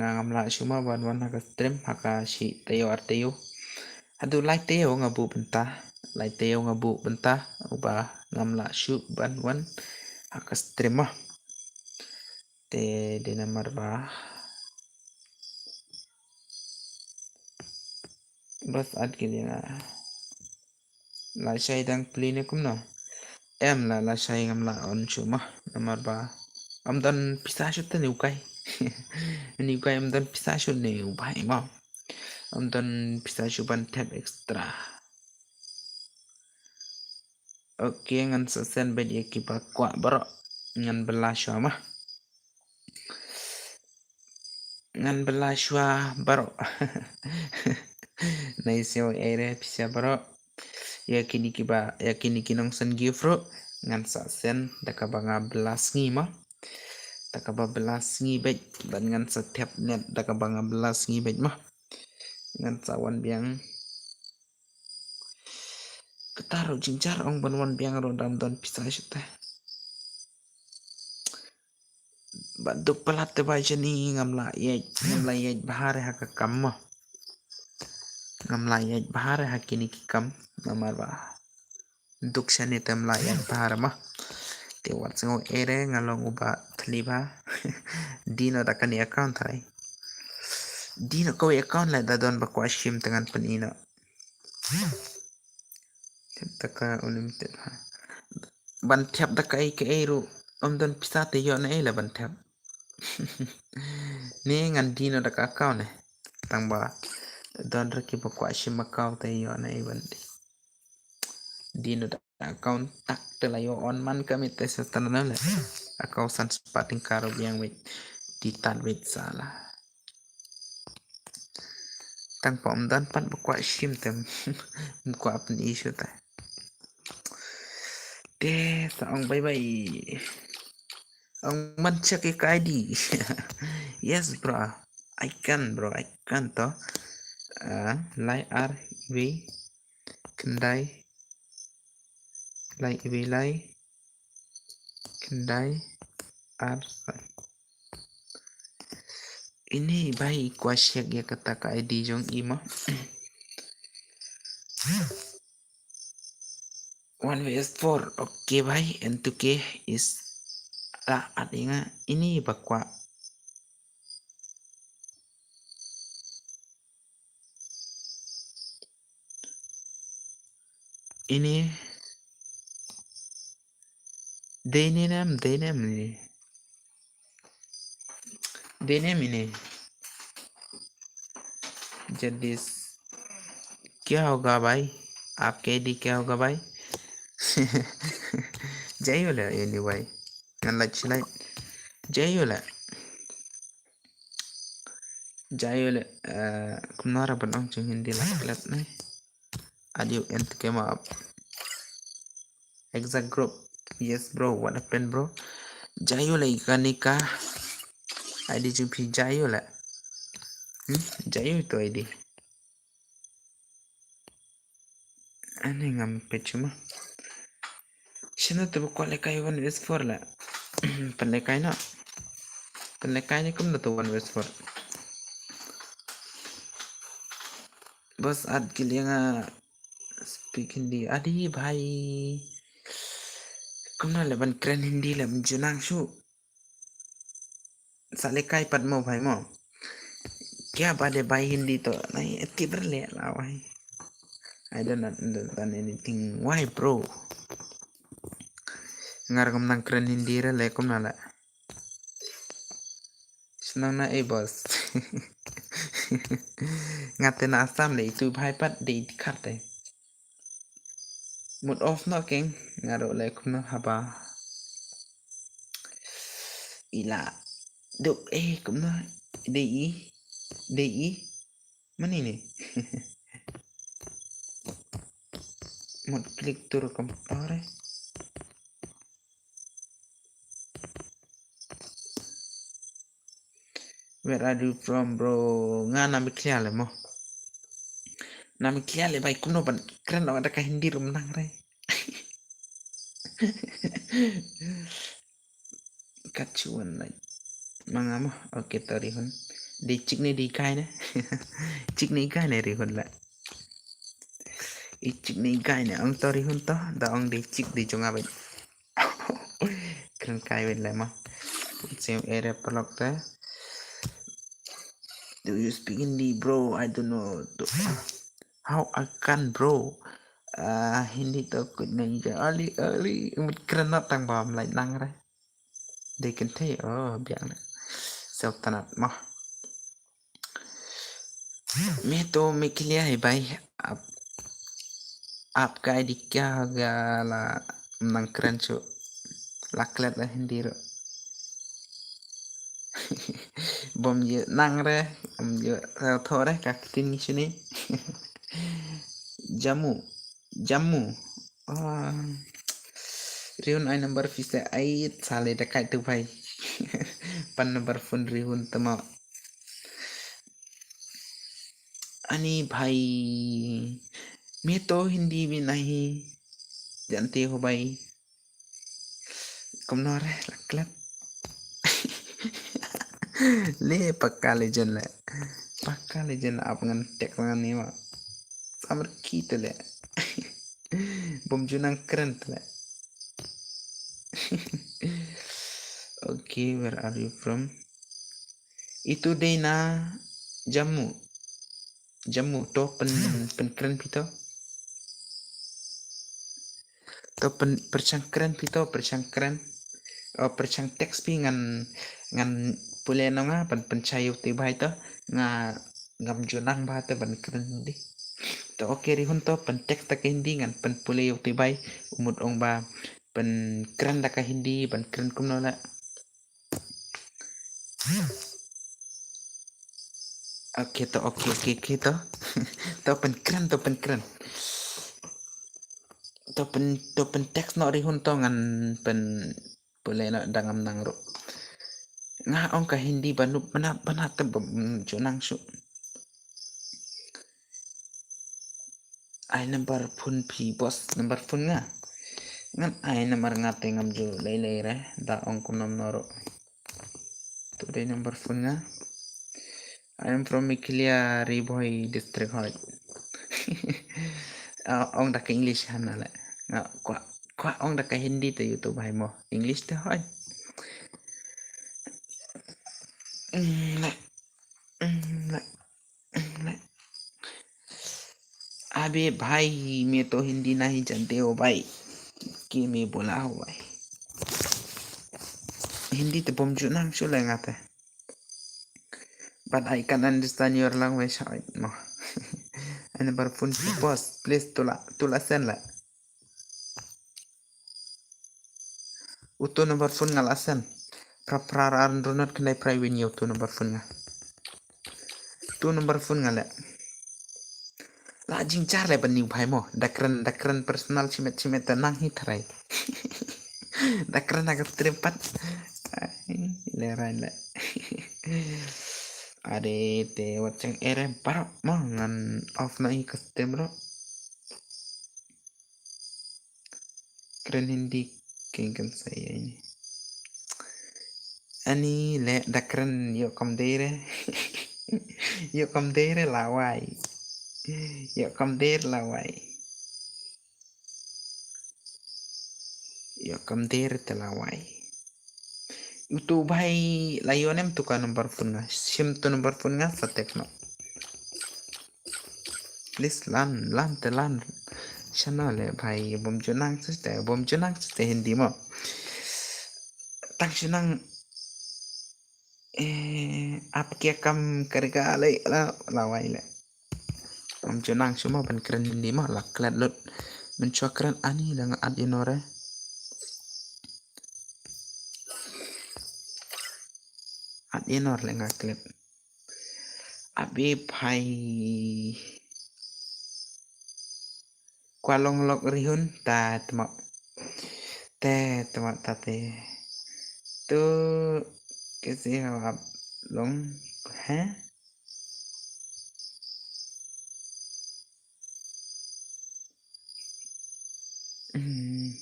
nga ngam lah shuh ma ban wan ha ka stream ha ka shi taïew ar taïew. Haduh lai taïew nga buh bynta, lai taïew nga buh bynta uba ngam lah shuh ban wan ha ka stream ma. Te dei namar ba bas at ki liang a. Lashai dang pli ne kumno? Em la lashai ngam lah on shuh ma. Namar ba ym don pisa shuh te ne u kai. Ne u kai ym don pisa shuh ne u bai ma. Ym don pisa shuh ban thep extra. Ok, ngan sa send beit ïa kiba kwah baroh. Ngan bylla shuwa ma. Ngan bylla shuwa baroh. Nai sio ere pisa baroh. Ïa kini kiba, ïa kini ki nongsan gift ruh. Ngan sa send da kaba nga bylla sngi ma. Da kaba bylla sngi beit. Ban ngan sa thep net da kaba nga bylla sngi beit ma. Ngan sa wan biang. Kata ruh jingjar ong ban wan biang ruh dam don pisa shuh te. Ba duk palat te ba jani ngam lah ïaid, ngam lah ïaid bha re ha ka kam mo. Ngam lah ïaid bha re ha kini ki kam namar ba duk shane te ngam lah ïaid bha re mo. Te wat sngew ere nga long uba thli bha. Dino da kani account hai. Dino kawei account le da don ba kwah shim te ngan pyn-i no. Thep da ka unlimited ha. Ban thep da ka ei ka ei ruh ym don pisa te ïoh na ei la ban thep. Ne ngan dino da ka account ne. Tang ba don ra kiba kwah shim account te ïoh na ei ban di. Dino da account tak te la ïoh on man ka mit te sa tan na le. Account san spot tyngka ruh biang wit. Di tan wit sala. Tang pa ym don pat ba kwah shim te ym kwah pyn-i shuh te. Te sa ong bye bye. Ong man check ïa ka I D. Yes bro. I can bro, I can to. Ah, lai ar wei khyndai lai wei lai khyndai ar san. Ini bai kwah check ïa kata ka I D jong i ma. One V S four. Okay bhai, N two K is la at inga ini ba kwah. Ini dei ne nam, dei nam ne. देने में नहीं। जगदीश, क्या होगा भाई? आपके आईडी क्या होगा भाई? जाइयो ले ये नहीं भाई। Ngan like shi like. Jayo le. Jayo le. Kumno ra ban ong jong Hindi la klet ne. Adio ent kema up. Exact group. Yes bro, what happened bro? Jayo le ika nika. Aidi jong phi jayo le. Hmm? Jayo to aidi. Ani ngam peit shuh ma. Shano te ba kwah lehkai one verse four la. Pynlehkai noh. Pynlehkai ne kumno te one verse four. Bas at ki liang a speak Hindi. Adi bhai. Kumno le ban kren Hindi le ban ju nang shuh. Sa lehkai pat mo bhai mo. Kya baat hai bhai, Hindi to nahi ati ber le la bhai. I don't understand anything. Why bro? Nga ruh ngam nang kren Hindi re le kumno le. Shnong na e boss. Nga te na Assam le itu bhai pat de it khat te. Mut off noh keng, nga ruh le kumno haba. Ila. Duk eh kumno. Dei i. Dei i. Mani ne. Mut klik tur kompare. Where are you from, bro? Nga na Meghalaya le mo. Na Meghalaya le bhai, kumno ban kren da ka Hindi ruh mynta re. Kachuan lai. Ma nga mo. Okay, sorry hun. Dei chick ne dei guy ne? Chick ne guy ne Rihun la? I chick ne guy ne, ong to Rihun to, da ong dei chick dei jong nga bad. Kren kai bad le ma. Same area paralok te. Do you speak Hindi, bro? I don't know. How I can, bro? Ah, Hindi to kut nang ja ali ali mut kren na tang bam lai nang re. Dei kynthei, oh, biang na. Self tanat mo. मैं तो मेघालय है भाई, आप, आपका आईडी क्या होगा? ला, nang kren shu. La klet la Hindi ro. Bom ye nang re, bom ye tho re, ka ktien ngi shini. Jammu, Jammu. Ah, Rihun ai number phi sa ai sale da kai tu bhai. Pan number phone Rihun tama. Ani bhai, मैं तो हिंदी भी नहीं जानते हो भाई. Kumno re, la klet. Le pakka legend le. Pakka legend ap ngan tek ngan ni ma. Samar ki te le. Bom ju nang kren te le. Okay, where are you from? Itu dei na Jammu. Jammu to pen, pen kren pito. To pen, perchang kren pito, perchang kren. Oh, perchang text pi ngan, ngan pule no nga, pen, pen chayu te bhai to. Nga, ngam ju nang bha te pen kren di. To okay Rihun to pen text ta ka Hindi ngan pen pule yu te bhai. Umut ong ba pen kren da ka Hindi, pen kren kumno la. Okay to, okay, okay, okay to. To pen kren, to pen kren. To pen, to pen text no Rihun to ngan pen pule no da ngam nang ro. Nga ong ka Hindi ba nup bana bana te ba, mm, ju nang shu. Ai number phone phi boss, number phone nga. Ngan ai number nga te ngam ju lei lei re, da ong kumno mno ro. To dei number phone nga. I am from Meghalaya, Ri Bhoi district hoi. Ah, ong da ka English hana le. Nga kwa, kwa ong da ka Hindi te YouTube hai mo. English te hoi. Mm, le. Mm, le. Mm, le. अबे भाई, मैं तो हिंदी नहीं जानते हो भाई, के मैं बोला हो भाई. Hindi te bom ju nang shu le nga te. But I can understand your language, hai mo. Ai number phone phi boss, please to la, to la send la. Uto number phone nga la send. Pra pra ar ndronot khyndai prai win yo uto number phone nga. Uto number phone nga le. La jingchar le ban niu bhai mo. Da kren, da kren personal chimet chimet ta nang hi tharai. Da kren na ka stream pat. Ai, le rai le. Are te wat chang ere parok mo ngan off na hi ka stream ro. Kren Hindi keng kan saya ini. Ani le da kren yo kam dere. Yo kam dere lawai. Yo kam dere lawai. Yo kam dere te lawai. Utu bhai la yo nem tu ka number phone nga. Sim tu number phone nga sa text no. Please lan, lan te lan. Shano le bhai, bom ju nang siste, bom ju nang siste Hindi mo. Tang shu nang, eh, aap kya kam karega le, la, lawai le. Bom ju nang shu mo ban kren Hindi mo, la klet lut. Ban chwa kren ani le nga at inore. At inor le nga klet. Abi phai. Kwa long lok rihun ta tmo. Te tmo ta te. Tu kesi hawap long, ha? Hmm.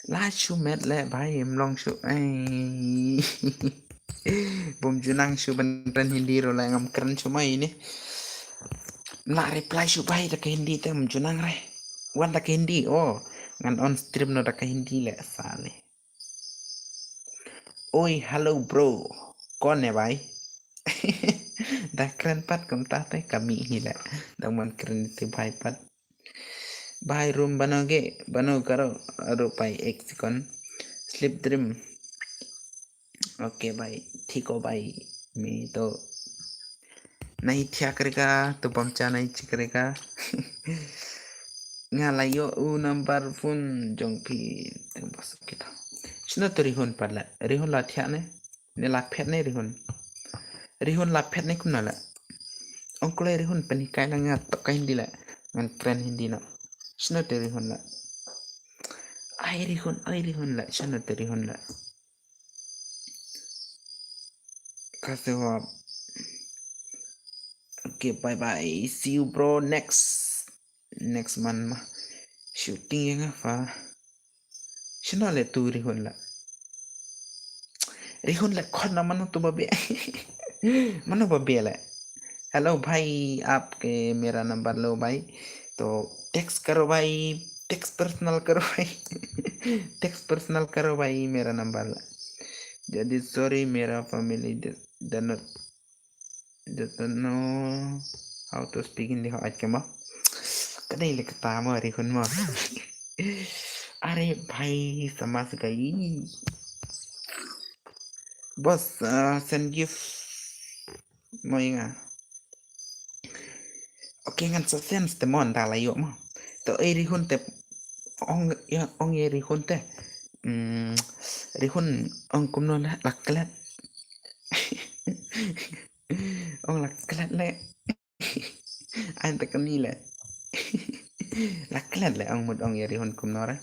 La shu met le bhai, em long shu. Ai. Bym ju nang shu ban kren Hindi ruh le, ngam kren shu mai ne. La reply shu bhai da ka Hindi te, bym ju nang re. Wan da ka Hindi, oh. Ngan on stream noh da ka Hindi le, sale. Oi, hello bro. Kaun hai bhai? Da kren pat kumta te ka mih hi le. Dang man kren te bhai pat. Bhai room bano ge, bano karo, aro pai ek second. Sleep dream. Okay bhai, thik ho bhai. Me to nahi thiah kare ga, to bam cha nahi chi kare ga. Nga la ïoh u number phone jong phi. Teng bos kita. Shano te Rihun pat le? Rihun la thiah ne? Ne la phet ne Rihun? Rihun la phet ne kumno le? Ong kloi Rihun, pynhikai lang nga tok ka Hindi le. Ngan kren Hindi noh. Shano te Rihun le? Ai Rihun, ai Rihun le. Shano te Rihun le? Ka se wa. Okay, bye bye. See you bro next next month ma. Shooting ïa nga fa. Shano le tu Rihun le? Rihun le khon na mano tu babe. Mano babe le? Hello bhai, aapke mera number lo bhai. To text karo bhai, text personal karo bhai. Text personal karo bhai, mera number le. Jadi sorry, mera family does not, does not know how to speak Hindi. Ho, acha mo. Kadei le kata mo Rihun mo. Are bhai, samajh gayi. Boss, uh, send gift mo ïa nga. Okay, ngan sa send te mo, nda la ïoh mo. To ei Rihun te, ong ïa, ong ïa Rihun te. Hmm, Rihun ong kumno le, la klet. Ong la klet le. Ai te kani le. La klet le, ong mut ong ïa Rihun kumno re.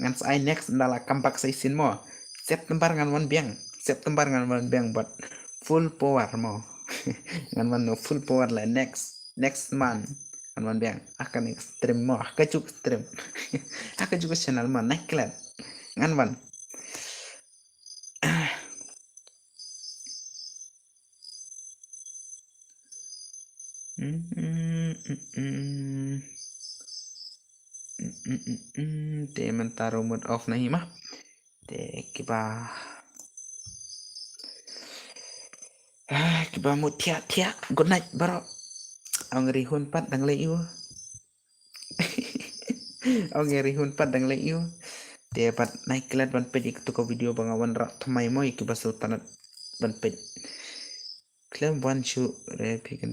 Ngan sa ai next nda la come back sa shisien mo. September ngan wan biang. September ngan wan biang bad full power mo. Ngan wan noh full power le next, next month. Ngan wan biang. Ah, ka next stream mo. Ah, ka juk stream. Ah, ka juk channel mo. Naiklet. Ngan wan. Mm, mm, mm, mm. Mm, mm, mm, mm. Te mynta ruh mut off na hi ma. Te kiba, ah, kiba mut thiah thiah. Good night baroh. Ong Rihun pat dang leh ïa u. Ong ïa Rihun pat dang leh ïa u. Te pat naiklet ban peit ïa katu ka video ba nga wanrah thymmai mo ïa kiba sngewtynnat ban peit. Khlem wan shuh re phi kan